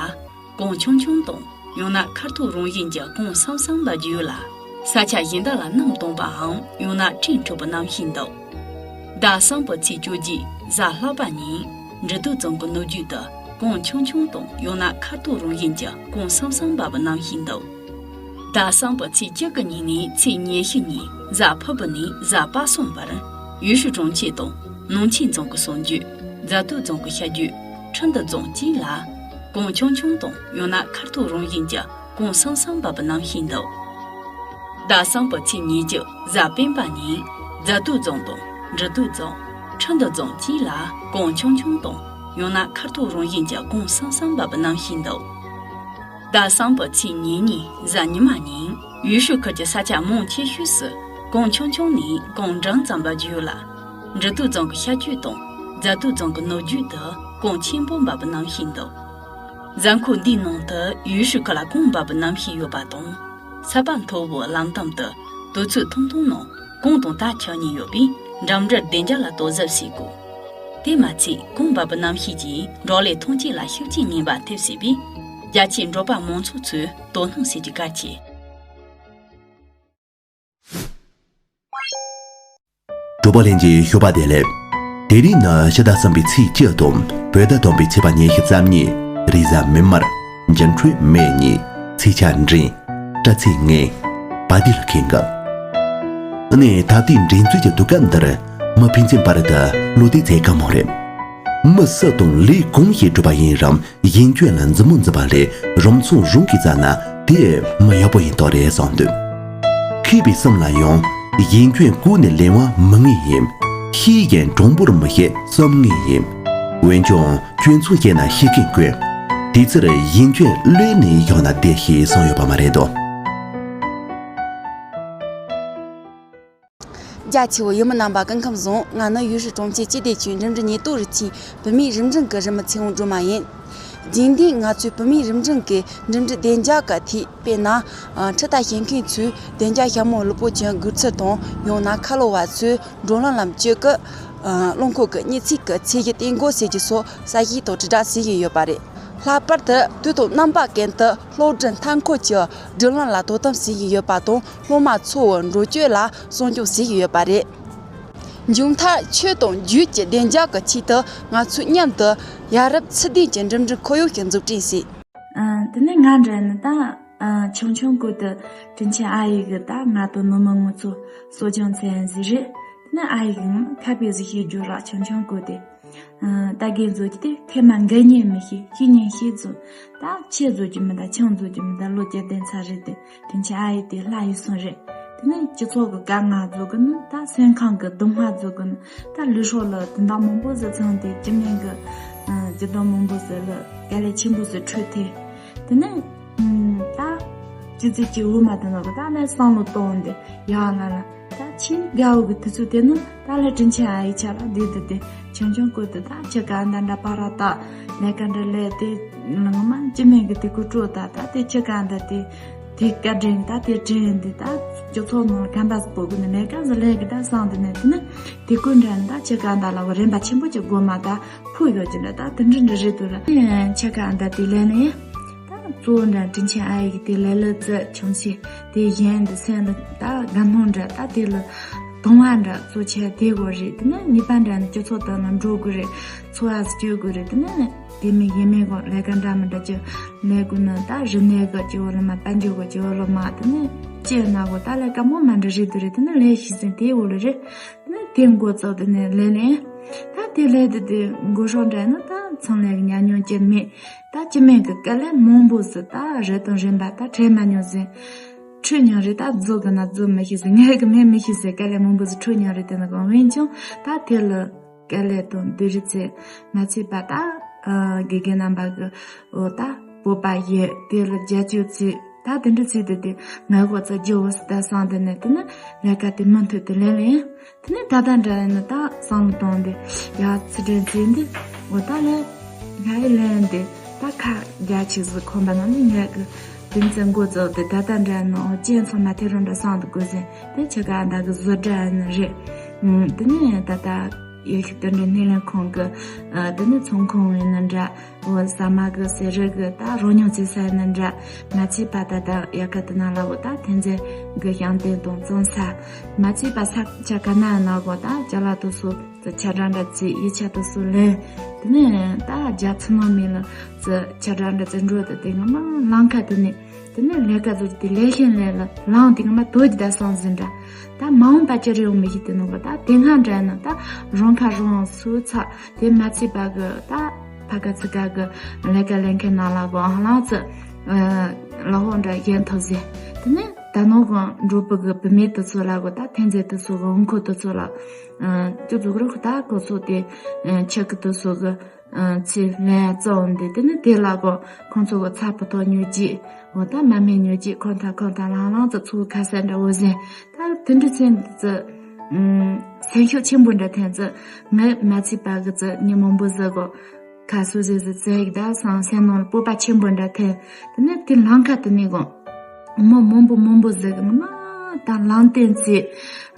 གངས་ཆུང་ཆུང་དང་། ཡང་ན་ཁ་ཐུག་རང་བཞིན་གྱི་གངས་སང་སང་འབབ་རྒྱུ་ཡོད་ལ། ས་ཆ་གཞན་དག་ལ་གནམ་དྭངས་པའམ་ཡང་ན་སྤྲིན་འཁྲུགས་པའི་གནམ་གཤིས་འདུག་ཟླ་གསུམ་པའི་ཚེས་བཅོ་བརྒྱད་གཟའ་ལྷག་པ་ཉིན་འབྲི་སྟོད་རྫོང་གི་ནུབ་རྒྱུད་དུ་གངས་ཆུང་ཆུང་དང་། ཡང་ན་ཁ་ཐུག་རང་བཞིན་གྱི་གངས་སང་སང་འབབ་པའི་གནམ་གཤིས་འདུག་ཟླ་གསུམ་པའི་ཚེས་བཅུ་དགུ་ཉིན་ནས་ཚེས་ཉི་ཤུ་ཉིན་གཟའ་ཕུར་བུ་ནས་གཟའ་པ་སངས་བར་ཡུལ་ཤུལ་གྲོང་ཁྱེར་དང་ནང་ཆེན་རྫོང་གི་སོག་རྒྱུད། རྫ་སྟོད་རྫོང་གི་ཤར་རྒྱུད། ཁྲི་འདུ་རྫོང་བཅས་ལ་གངས་ཆུང་ཆུང་དང་། ཡང་ན་ཁ་ཐུག་རང་བཞིན་གྱི་གངས་སང་སང་འབབ་པའི་གནམ་གཤིས་འདུག་ཟླ་གསུམ་པའི་ཚེས་ཉེར་གཅིག་གཟའ་སྤེན་པ་ཉིན་རྫ་སྟོད་རྫོང་དང་འབྲི་སྟོད་རྫོང་། ཁྲི་འདུ་རྫོང་བཅས་ལ་གངས་ཆུང་ཆུང་དང་། ཡང་ན་ཁ་ཐུག་རང་བཞིན་གྱི་གངས་སང་སང་འབབ་པའི་གནམ་གཤིས་འདུག་ཟླ་གསུམ་པའི་ཚེས་ཉེར་གཉིས་གཟའ་ཉི་མ་ཉིན་ཡུལ་ཤུལ་ཁུལ་གྱི་ས་ཆ་མང་ཆེ་ཤོས་སུ་གངས་ཆུང་ཆུང་ནས་གངས་འབྲིང་ཙམ་འབབ་རྒྱུ་ཡོད་ལ། འབྲི་སྟོད་རྫོང་གི་ཤར་རྒྱུད་དང་རྫ་སྟོད་རྫོང་གི་ནུབ་རྒྱུད་དུ་གངས་ཆེན་པོ་འབབ་པའི་གནམ་གཤིས་འདུག་གཟའ་འཁོར་འདིའི་ནང་དུ་ཡུལ་ཤུལ་ཁུལ་ལ་གངས་འབབ་པའི་གནམ་གཤིས་ཡོད་པ་དང་། ས་པ་མཐོ་བོའི་ལམ་དམ་དུ་དུས་ཚོད་ཐུང་ཐུང་ནང་གངས་དང་ད་ཁྱབ་ཉེན་ཡོད་པས་འགྲིམ་འགྲུལ་བདེ་འཇགས་ལ་དོ་གཟབ་བྱེད་དགོས། དེ་མ་ཚད་གངས་འབབ་པའི་གནམ་གཤིས་ཀྱིས་འབྲོག་ལས་ཐོན་སྐྱེད་ལ་ཤུགས་རྐྱེན་ངན་པ་ཐེབས་སྲིད་པས། རྒྱ་ཆེའི་འབྲོག་པ་མང་ཚོགས་ཚོས་དོ་སྣང་བྱེད་རྒྱུ་གལ་ཆེ། གྲོགས་པོ་ལྷན་རྒྱས་ཞོགས་པ་བདེ་ལེགས། དེ་རིང་ནི་ཕྱི་ཟླ་གསུམ་པའི་ཚེས་བཅུ་དང་བོད་ཟླ་དང་པོའི་ཚེས་པ་ཉི་ཤུ་རྩ་གཉིས། རེས་གཟའ་མིག་དམར། འགྱུར་འཕྲོད་མེ་གཉིས། ཚེས་ཆ་འབྲིང་། སྤྲ་ཚེས་ངན། བ་དེ་ལ་ཁེངས་གི། ཨ་ནི་ད་ལྟའི་འགྲན་རྩོད་ཀྱི་དུས་སྐབས་འདིར་མི་ཕན་ཚུན་བར་དུ་བློ་གཏད་བྱེད་དཀའ་མོ་རེད། མི་སུ་དང་ལས་གང་ཞིག་སྒྲུབ་པ་ཡིན་རུང་། གཞན་སྐྱོན་ལ་མཛུབ་མོ་འཛིན་པ་ལས་རང་མཚང་རང་གིས་བཙལ་ན་དེ་མི་ཡག་པོ་ཡིན་མདོག་རེད་བསམ་འདུག་མཁས་པའི་སེམས་ལ་ཡང་གཞན་སྐྱོན་ཀུན་ནས་གླེང་བ་མི་ངེས་ཡིན། ཤེས་ཀྱང་དྲང་པོར་མི་བཤད་བསམ་ངེས་ཡིན། འོན་ཀྱང་སྐྱོན་མཚུངས་བཤད་ན་ཤེས་མཁན་དཀོན། དེ་ཚེ་གཞན་སྐྱོན་གློད་ནས་བཞག་ན་བདེ་ཞེས་གསུངས་ཡོད་པ་མ་རེད་དོ། རྒྱ་ཆེ་བའི་ཡུལ་མི་རྣམ་པ་སྐུ་ཁམས་བཟང་། ང་ནི་ཡུལ་ཤུལ་གྲོང་ཁྱེར་སྤྱི་བདེ་ཅུས་འགྲིམ་འགྲུལ་ཉེན་རྟོག་རུ་ཆེན་བོད་མིའི་རིམ་འགྲིམ་གྱི་རིམ་མི་ཚེ་དབང་སྒྲོལ་མ་ཡིན། རྗེས་འདེད་ང་ཚོས་བོད་མིའི་རིམ་འགྲིམ་གྱི་འགྲིམ་འགྲུལ་བདེ་འཇགས་ཀྱི་ཐད། དཔེར་ན། ཁྲིད་ལྟ་བྱེད་མཁན་ཚོས་བདེ་འཇགས་ཞྭ་མོ་ལུས་པོ་ཅན་སྒུག་ཚུལ་དང་། ཡང་ན་ཁ་ལོ་བ་ཚོས་བགྲོ་གླེང་ལམ་གཅིག་གི་རླངས་འཁོར་གྱི་གཉིད་ཚིག་གི་ཚད་གཞི་གཏན་འགོག་བྱེད་རྒྱུ་སོགས་གསལ་བཤད་དང་དྲིལ་བསྒྲགས་བྱེད་བཞིན་ཡོད་པ་རེད། ལྷག་པར་དུ་དུས་དང་རྣམ་པ་ཀུན་ཏུ་གློག་སྒྲོན་མཐའ་འཁོར་གྱི་སྒྲིག་ལམ་ལ་དོ་དམ་བྱེད་བཞིན་ཡོད་པ་དང་། སློབ་མ་ཚོ་བོ་འགྲོ་སྐྱོད་ལ་སྲུང་སྐྱོབ་བྱེད་བཞིན་ཡོད་པ་རེད། མཇུག་མཐར་ཆོས་དང་རྒྱུད་ཀྱི་བདེ་འཇགས་ཀྱི་ཆེད་དུ་ང་ཚོས་མཉམ་དུ་ཡ་རབས་ཚུལ་ལྡན་གྱི་འགྲིམ་འགྲུལ་ཁོར་ཡུག་ཅིག་འཛུགས་སྐྲུན་བྱས། ཨ། དེ་ནས་ང་འདྲ་ནི་ད། ཨ། ཆུང་ཆུང་སྐབས་དུ་དྲིན་ཆེན་ཨ་ཡེ་གིས་ད་ང་དང་ནུ་མོ་ང་ཚོ་གསོ་སྐྱོང་མཛད་ཡ་ཟིག་རེད། དེ་ནས་ཨ་ཡེ་གིས་ཁ་དཔེ་ཟིག་བཤད་རྒྱུ་ར། ཆུང་ཆུང་སྐབས་དེ། ཨ། ད་རྒན་བཟོ་རྒྱུ་དེ་ཁེ་མ་འགན་ཉེ་མི་ཤེས། ཤེས་ཉེ་ཤེས་བཟོ། ད་ཆེ་བཟོ་རྒྱུ་མི་ད། ཆུང་བཟོ་རྒྱུ་མི་ད། ལོ་བཅུ་བདུན་ཚར་རེད་དེ། དྲིན་ཆེན་ཨ་ཡེ་དེ་ལྷ་ཡི་སོང་རེད། དེ་ནས་སྤྱི་ཚོགས་ཀྱི་དཀའ་ངལ་བཟོ་གི་ནི། ད་སེམས་ཁམས་ཀྱི་སྡུག་བསྔལ་བཟོ་གི་ནི། ད་ལུས་སྲོག་ལ་དོན་དག་མང་པོ་ཟིག་ཚང་སྟེ་སྤྱི་མིང་གི། ཨ། སྤྱི་བཏང་མང་པོ་ཟིག་ལ་དཀའ་ལས་ཆེན་པོ་ཟིག་འཕྲད་དེ། དེ་ནས། ཨ། ད་ཅི་ཟིག་ཅིག་འོ་མ་དེ་ནོ་གི་ད་ནས་བསམ་བློ་གཏོང་སྟེ་ཡ་ང་ལ། ད་ཁྱིམ་དགའ་བོ་གི་དུས་ཚོད་དེ་ནི་ད་ལས་དྲིན་ཆེན་ཨ་ཡེ་ཆ་ལ་བསྡད་དུ་དེ། ཆུང་ཆུང་སྐབས་དུ་ད་ཁྱི་ག་འདྲ་འདྲ་པ་ར་ད་ལས་ཀ་འདྲ་ལས་དེ། ངོ་མ་སྤྱི་མིང་གི་དེ་ཁུ་སྤྲོ་ད། ད་དེ་ཁྱི་ག་འདྲ་དེ། དེ་བཀའ་དྲིན་ད་དེ་དྲིན་དེ་ད་སྤྱི་ཚོགས་ནང་ལ་གམ་པ་སྤོ་གི་ནི་ལས་ཀ་ཟིག་ལས་གི་ད་བསམ་དེ་ནས་དེ་ནི་དེ་ཀུན་འདྲ་ནི་ད་ཆི་ག་འདྲ་ལ་གོ་རན་པ་ཆེན་པོ་ཅིག་དགོས་མ་ད་ཕུ་ཡོད་ཀྱི་འདྲ་ད་དེ་འདྲ་འདྲ་རེད་དུ་ར་ཆི་ག་འདྲ་དེ་ལས་ནི་ད་གཙོ་བོ་འདྲ་དྲིན་ཆེན་ཨ་ཡེ་གི་དེ་ལས་ལ་ཙི་ཆུང་ཆེ་དེ་གཞན་དེ་སེམས་ལ་ད་དགའ་སྣང་འདྲ་ད་དེ་ལ་དང་བ་འདྲ་གཙོ་ཆེ་དེ་གོ་རེད། དེ་ནི་གཉིས་པ་འདྲ་ནི་སྤྱི་ཚོགས་དང་ནི་འགྲོ་དགོས་རེད། འཚོ་བ་སྐྱོལ་དགོས་རེད། དེ་ནི་དེ་མིན་ཡིན་མིན་གོ་ལས་ཀ་འདྲ་མི་འདྲ་ཅིག་ལས་དགོས་ན་ད་རིག་གནས་གི་སྐྱེ་བོ་ལ་མ་དཔལ་འབྱོར་གི་སྐྱེ་བོ་ལ་མ་དེ་ནི་སྐྱེས་ན་གོ་ད་ལས་ཀ་མོ་མ་འདྲ་རེད་དུ་རེད། དེ་ནི་ལས་ཤིག་ཟིན་དེ་འོ་ལ་རེད། དེ་ནི་དེ་འགོ་བཙུགས་དེ་ནི་ལས་ནས་ད་དེ་ལས་དེ་དེ་འགོ་ཧྲོག་འདྲ་ནི་ད་ཚང་ལས་ཉམས་མྱོང་ཅན་མེད། ད་སྤྱི་མེད་གི་དཀའ་ལས་མང་པོ་ཟིག་ད་རེ་དང་རིམ་པ་ད་འཕྲད་མ་མྱོང་ཟིན། འཕྲོད་མྱོང་རེད། ད་རྫོགས་གི་ན་རྫོགས་མི་ཤེས་ཟིན། ངས་གི་མེད་མི་ཤེས་ཟིན། དཀའ་ལས་མང་པོ་ཟིག་འཕྲོད་མྱོང་རེད། དེ་ནི་གང་འོན་ཀྱང་ད་དེ་ལ་དཀའ་ལས་དང་བདེ་རི་ཚེ་མ་ཚད་པ་ད་ཨ་དགེ་རྒན་རྣམ་པ་གི་འོ་ད་སྤོབས་པ་ཡོད། དེ་ལ་རྒྱབ་སྐྱོར་ཚེ་ད་དེ་འདྲ་ཚེ་དེ་དེ་ང་གོ་ཚ་རྒྱུ་བོ་སི་ད་སང་དེ་ནས་དེ་ནི་ལས་ཀ་དེ་མུ་མཐུད་དེ་ལས་ལས་ཡིན། དེ་ནས་ད་ལྟ་འདྲ་ཡིན་ན་ད་བསམ་བློ་གཏོང་དེ་ཡ་ཚེ་དྲན་ཚེ་འདི་འོ་ད་ལས་ང་ཡི་ལན་དེ་ད་ཁ་རྒྱ་ཆེ་ཟིག་ཁོམ་པ་ན་ནི་ང་གི་དེ་ཚེ་འགོ་བཙུགས་དེ་ད་ལྟ་འདྲ་ཡིན་ན་འོ་ཅན་ཚང་མ་དེ་རང་འདྲ་བསམ་དུ་དགོས་ཟིན། དེ་ཆེ་ག་ད་གི་བཟོ་འདྲ་ཡིན་ན་རེད། ཨུམ། དེ་ནས་ད་ལྟ་ཡེ་ཤུ་དོན་འགྲེལ་སྣེ་ལེན་ཁང་གི་ཨ་དེ་ནས་ཚོང་ཁང་ཡིན་ན་འདྲ། འོ་ཟ་མ་གི་ཟས་རིགས་གི་ད་རོ་མྱོང་བྱེད་ས་ཡིན་ན་འདྲ། མ་ཚད་པ་ད་ད་ཡ་ག་དེ་ན་ལ་འོ་ད་ཐན་རྫས་གི་ཤིང་དེ་དང་བཙོང་ས། མ་ཚད་པ་ས་ཆ་ག་ན་ཡིན་ན་གོ་ད་ཅ་ལག་དུ་སུ་ཆ་གྲངས་འདྲ་བྱེད་ཡིག་ཆ་དུ་སུ་ལེན། དེ་ནས་ད་རྒྱ་ཚ་ནང་མི་ལ་ཆ་གྲངས་འདྲ་བྱེད་འགྲོ་དུ་དེ་ང་མ་ལང་ཁ་དེ་ནས། དེ་ནས་ལས་ཀ་བཟོ་རྒྱུ་དེ་ལས་ཤེས་ལས་ལ་ལངས་དེ་ང་མ་དོ་རྒྱུ་ད་སང་ཟིན་འདྲ། ད་མ་འོངས་པ་ཅི་རེ་ཡོང་མི་ཤེས་དེ་ནོ་ག་ད་དེ་སྔ་འདྲ་ན་ད་རང་ཁ་རང་སུ་ཚ་དེ་མ་ཚད་པ་གི་ད་ཕ་ག་ཚི་ག་གི་ལས་ཀ་ལས་མཁན་ནང་ལ་གོ་ཧ་ལང་ཚི་ལ་ཧོ་འདྲ་གཞན་ཐོབ་ཟིན། དེ་ནས་ད་ནོ་གང་འགྲོ་པི་གི་བུད་མེད་དུ་ཚོ་ལ་གོ་ད་ཐན་རྫས་དུ་ཚོ་གི་འོང་ཁོ་དུ་ཚོ་ལ་ཅུ་ཛུ་གི་རུ་ཁུ་ད་གོ་ཚོ་དེ་ཆེ་གི་དུ་ཚོ་གི་ཚེ་ལན་རྩ་འོང་དེ་དེ་ནི་དེ་ལ་གོ་ཁོང་ཚོ་གི་ཚ་ཕོ་ཐོག་ཉོ་རྒྱུ་འོ་ད་མ་སྨད་ཉོ་རྒྱུ་ཁོ་ཐག་ཁོ་ཐག་ལང་ལང་ཚ་ཚུགས་ཁ་སེ་འདྲ་འོ་ཟིན། ད་དེ་འདྲ་ཚེ་འདི་ཚེ་སེམས་ཤུགས་ཆེན་པོ་འདྲ་ཐོན་ཚེ་ངས་མ་ཚད་པ་གི་ཚེ་ཉི་མང་པོ་ཟེར་གོ་ཁ་སུ་ཟེར་ཟེར་ཚེ་ཡིག་ད་སང་སེམས་ནང་ལ་སྤོབས་པ་ཆེན་པོ་འདྲ་ཐོན། དེ་ནི་དེ་ལང་ཁ་དེ་ནི་གོ་མི་མང་པོ་མང་པོ་ཟེར་གི་ང་མ་ད་ལམ་སྟོན་བྱེད།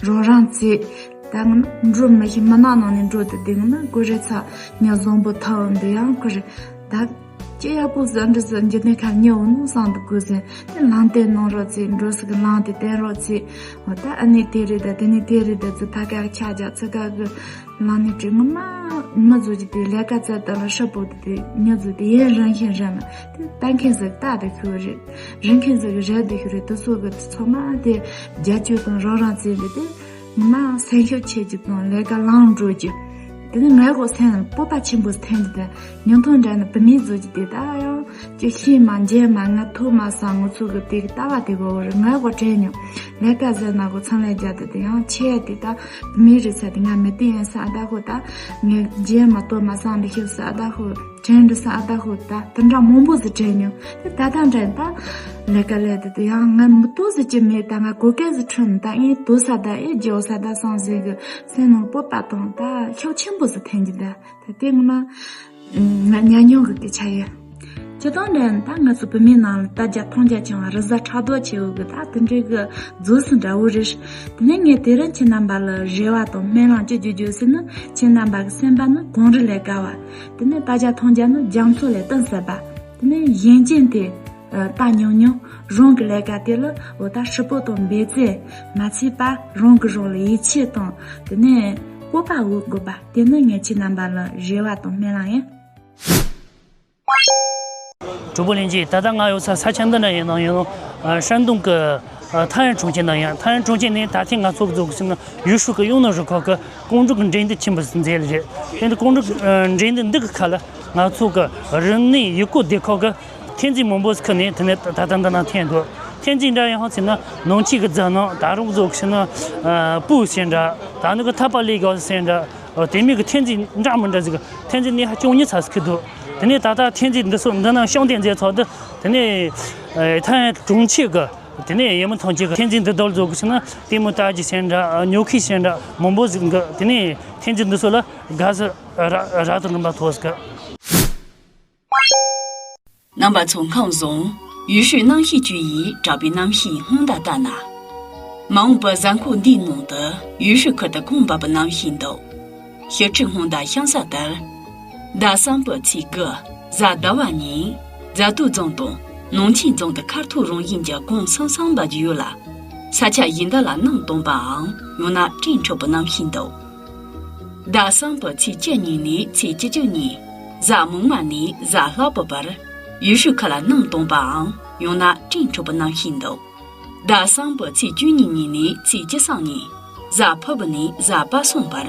རོགས་རམ་བྱེད། ད་ང་མ་འགྲོ་མི་ཤེས། མི་ནག་ནང་ནས་འགྲོ་དུ་དེ་ང་མ་ཀུ་རེ་ཚ་ཉ་བཟང་པོ་ཐང་འདི་ཡང་ཀུ་རེ་ད་ཅི་ཡག་པོ་ཟ་འདྲི་ཟ་འཇི་ནས་ཁ་ཉ་འོ་ནོ་བསམ་དུ་དགོས་ཟེར། དེ་ལམ་སྟོན་གནང་རོགས་བྱེད། འགྲོ་སི་གི་ལམ་དེ་བསྟན་རོགས་བྱེད། འོ་ད་ཨ་ནི་དེ་རེད་ད་དེ་ནི་དེ་རེད་ད་ཚུ་ཕ་ག་ཁྱ་རྒྱ་ཚུ་ག་གི་ལང་ནི་དྲི་ངོ་མ་མི་བཟོ་གི་དེ་ལས་ཀ་བཙལ་ད་ལ་ཧྲ་པོ་དེ་དེ་ཉོ་བཟོ་དེ་ཡན་རང་ཁྱེན་རང་ལ་དེ་ལྟ་མཁན་ཟིག་ལྟ་དེ་ཁྱོད་རེད། རིན་མཁན་ཟིག་རེད་དེ་ཁྱོད་རེད། དེ་ཚོ་གི་ཚང་མ་དེ་རྒྱབ་སྐྱོར་དང་རོགས་རམ་བྱེད་རེད་དེ་ངོ་མ་སེམས་ཤུགས་ཆེ་རྒྱུ་དང་ལས་ཀ་ལང་འགྲོ་རྒྱུ་དེ་ནི་ངའི་གོ་སེམས་ལ་སྤོབས་པ་ཆེན་པོ་ཐོན་རྒྱུ་དེ་ཉོ་ཐོན་འདྲ་ནི་བུད་མེད་བཟོ་རྒྱུ་དེ་ད་ཡང་། ཅི་ཤེས་མ་མཇལ་མ་ང་ཐུག་མ་སང་ངུ་ཚུགས་གི་དེ་གི་ལྟ་བ་དེ་གོ་རེ་ང་གོ་དྲན་མྱོང་། ལས་ཀ་ཟེར་ན་གོ་ཚང་ལས་རྒྱ་དེ་དེ་ཡང་ཆེ་དེ་ད་མི་རེད་ས་དེ་ང་མི་དེ་ཡིན་ས་ཨ་ད་ཧོ་ད་ངས་མཇལ་མ་ཏོ་མ་སང་འདི་ཤེས་ས་ཨ་ད་ཧོ་དྲན་འདི་ས་ཨ་ད་ཧོ་ད་དེ་འདྲ་མང་པོ་ཟིག་དྲན་མྱོང་། དེ་ད་ད་དྲན་ད་ལས་ཀ་ལས་དེ་དེ་ཡང་ང་མི་ཏོ་ཟིག་ཅི་མེད་ད་ང་གོ་སྐལ་ཟིག་འཁྲུན་ད་ཨེ་ཏོ་ས་ད་ཨེ་རྒྱོ་ས་ད་སང་ཟེར་གི་སེམས་ནང་སྤོབས་པ་དང་ད་ཤུགས་ཆེན་པོ་ཟིག་འཐེན་གི་ད། ད་དེ་ངོ་མ་ང་ཉམས་མྱོང་གི་སྐད་ཆ་ཡིན། སྤྱིར་བཏང་ནས་ད་ང་ཚོ་བུད་མེད་ནང་ལ་ལྟ་རྒྱ་མཐོང་རྒྱ་ཆེ་བ་རི་གཟར་ཕྲག་དོག་ཆེ་བོ་གི་ད་དེ་འདྲའི་གི་རྫོགས་སུ་འདྲ་བོ་རེད། དེ་ནས་ངས་དེ་རིང་ཁྱེད་རྣམ་པ་ལ་རེ་བ་དང་སྨོན་ལམ་ཅི་བརྗོད་རྒྱུ་ཟེར་ན་ཁྱེད་རྣམ་པ་གི་སེམས་པ་ནི་གངས་རི་ལས་དཀར་བ། དེ་ནས་ལྟ་རྒྱ་མཐོང་རྒྱ་ནི་རྒྱ་མཚོ་ལས་གཏིང་ཟབ་པ། དེ་ནས་གཞན་རྐྱེན་དེ་ལྟ་ཉུང་ཉུང་རང་གི་ལས་ཀ་དེ་ལ་འོ་ད་ཧྲིལ་པོ་དང་འབད་བརྩོན་མ་ཚད་པ་རང་གི་རང་ལ་ཡིད་ཆེས་དང་དེ་ནས་སྤོབས་པ་དགོས་དགོས་པ་དེ་ནི་ངས་ཁྱེད་རྣམ་པ་ལ་རེ་བ་དང་སྨོན་ལམ་ཡིན། གྲོགས་པོ་ལྷན་རྒྱས། ད་ལྟ་ང་ཡོད་ས་ས་ཆ་འདི་འདྲ་ཡིན་ནང་ཡིན་ནོ། ཨ་山东གི་ཨ太原中心ནང་ཡིན། 太原中心ནས་ད་ཐེངས་ང་ཚོ་འཛུགས་ཟིན་ན་榆树གི་གཡུང་ནོར་རུ་ཁག་གི་ཀོང་ཀྲུག་གི་འགྲན་བསྡུར་ཆེན་པོ་ཟིག་མཛད་ལེ་རེད། དེ་འདི་ཀོང་ཀྲུག་ཨ་འགྲན་བསྡུར་འདི་གི་ཁ་ལ་ང་ཚོ་གི་རིག་གནས་ཡུལ་སྐོར་སྡེ་ཁག་གི་ཐེན་ཙི་མང་པོ་ཟིག་ཁུར་ནས་དེ་ནས་ད་ལྟ་འདི་ན་འཐེན་འདུག་ཐེན་ཙི་འདྲ་ཡིན་ཧང་ཟེར་ན་ནང་ཆོས་གི་རྫ་ནང་ད་རུང་འཛུགས་ཟིན་ན་ཨ་སྤུ་ཟེར་འདྲ་ད་ནི་གི་ཐ་པ་ལི་ག་ཟེར་འདྲ། ཨོ་དེ་མིན་གྱི་ཐེན་ཙི་འདྲ་མི་འདྲ་ཟིག་ཐེན་ཙི་ནི་ཧ་ཅང་ཉི་ཚ་ཟིག་གི་འདུག་དེ་ནས་ད་ལྟ་ཐེན་ཙི་འདི་ཚོ་འདི་ན་ཤང་ཐེན་ཙི་ཚོགས་འདུ། དེ་ནས་ཨེ་ཐང་གྲོང་ཁྱེར་གི་དེ་ནས་ཡེ་མི་ཐང་ཆེ་གི་ཐེན་ཙི་འདི་དོར་བཟོ་གི་ཟེར་ན་ལྟད་མོ་ལྟ་རྒྱུ་ཟེར་འདྲ་ཉོ་མཁན་ཟེར་འདྲ་མང་པོ་ཟིག་གི་དེ་ནས་ཐེན་ཙི་འདི་ཚོ་ལ་དགའ་ས་ར་ར་དང་རིམ་པ་ཐོག་ཟིག་གི་རྣམ་པ་ཚོ་ཁམས་བཟང་། ཡུལ་ཤུལ་རྣམ་ཤེས་བཅུ་ཡིས་གྲགས་པའི་རྣམ་ཤེས་སྔོན་བརྡ་ལྟར་ན། མ་འོངས་པའི་གཟའ་འཁོར་འདིའི་ནང་དུ་ཡུལ་ཤུལ་ཁུལ་དུ་གོང་འབབ་པའི་རྣམ་ཤེས་འདུག། ཞི་ཁྲོའི་སྔོན་བརྡ་ཤིང་ས་ལྟར། ཟླ་གསུམ་པའི་ཚེས་དགུ། གཟའ་ཟླ་བ་ཉིན། རྫ་སྟོད་རྫོང་དང་ནང་ཆེན་རྫོང་དུ་ཁ་ཐུག་རང་བཞིན་གྱི་གུང་གསུམ་གསུམ་འབབ་རྒྱུ་ཡོད་ལ། ས་ཆ་གཞན་དག་ལ་གནམ་སྟོང་པའམ་ཡང་ན་སྤྲིན་འཁྲུགས་པའི་རྣམ་ཤེས་འདུག། ཟླ་གསུམ་པའི་ཚེས་བཅུ་ཉིན་ནས་ཚེས་བཅུ་གཅིག་ཉིན། གཟའ་མིག་དམར་ནས་གཟའ་ལྷག་པའི་བར། ཡུལ་ཤུལ་ཁུལ་ལ་གནམ་སྟོང་པའམ་ཡང་ན་སྤྲིན་འཁྲུགས་པའི་རྣམ་ཤེས་འདུག། ཟླ་གསུམ་པའི་ཚེས་བཅུ་གཉིས་ཉིན་ནས་ཚེས་བཅུ་གསུམ་ཉིན། གཟའ་ཕུར་བུ་ནས་གཟའ་པ་སངས་བར།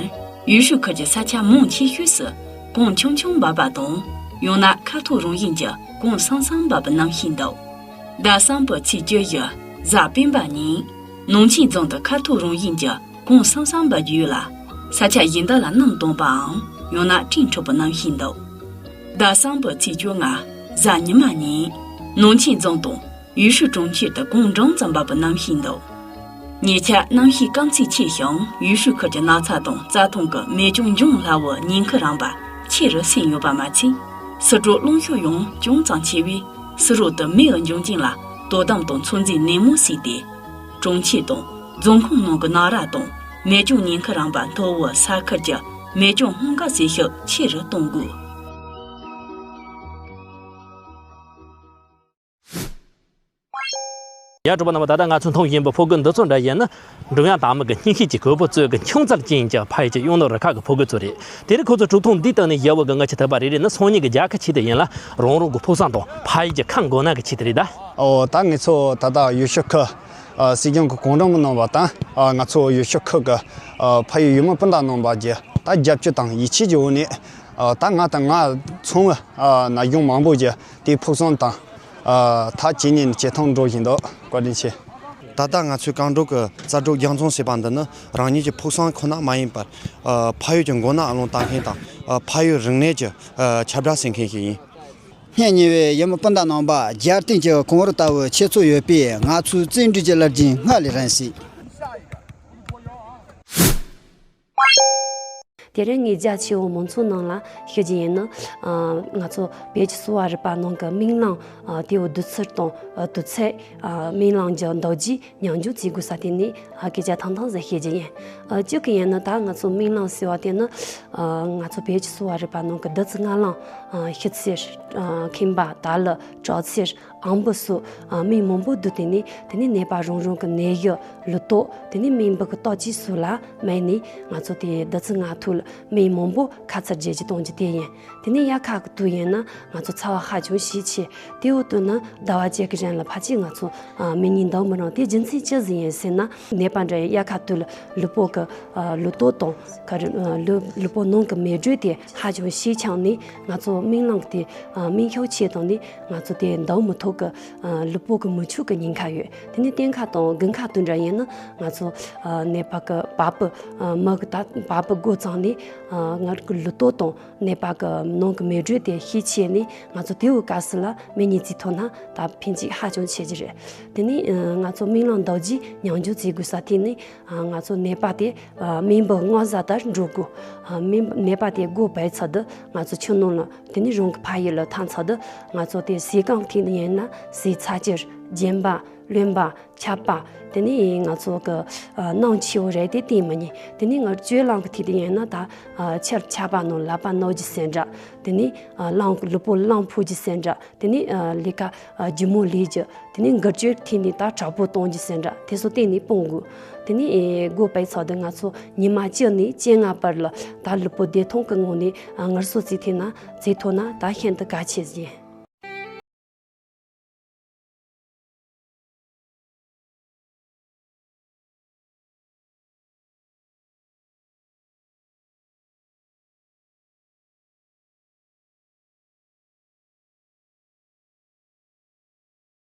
ཡུལ་ཤུལ་ཁུལ་གྱི་ས་ཆ་མང་ཆེ་ཤོས་སུ་གུང་ཆུང་ཆུང་འབབ་པ་དང་། ཡང་ན་ཁ་ཐུག་རང་བཞིན་གྱི་གུང་གསུམ་གསུམ་འབབ་པའི་རྣམ་ཤེས་འདུག། ཟླ་གསུམ་པའི་ཚེས་བཅུ་བཞི། གཟའ་སྤེན་པ་ཉིན། ནང་ཆེན་རྫོང་དུ་ཁ་ཐུག་རང་བཞིན་གྱི་གུང་གསུམ་གསུམ་འབབ་རྒྱུ་ཡོད་ལ། ས་ཆ་གཞན་དག་ལ་གནམ་སྟོང་པའམ་ཡང་ན་སྤྲིན་འཁྲུགས་པའི་རྣམ་ཤེས་འདུག། ཟླ་གསུམ་པའི་ཚེས་བཅོ་ལྔ། གཟའ་ཉི་མ་ཉིན། ནང་ཆེན་རྫོང་དང་ཡུལ་ཤུལ་གྲོང་ཁྱེར་དུ་གུང་འབྲིང་ཙམ་འབབ་པའི་རྣམ་ཤེས་འདུག། ཉེ་ཆར་གནམ་གཤིས་སྐམ་ཚད་ཆེ་ཞིང་ཡུལ་ཤུལ་ཁུལ་གྱི་ན་ཚ་དང་རྩྭ་ཐང་གི་མེ་སྐྱོན་འབྱུང་སླ་བའི་ཉེན་ཁ་རིམ་པ་ཆེ་རུ་སོན་ཡོད་པ་མ་ཚད། ཟུར་འགྲོ་རླུང་ཤུགས་ཡང་ཅུང་ཙམ་ཆེ་བས། ཟུར་འགྲོ་དུ་མེ་ཡི་འབྱུང་རྐྱེན་ལ་དོ་དམ་དང་ཚོད་འཛིན་ནན་མོ་བྱས་ཏེ། གྲོང་ཁྱེར་དང་རྫོང་ཁོངས་ནང་གི་ན་ར་དང་མེ་སྐྱོན་ཉེན་ཁ་རིམ་པ་མཐོ་བའི་ས་ཁུལ་གྱི་མེ་སྐྱོན་སྔོན་འགོག་བྱེད་ཤུགས་ཆེ་རུ་གཏོང་དགོས། ཡ། གྲོགས་པོ་རྣམ་པ། ད་ལྟ་ང་ཚོས་མཐོང་བཞིན་པའི་ཕོ་རྒོད་འདི་ཚོ་འདྲ་ཡིན་ན། འབྲོང་གཡག་དར་མོ་གི་སྙིང་ཤེད་ཀྱི་གོས་པོ་གཙོས་ཀྱི་ཁྱུང་རྩལ་ཅན་གྱི་ཕ་ཡུལ་གྱི་གཡུ་ནོར་རུ་ཁག་གི་ཕོ་རྒོད་ཚོ་རེད། དེ་རིང་ཁོ་ཚོ་གྲུབ་ཐོབ་འདིའི་སྟེང་ནས་ཡོད་པའི་ང་ཆེ་ཐུབ་པ་རེ་རེ་ནི་སང་ཉིན་གྱི་རྒྱལ་ཁ་ཆེད་དུ་ཡིན་ལ། རང་རང་གི་ཕོ་བཟང་དང་ཕ་ཡུལ་གྱི་ཁམས་དགོས་ན་གི་ཆེད་དུ་རེད་ད། ཨོ། ད་ངེད་ཚོ་ད་ལྟ་ཡུལ་ཤུལ་ཁུལ། ཨ། སྲིད་སྐྱོང་གི་གུང་སྤྲིན་གྱི་ནང་བ་དང་། ཨ། ང་ཚོ་ཡུལ་ཤུལ་ཁུལ་གྱི། ཨ། ཕ་ཡུལ་ཡུལ་མི་སྤུན་ཟླ་རྣམ་པ་གྱི་ད་རྒྱབ་སྐྱོར་དང་ཡིད་ཆེས་ཀྱི་འོག་ནས། ཨ། ད་ང་དང་ང་ཚང་མ། ཨ། ན་གཞོན་མང་པོ་གྱི་དེའི་ཕོ་བཟང་དང་། ཨ། ཐག་ཇེ་ཉེ་ནས་ཇེ་ཐུང་འགྲོ་བཞིན་འདུག། བཀའ་དྲིན་ཆེ། ད་ལྟ་ང་ཚོའི་གངས་འབྲོག་གི་རྩྭ་འབྲོག་རྒྱང་མཚོ་ཟེར་བ་འདི་ནི་རང་ཉིད་ཀྱི་ཕོ་བཟང་ཁོ་ན་མ་ཡིན་པར། ཨ། ཕ་ཡུལ་གྱི་མགོ་ནག་རླུང་བཏང་མཁན་དང་། ཨ། ཕ་ཡུལ་རིག་གནས་ཀྱི། ཨ། ཁྱབ་བསྒྲགས་བྱེད་མཁན་ཞིག་ཡིན། སྙིང་ཉེ་བའི་ཡུལ་མི་སྤུན་ཟླ་རྣམ་པ། རྒྱལ་བསྟན་གྱི་གངས་རི་ལྟ་བུའི་ཁྱེད་ཚོ་ཡོད་པས། ང་ཚོའི་བརྩོན་འགྲུས་ཀྱི་རླབས་རྒྱུན་སྔར་ལས་རིང་སྲིད། དེ་རིང་ངས་རྒྱ་ཆེ་བོ་མང་ཚོགས་ནང་ལ་ཞུ་རྒྱུ་ཡིན་ན། ཨ། ང་ཚོ་བོད་ཀྱི་གསོ་བ་རིག་པ་ནང་གི་སྨན་རླངས། ཨ། དེའི་བསྡུར་ཚད་དང་། ཨ། དུས་ཚོད། ཨ། སྨན་རླངས་ཀྱི་འདུ་བྱེད་མཉམ་སྦྱོར་བྱེད་དགོས་ས་དེ་ནས། ཨ། སྐད་ཆ་ཐང་ཐང་ཟིག་བཤད་རྒྱུ་ཡིན། ཨ། གཅིག་གི་ཡིན་ན་ད་ང་ཚོ་སྨན་རླངས་ཟེར་བ་དེ་ནི། ཨ། ང་ཚོ་བོད་ཀྱི་གསོ་བ་རིག་པ་ནང་གི་བདུད་རྩི་ལྔ་ལང་། ཨ། ཤི་ཚིལ། ཨ། ཁེངས་པ། དར་ལི། དྲག་ཚིལ། ཨམ་བུ་སོགས། ཨ། སྨན་མང་པོ་བསྡུས་ཏེ་ནི། དེ་ནི་ནད་པ་རང་རང་གི་ནད་གཞི། ལུས་སྟོབས། དེ་ནི་སྨན་པ་གི་བརྟག་དཔྱད་སོགས་ལ་དམིགས་ནས། ང་ཚོ་དེ་བདུད་རྩི་ལྔ་ཐོག་ལ་སྨན་མང་པོ་ཁ་ཚར་བརྗེ་བརྗེ་གཏོང་རྒྱུ་དེ་ཡིན། དེ་ནས་དབྱར་ཁ་གི་དུས་ཡིན་ན་ང་ཚོ་ཚ་བ་ཧ་ཅང་ཞེ་ཆེ། དེའི་དུས་ན་ཟླ་བ་གཅིག་གི་རིང་ལ་ཕལ་ཆེར་ང་ཚོ། ཨ། སྨན་གཉིས་འདང་མི་རུང་། དེ་རྒྱུ་མཚན་ཅི་ཟིག་ཡིན་ཟེར་ན། ནད་པ་འདྲ་དབྱར་ཁ་དུས་ལ་ལུས་པོ་གི། ཨ། ལུས་སྟོབས་དང་། ག་རེ། ཨ། ལུས། ལུས་པོ་ནང་གི་མེ་དྲོད་དེ་ཧ་ཅང་ཞེ་ཆུང་ནས། ང་ཚོ་སྨན་རླངས་དེ། ཨ། སྨན་ཤུགས་ཆེ་བཏང་ནས་ང་ཚོ་དེ་འདང་མི་ཐུབ་གི། ཨ། ལུས་པོ་གི་མི་ཆོག་གི་ཉེན་ཁ་ཡོད། དེ་ནས་སྟོན་ཁ་དང་དགུན་ཁ་དུས་འདྲ་ཡིན་ན་ང་ཚོ། ཨ། ནད་པ་གི་བ་སྤུ། ཨ། མི་གི་ད་བ་སྤུ་འགོ་བཙུགས་ནས། ཨ། ང་གི་ལུས་སྟོབས་དང་། ནད་པ་གི་ནང་གི་མེ་དྲོད་དེ་ཞེ་ཆེ་ནས། ང་ཚོ་དེའི་སྐབས་སུ་ལ་སྨན་གཉིས་རྩིས་ཐོག་ན་ད་ཕན་ཅིག་ཧ་ཅང་ཆེ་གི་རེད། དེ་ནས། ཨ། ང་ཚོ་སྨན་རླངས་འདུ་བྱེད་མཉམ་སྦྱོར་བྱེད་དགོས་ས་དེ་ནི། ཨ། ང་ཚོ་ནད་པ་དེ། ཨ། སྨན་པའི་མངའ་ས་ལྟར་འགྲོ་དགོས། ཨ། སྨན། ནད་པ་དེ་སྒོ་ཕྱེ་ཚར་དུས་ང་ཚོ་ཆུ་ནང་ལ། དེ་ནས་རང་གི་ཕ་ཡུལ་ལ་ཐོན་ཚར་དུས་ང་ཚོ་དེ་ཟས་གང་ཐེངས་ཡིན་ན་ཟས་ཚ་གྱུར། རྒྱན་པ། རློན་པ། ཆབ་པ། དེ་ནས་ང་ཚོ་གི། ཨ། སྣང་ཆེ་བོ་རེད་དེ་བསྟན་མི་ཉན། དེ་ནས་ང་སྤྱོད་ལམ་གི་ཐད་དུ་ཡིན་ན་ད། ཨ། ཕྱིར་ཆབ་པ་ནང་ལག་པ་ནོར་རྒྱུ་ཟེར་འདྲ། དེ་ནས། ཨ། རླངས། ལུས་པོ་རླངས་ཕོག་རྒྱུ་ཟེར་འདྲ། དེ་ནས། ཨ། ལས་ཀ། ཨ། ལྗིད་མོ་ལས་རྒྱུ། དེ་ནས་འགུལ་སྐྱོད་ཐད་ནས་ད་དྲག་པོ་གཏོང་རྒྱུ་ཟེར་འདྲ། དེ་ཚོ་གཏན་ནས་སྤོང་དགོས། དེ་ནས། ཨེ། སྒོ་ཕྱེ་ཚར་དུས་ང་ཚོ་ཉི་མ་བཅུ་ནས་བཅོ་ལྔ་བར་ལ་ད་ལུས་པོ་བདེ་ཐང་གི་ངང་ནས། ཨ། ངལ་གསོ་བྱེད་ཐུབ་ན། བྱེད་ཐུབ་ན་ད་ཤིན་ཏུ་གལ་ཆེ་ཟིག་ཡིན།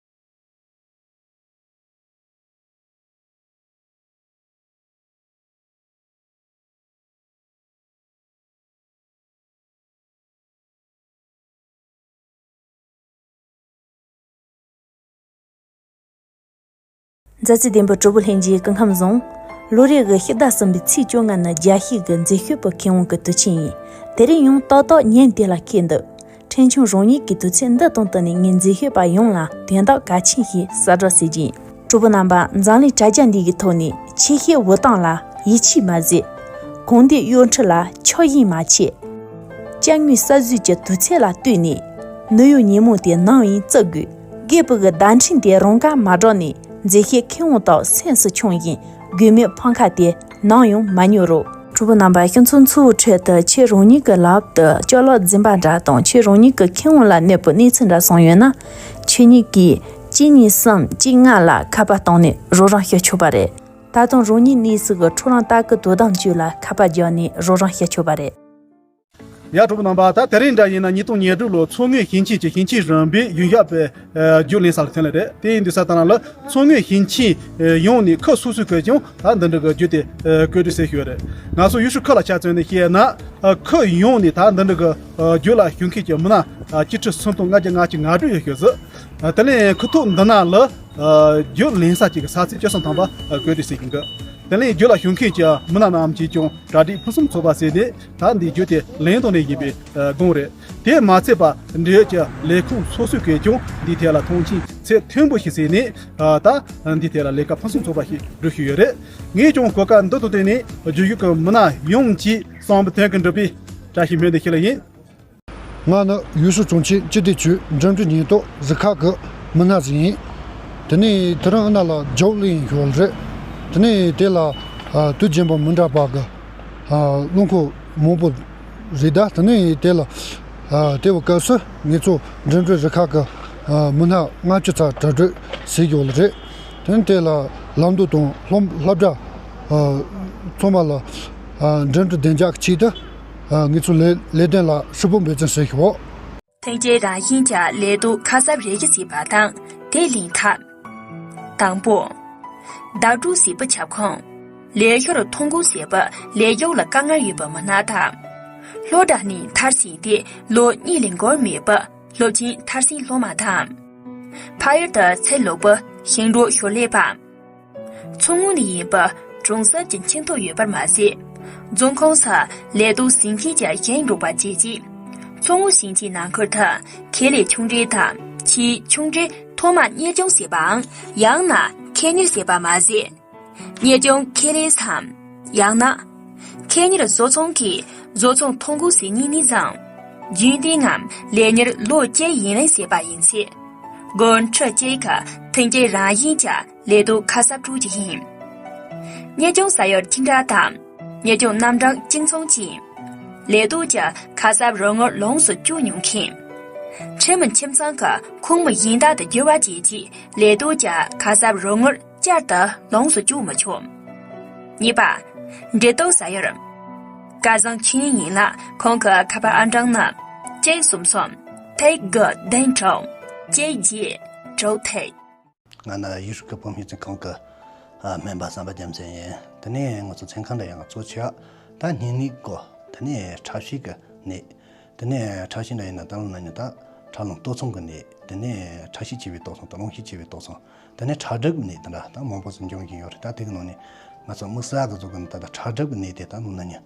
མཛའ་བརྩེ་ལྡན་པའི་གྲོགས་པོ་ལྷན་རྒྱས་སྐུ་ཁམས་བཟང་། ལོ་རེ་གི་ཕྱི་ཟླ་གསུམ་པའི་ཚེས་བཅོ་ལྔ་ནི་རྒྱལ་སྤྱིའི་མཛེས་ཤོས་པའི་ཁེ་དབང་གི་དུས་ཆེན་ཡིན། དེ་རིང་ཡང་ཏག་ཏག་ཉིན་དེ་ལ་འཁེལ་འདུག། ལྷན་ཆུང་རང་ཉིད་ཀྱི་དུས་ཚོད་འདི་དང་བསྟུན་ནས་ངས་མཛེས་ཤོས་པ་ཡོངས་ལ་དོན་དག་གལ་ཆེན་ཞིག་གསལ་བསྒྲགས་ཞུ་རྒྱུ་ཡིན། གྲོགས་པོ་རྣམ་པ། འཛམ་གླིང་དྲ་རྒྱ་འདི་གི་ཐོག་ནས་ཆེ་ཤོས་འུ་ཐང་ལ་ཡིད་ཆེས་མ་བཟོད། གོམ་སྟབས་གཡོ་འཕྲུལ་ལ་ཆགས་ཞེན་མ་བྱེད། ཅ་དངོས་གསར་བཟོས་ཀྱི་དུས་ཚོད་ལ་ལྟོས་ནས། ནུ་ཡོད་ཉིན་མོ་དེ་ནམ་ཡིན་བརྩི་དགོས། རྒད་པོ་གི་བརྡ་འཕྲིན་དེ་རང་དགར་མ་སྒྲོགས་ནས། མཛེས་ཤོས་མཁས་དབང་དག་སེམས་སུ་འཆང་བཞིན། དགོས་མེད་ཕམ་ཁ་དེ་ནམ་ཡང་མ་ཉོ་རོགས། གྲོགས་པོ་རྣམ་པ། ཁྱེད་ཚོ་ཚོའི་ཁྲོད་དུ་ཁྱེད་རང་ཉིད་ཀྱི་ལག་ཏུ་ཅ་ལག་འཛིན་པ་འདྲ་དང་། ཁྱེད་རང་ཉིད་ཀྱི་ཁེ་དབང་ལ་གནོད་པའི་གནས་ཚུལ་འདྲ་སོང་ཡོད་ན། ཁྱེད་ཉིད་ཀྱིས་གཅིག་གཉིས་གསུམ་གཅིག་ལྔ་ལ་ཁ་པར་བཏང་ནས་རོགས་རམ་ཞུ་ཆོག་པ་རེད། ད་དུང་རང་ཉིད་གནས་ཚུལ་གྱི་འཕྲོ་ལམ་ལྟ་སྐུལ་དོ་དམ་ཅུས་ལ་ཁ་པར་བརྒྱབ་ནས་རོགས་རམ་ཞུ་ཆོག་པ་རེད། ཡ། གྲོགས་པོ་རྣམ་པ། ད་དེ་རིང་འདྲ་ཡིན་ན་ཉིས་སྟོང་ཉེར་དྲུག་ལོའི་མཚོ་སྔོན་ཞིང་ཆེན་གྱི་ཞིང་ཆེན་རིམ་པའི་ཡོན་ཞབས་པའི་ཨ་བརྒྱུད་ལེན་ས་ལ་ཐོན་ལེ་རེད། དེ་ཡིན་དུས་ས་དང་ལ་མཚོ་སྔོན་ཞིང་ཆེན་ཡོངས་ནས་ཁུལ་སོ་སོའི་ཁུལ་ཀྱང་ད་འདི་འདྲ་གི་བརྒྱུད་དེ་ཨ་བཀོད་སྒྲིག་བྱས་ཡོད་རེད། ང་ཚོ་ཡུལ་ཤུལ་ཁུལ་ལ་ཆ་མཚོན་ནས་བཤད་ན། ཨ་ཁུལ་ཡོངས་ནས་ད་འདི་འདྲ་གི་ཨ་བརྒྱུད་ལ་ཞུགས་མཁན་གྱི་མི་སྣ་ཨ་སྤྱི་ཁྲི་སུམ་སྟོང་ལྔ་བརྒྱ་ལྔ་བཅུ་ང་དྲུག་ཡོད་ཤོད་ཟིག་ཨ་དེ་ལས་ཁུལ་ཐོག་འདི་ན་ལ་ཨ་བརྒྱུད་ལེན་ས་གཅིག་གི་ས་ཚིགས་བཅུ་གསུམ་ཐམ་པ་ཨ་བཀོད་སྒྲིག་བྱེད་ཀྱིན་གི། དེ་ལས་བརྒྱུད་ལ་ཞུགས་མཁན་གྱི་མི་སྣ་རྣམས་ཀྱིས་ཀྱང་གྲ་སྒྲིག་ཕུན་སུམ་ཚོགས་པ་བྱས་ནས། ད་འདི་བརྒྱུད་དེ་ལེན་གཏོང་ནས་ཡིན་པའི་ཨ་དགོངས་རེད། དེས་མ་ཚད་པ། འབྲེལ་ཡོད་ཀྱི་ལས་ཁུངས་སོ་སོའི་གིས་ཀྱང་འདིའི་ཐད་ལ་མཐོང་ཆེན་ཚད་མཐོན་པོ་ཞིག་བྱས་ནས། ཨ་ད་འདིའི་ཐད་ལ་ལས་ཀ་ཕུན་སུམ་ཚོགས་པ་ཞིག་སྒྲུབ་བཞིན་ཡོད་རེད། ངས་ཀྱང་གོ་སྐབས་འདི་དང་བསྟུན་ནས་བརྒྱུད་ཞུགས་ཀྱི་མི་སྣ་ཡོངས་ཀྱི་བསམ་པ་དོན་གྱིས་འགྲུབ་པའི་བཀྲ་ཤིས་སྨོན་འདུན་ཞུ་ལེ་ཡིན། ང་ནི་ཡུལ་ཤུལ་ཚོམས་ཆེན་སྤྱི་བདེ་ཅུས་འགྲིམ་འགྲུལ་ཉེན་རྟོག་རུ་ཁག་གི་མི་སྣ་ཞིག་ཡིན། དེ་ནས་དེ་རིང་ཨ་ན་ལ་རྒྱབ་ལེན་ཞུ་བ་རེད། དེ་ནས་དེ་ལ་ཨ་དུས་རྒྱུན་པ་མི་འདྲ་པ་གི་ཨ་རླངས་འཁོར་མང་པོ་རེད། ད་དེ་ནས་དེ་ལ་ཨ་དེ་བ་སྐབས་སུ་ངེད་ཚོ་འགྲིམ་འགྲུལ་རུ་ཁག་གི་ཨ་མི་སྣ་ལྔ་བཅུ་ཚར་གྲ་སྒྲིག་བྱས་ཡོད་ལ་རེད། དེ་ནས་དེ་ལ་ལམ་འགྲོ་དང་སློབ་སློབ་གྲྭ་ཨ་ཚང་མ་ལ་ཨ་འགྲིམ་འགྲུལ་བདེ་འཇགས་ཀྱི་ཆེད་དུ་ཨ་ངེད་ཚོ་ལས་ལས་དོན་ལ་ཧྲིལ་པོ་འབད་བརྩོན་བྱེད་ཞུ། ཐོན་སྐྱེད་རང་བཞིན་གྱི་ལས་གཏོད་ཁ་གསབ་རེ་ཞིག་བྱེད་པ་དང་དེ་ལེན་ཐབས། དང་པོ། བདག་སྒྲུབ་བྱེད་པའི་ཁྱབ་ཁོངས། ལས་ཞོར་ཐོན་ཁུངས་བྱེད་པའི་ལས་ཞོར་ལ་དཀའ་ངལ་ཡོད་པའི་མི་སྣ་དང་། སློབ་གྲྭ་ནས་མཐར་ཕྱིན་ཏེ་ལོ་གཉིས་ལས་འགོར་མེད་པའི་སློབ་ཆེན་མཐར་ཕྱིན་སློབ་མ་དང་། ཕ་ཡུལ་དུ་ཚེ་ལོག་པའི་ཞིང་འབྲོག་ཞོར་ལས་པ། མཚོ་སྔོན་ནས་ཡིན་པའི་གྲོང་གསེབ་ཀྱི་ཁྱིམ་ཐོག་ཡོད་པར་མ་ཟད། རྫོང་ཁོངས་སུ་ལས་གཏོད་བྱེད་མཁན་གྱི་གཞན་འབྲོག་པ་བཅས་ཀྱིས་མཚོ་སྔོན་ཞིང་ཆེན་ནང་ཁུལ་དུ་ཁེ་ལས་ཆུང་གྲས་དང་ཆེས་ཆུང་གྲས་ཐོག་མར་གཉེར་སྐྱོང་བྱེད་པའམ་ཡང་ན་ཁེ་གཉེར་བྱེད་པ་མ་ཟད། གཉེར་སྐྱོང་ཁེ་ལས་སམ། ཡང་ན། ཁེ་གཉེར་བཟོ་ཚོང་གིས་བཟོ་ཚོང་ཐོན་ཁུངས་ཟིན་ནས་ནས་བཟུང་། རྒྱུན་ལྡན་ངམ་ལས་གཉེར་ལོ་བཅུའི་ཡུན་རིང་བྱེད་པ་ཡིན་ཚེ། སྒོ་ཁྲི་གཅིག་གི་ཐོན་སྐྱེད་རང་བཞིན་གྱི་ལས་གཏོད་ཁ་གསབ་སྤྲོད་རྒྱུ་ཡིན། གཉེར་སྐྱོང་ས་ཡོལ་གཅིག་འདྲ་དང་། གཉེར་སྐྱོང་རྣམ་གྲངས་གཅིག་མཚུངས་ཀྱིས། ལས་གཏོད་ཀྱི་ཁ་གསབ་རོགས་དངུལ་ལོངས་སུ་སྤྱོད་མྱོང་མཁན། ཁྲིམས་ཁྱིམ་ཚང་གི་ཁོངས་མི་གཞན་དག་ཏུ་བསྒྱུར་བ་བཅས་ཀྱིས་ལས་གཏོད་ཀྱི་ཁ་གསབ་རོགས་དངུལ་བསྐྱར་དུ་ལོངས་སུ་སྤྱོད་མི་ཆོག་གཉིས་པ། འབྲེལ་གཏོགས་ས་ཡོལ། སྐལ་བཟང་ཆོས་དབྱིངས་ལགས་ཁོང་གི་ཁ་པར་ཨང་གྲངས་ནི། གཅིག་གསུམ་གསུམ། ཐིག་དགུ་བདུན་དྲུག་གཅིག་བརྒྱད་དྲུག་ཐིག་ང་ནི་ཡུལ་ཤུལ་གྱི་བོད་མིའི་ཚོགས་ཁང་གི་ཨ་སྨན་པ་བསམ་པ་རྒྱལ་མཚན་ཡིན། དེ་ནས་ང་ཚོ་ཚན་ཁག་འདྲ་ཡང་གཙོ་ཆེ་བ་ད་སྨན་ནད་སྐོར། དེ་ནས་ཁྲག་ཤེད་ཀྱི་ནད། དེ་ནས་ཁྲག་ཤེད་འདྲ་ཡིན་ན་ད་ལོ་ན་ནི་ད་ཁྲག་རླངས་སྟོབས་ཆུང་གི་ནད། དེ་ནས་ཁྲག་ཤེད་ཆེ་བའི་སྟོབས་ཆུང་དང་རླུང་ཤེད་ཆེ་བའི་སྟོབས་ཆུང་། དེ་ནས་ཁྲག་སྒྲིབ་ནད་དེ་འདྲ་ད་མང་པོ་ཞིག་འབྱུང་བཞིན་ཡོད་རེད། ད་དེ་གི་ནང་ནས་ང་ཚོ་དམིགས་བསལ་གྱི་བཟོ་གི་ནི་ད་ལྟ་ཁྲག་སྒྲིབ་ནད་དེ་ད་ལོ་ན་ནི།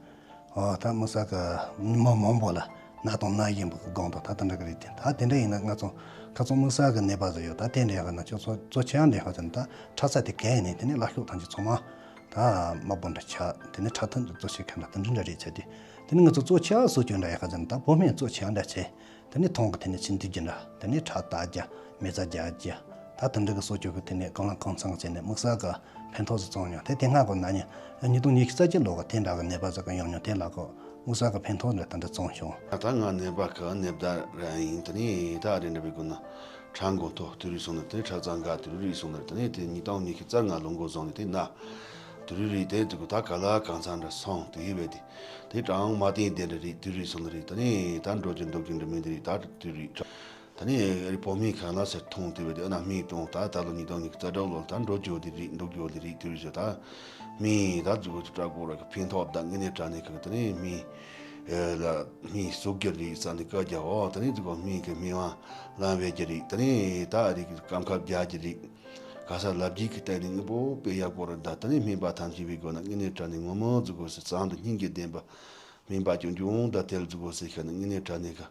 ཨོ་ད་དམིགས་བསལ་གྱི་མི་མང་པོ་ལ་ན་དང་ན་བཞིན་པ་གི་སྒང་དུ་ད་དེ་འདྲ་གི་རེད་དེ། ད་དེ་འདྲ་ཡིན་ན་ང་ཚོ་ཁ་ཚོ་དམིགས་བསལ་གྱི་ནད་པ་ཟེར་ཡོད། ད་དེ་འདྲ་ཡག་ན་ཁྱོད་ཚོ་གཙོ་ཆེ་ཡང་འདྲ་ཡག་ཟེར་ན་ད་ཁྲག་རྩ་དེ་གས་ནས་དེ་ནས་ལ་ཤོག་ཐང་ཅི་ཚང་མ་ད་དམར་པོ་འདྲ་ཆགས། དེ་ནས་ཁྲག་ཐུན་གཙོ་ཆེ་ཁ་འདྲ་དེ་འདྲ་འདྲ་རེད་ཚེ་དེ། དེ་ནས་ང་ཚོ་གཙོ་ཆེ་ཡག་སོ་ཅོ་འདྲ་ཡག་ཟེར་ན་ད་བོད་སྨན་གཙོ་ཆེ་ཡང་འདྲ་ཚེ། དེ་ནས་ཐང་གི་དེ་ནས་ཚིན་དུས་རྒྱུ་འདྲ། དེ་ནས་ཁྲག་བཏགས་རྒྱུ། མེ་བཙའ་རྒྱག་རྒྱུ། ད་དེ་འདྲ་གི་སོ་ཅོ་གི་དེ་ནས་གང་ལ་གང་འཚམ་བྱས་ནས་དམིགས་བསལ་གི་ཕན་ཐོགས་སུ་བཙོང་མྱོང་། དེ་དེ་སྔ་གོ་ན་ནི་ཉིས་སྟོང་ཉི་ཤུ་རྩ་གཅིག་ལོ་གི་དེ་འདྲ་གི་ནད་པ་ཟིག་གི་ཡོང་མྱོང་། དེ་ལ་གོ་དམིགས་བསལ་གི་ཕན་ཐོགས་འདྲ་དེ་འདྲ་བཙོང་བྱུང་། ད་ང་ནད་པ་གི་ནད་བརྡ་ར་ཡིན། དེ་ནས་ད་རེ་འདྲ་བའི་གོ་ན་ཁྲག་མགོ་ཐོག་དུ་རུས་སོང་ནས་དེ་ནས་ཁྲག་རྩ་འགའ་དུ་རུས་སོང་ནས་དེ་ནས་དེ་ཉིས་སྟོང་ཉི་ཤུ་རྩ་ལྔ་ལོ་འགོ་བཟུང་ནས་དེ་ན་དུ་རུས་རིགས་དེ་དུ་གོ་ད་ག་ལ་གང་འཚམ་འདྲ་སོང་དེ་ཡིན་པས་དེ། དེ་གྲངས་མ་བསྟན་དེ་འདྲ་རིགས་དུས་རིགས་སོང་ནི་རེད། ད་ནི་ད་འགྲོ་རྒྱུ་འདུག་རྒྱུ་འདྲ་མིན་དེ་རིགས་ད་དུས་རིགས། ད་ནི་རི་བོ་མི་གང་ལ་སེར་མཐོང་དེ་བས་དེ་ཨ་ན་མི་གཏོང་ད་ད་ལོ་ཉིས་སྟོང་ཉི་ཤུ་རྩ་དྲུག་ལོ་ད་འགྲོ་རྒྱུ་དེ་རིགས་འདུག་རྒྱུ་དེ་རིགས་དུས་རིགས་ད་མི་ད་འཛུགས་སྐྲག་དགོས་ར་གི་ཕན་ཐོགས་ད་དངོས་གནས་དྲང་གནས་གི་ད་ནི་མི་ལ་མི་གསོད་རྒྱུ་རིགས་ས་ནི་བཀའ་རྒྱ་འོ་ད་ནི་འཛུགས་མི་གི་མི་དབང་ལམ་བས་རྒྱུ་རིགས། ད་ནི་ད་རིགས་སྐམ་ཁབ་རྒྱག་རྒྱུ་རིགས། ག་ས་ལབ་རྒྱུ་གི་སྟེང་ནས་དངོས་པོ་དཔེ་ཡག་པོ་ར་ད་ད་ནི་སྨན་པ་ཐམས་ཅད་པའི་སྒོ་ན་དངོས་གནས་དྲང་གནས་ངོ་མ་འཛུགས་སྐྲག་སེ་གཙང་དུ་སྙིང་རྗེ་ལྡན་པ། སྨན་པ་ཆུང་ཆུང་དང་དེ་ལ་འཛུགས་སྐྲག་སེ་ཤ་ནི་དངོས་གནས་དྲང་གནས་གི་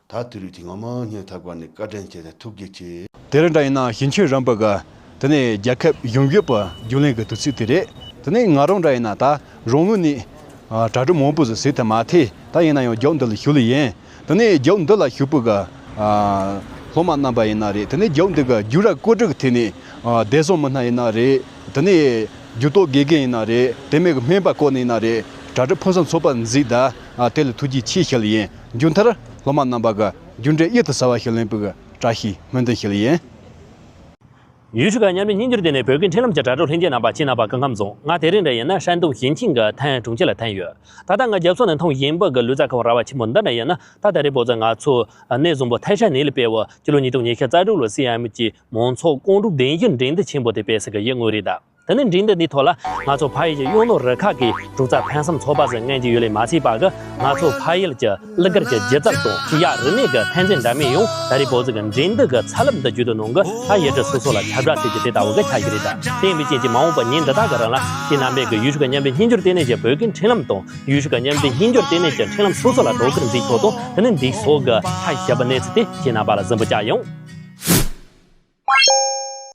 ད་དུས་རིག་དེ་ང་མ་སྙིང་ཐག་པ་ནས་བཀའ་དྲིན་ཆེ་དང་ཐུགས་རྗེ་ཆེ། དེ་རིང་འདྲ་ཡིན་ན་ཞིང་ཆེན་རིམ་པ་གི་དེ་ནས་རྒྱལ་ཁབ་གཞུང་གཞི་པའི་རྒྱུན་ལས་ཀྱི་དུས་ཚིགས་དེ་རེད། དེ་ནས་ང་རང་འདྲ་ཡིན་ན་ད་རང་ངོས་ནས་ཨ་གྲ་སྒྲིག་མང་པོ་ཟིག་བྱས་ཐུབ་མ་ཐལ། ད་ཡིན་ན་ཡང་རྒྱབ་འདི་ལ་ཞུགས་ལེ་ཡིན། དེ་ནས་རྒྱབ་འདི་ལ་ཞུགས་པའི་གི་ཨ་སློབ་མ་རྣམ་པ་ཡིན་ན་རེད། དེ་ནས་རྒྱབ་འདི་གི་རྒྱུགས་ར་བཀོད་སྒྲིག་ཐད་ནས་ཨ་བདེ་སྲུང་མི་སྣ་ཡིན་ན་རེད། དེ་ནས་རྒྱུགས་གཏོང་དགེ་རྒན་ཡིན་ན་རེད། དེ་མིན་གི་སྨན་པ་བསྐོ་ནི་ཡིན་ན་རེད། གྲ་སྒྲིག་ཕུན་སུམ་ཚོགས་པ་མཛད་ད་ཨ་དེ་ལ་ཐུགས་རྗེ་ཆེ་ཞུ་ལེ་ཡིན། མཇུག་མཐར་སློབ་མ་རྣམ་པ་གི་རྒྱུ་འབྲས་གཡུར་དུ་ཟ་བ་ཞིག་ལེན་པའི་གི་བཀྲ་ཤིས་སྨོན་འདུན་ཞུ་ལེ་ཡིན། ཡུལ་ཤུལ་གྱི་མཉམ་འབྲེལ་སྙན་འགྱུར་དེ་ནས་བོད་ཀྱི་འཕྲིན་ལམ་གྱི་དྲ་གྲོགས་ལྷན་རྒྱས་རྣམ་པ། ཁྱེད་རྣམ་པ་སྐུ་ཁམས་བཟང་། ང་དེ་རིང་འདྲ་ཡིན་ན་山东་ཞིང་ཆེན་གྱི་ཐའེ་ཡན་གྲོང་ཁྱེར་ལ་ཐོན་ཡོད། ད་ལྟ་ང་རྒྱབ་ཕྱོགས་ནས་མཐོང་བཞིན་པ་གི་ལུས་རྩལ་ཁང་ར་བ་ཆེན་པོ་འདི་འདྲ་ཡིན་ན། ད་ད་རེས་བོད་ཟླ་ང་ཚོ་གནས་བཟང་པོ་ཐའེ་ཧྲན་ནེ་ལི་སྤེལ་བ་སྤྱི་ལོ་ཉིས་སྟོང་ཉི་ཤུ་རྩ་དྲུག་ལོ་སི་ཨེམ་གྱི་མང་ཚོགས་ཀོང་ཀྲུག་བདེན་བཞིའི་མགྲིན་སྡུད་ཆེན་པོ་དེ་སྤེལ་ས་གི་ཡུལ་དངོས་རེད་ད། དེ་ནས་མགྲིན་སྡུད་འདིའི་ཐོག་ལ་ང་ཚོ་ཕ་ཡུལ་གྱི་གཡུ་ནོར་རུ་ཁག་གི་གྲོགས་ཚོ་ཕུན་སུམ་ཚོགས་པ་ཟིག་མངོན་གྱི་ཡོད་ལེ་མ་ཚད་པ་གི། ང་ཚོ་ཕ་ཡུལ་གྱི་གླུ་གར་གྱི་སྒྱུ་རྩལ་དང་ཤེས་ཡག་རིག་གནས་ཀྱི་ཐོན་རྫས་འདྲ་མིན་ཡང་ད་རེས་བོད་ཟིག་གི་མགྲིན་སྡུད་ཀྱི་ཚ་རླབས་འདི་བརྒྱུད་དུ་གནང་གི། ད་ཡུལ་གྲུ་སོ་སོ་ལ་ཁྱབ་བསྒྲགས་བྱེད་ཀྱི་དེ་ལྟ་བུ་གི་ཆགས་ཀྱི་རེད་ད། དེ་ཡིན་པའི་རྐྱེན་གྱིས་མ་འོངས་པ་ཉིན་འདི་དག་གི་རིང་ལ་ཁྱེད་རྣམ་པས་གི་ཡུལ་ཤུལ་གྱི་མཉམ་འབྲེལ་སྙན་འགྱུར་ལྟེ་གནས་ཀྱི་བོད་ཀྱི་འཕྲིན་ལམ་དང་། ཡུལ་ཤུལ་གྱི་མཉམ་འབྲེལ་སྙན་འགྱུར་ལྟེ་གནས་ཀྱི་འཕྲིན་ལམ་སོ་སོ་ལ་དོ་ཁུར་མཛད་ཕྱོགས་དང་། དེ་ནས་འདི་སོགས་ཀྱི་ཁ་ཞབས་གནས་ཚུལ་དེ་ཁྱེད་རྣམ་པ་ལ་གཟིགས་འབུལ་བྱ་ཡོང་།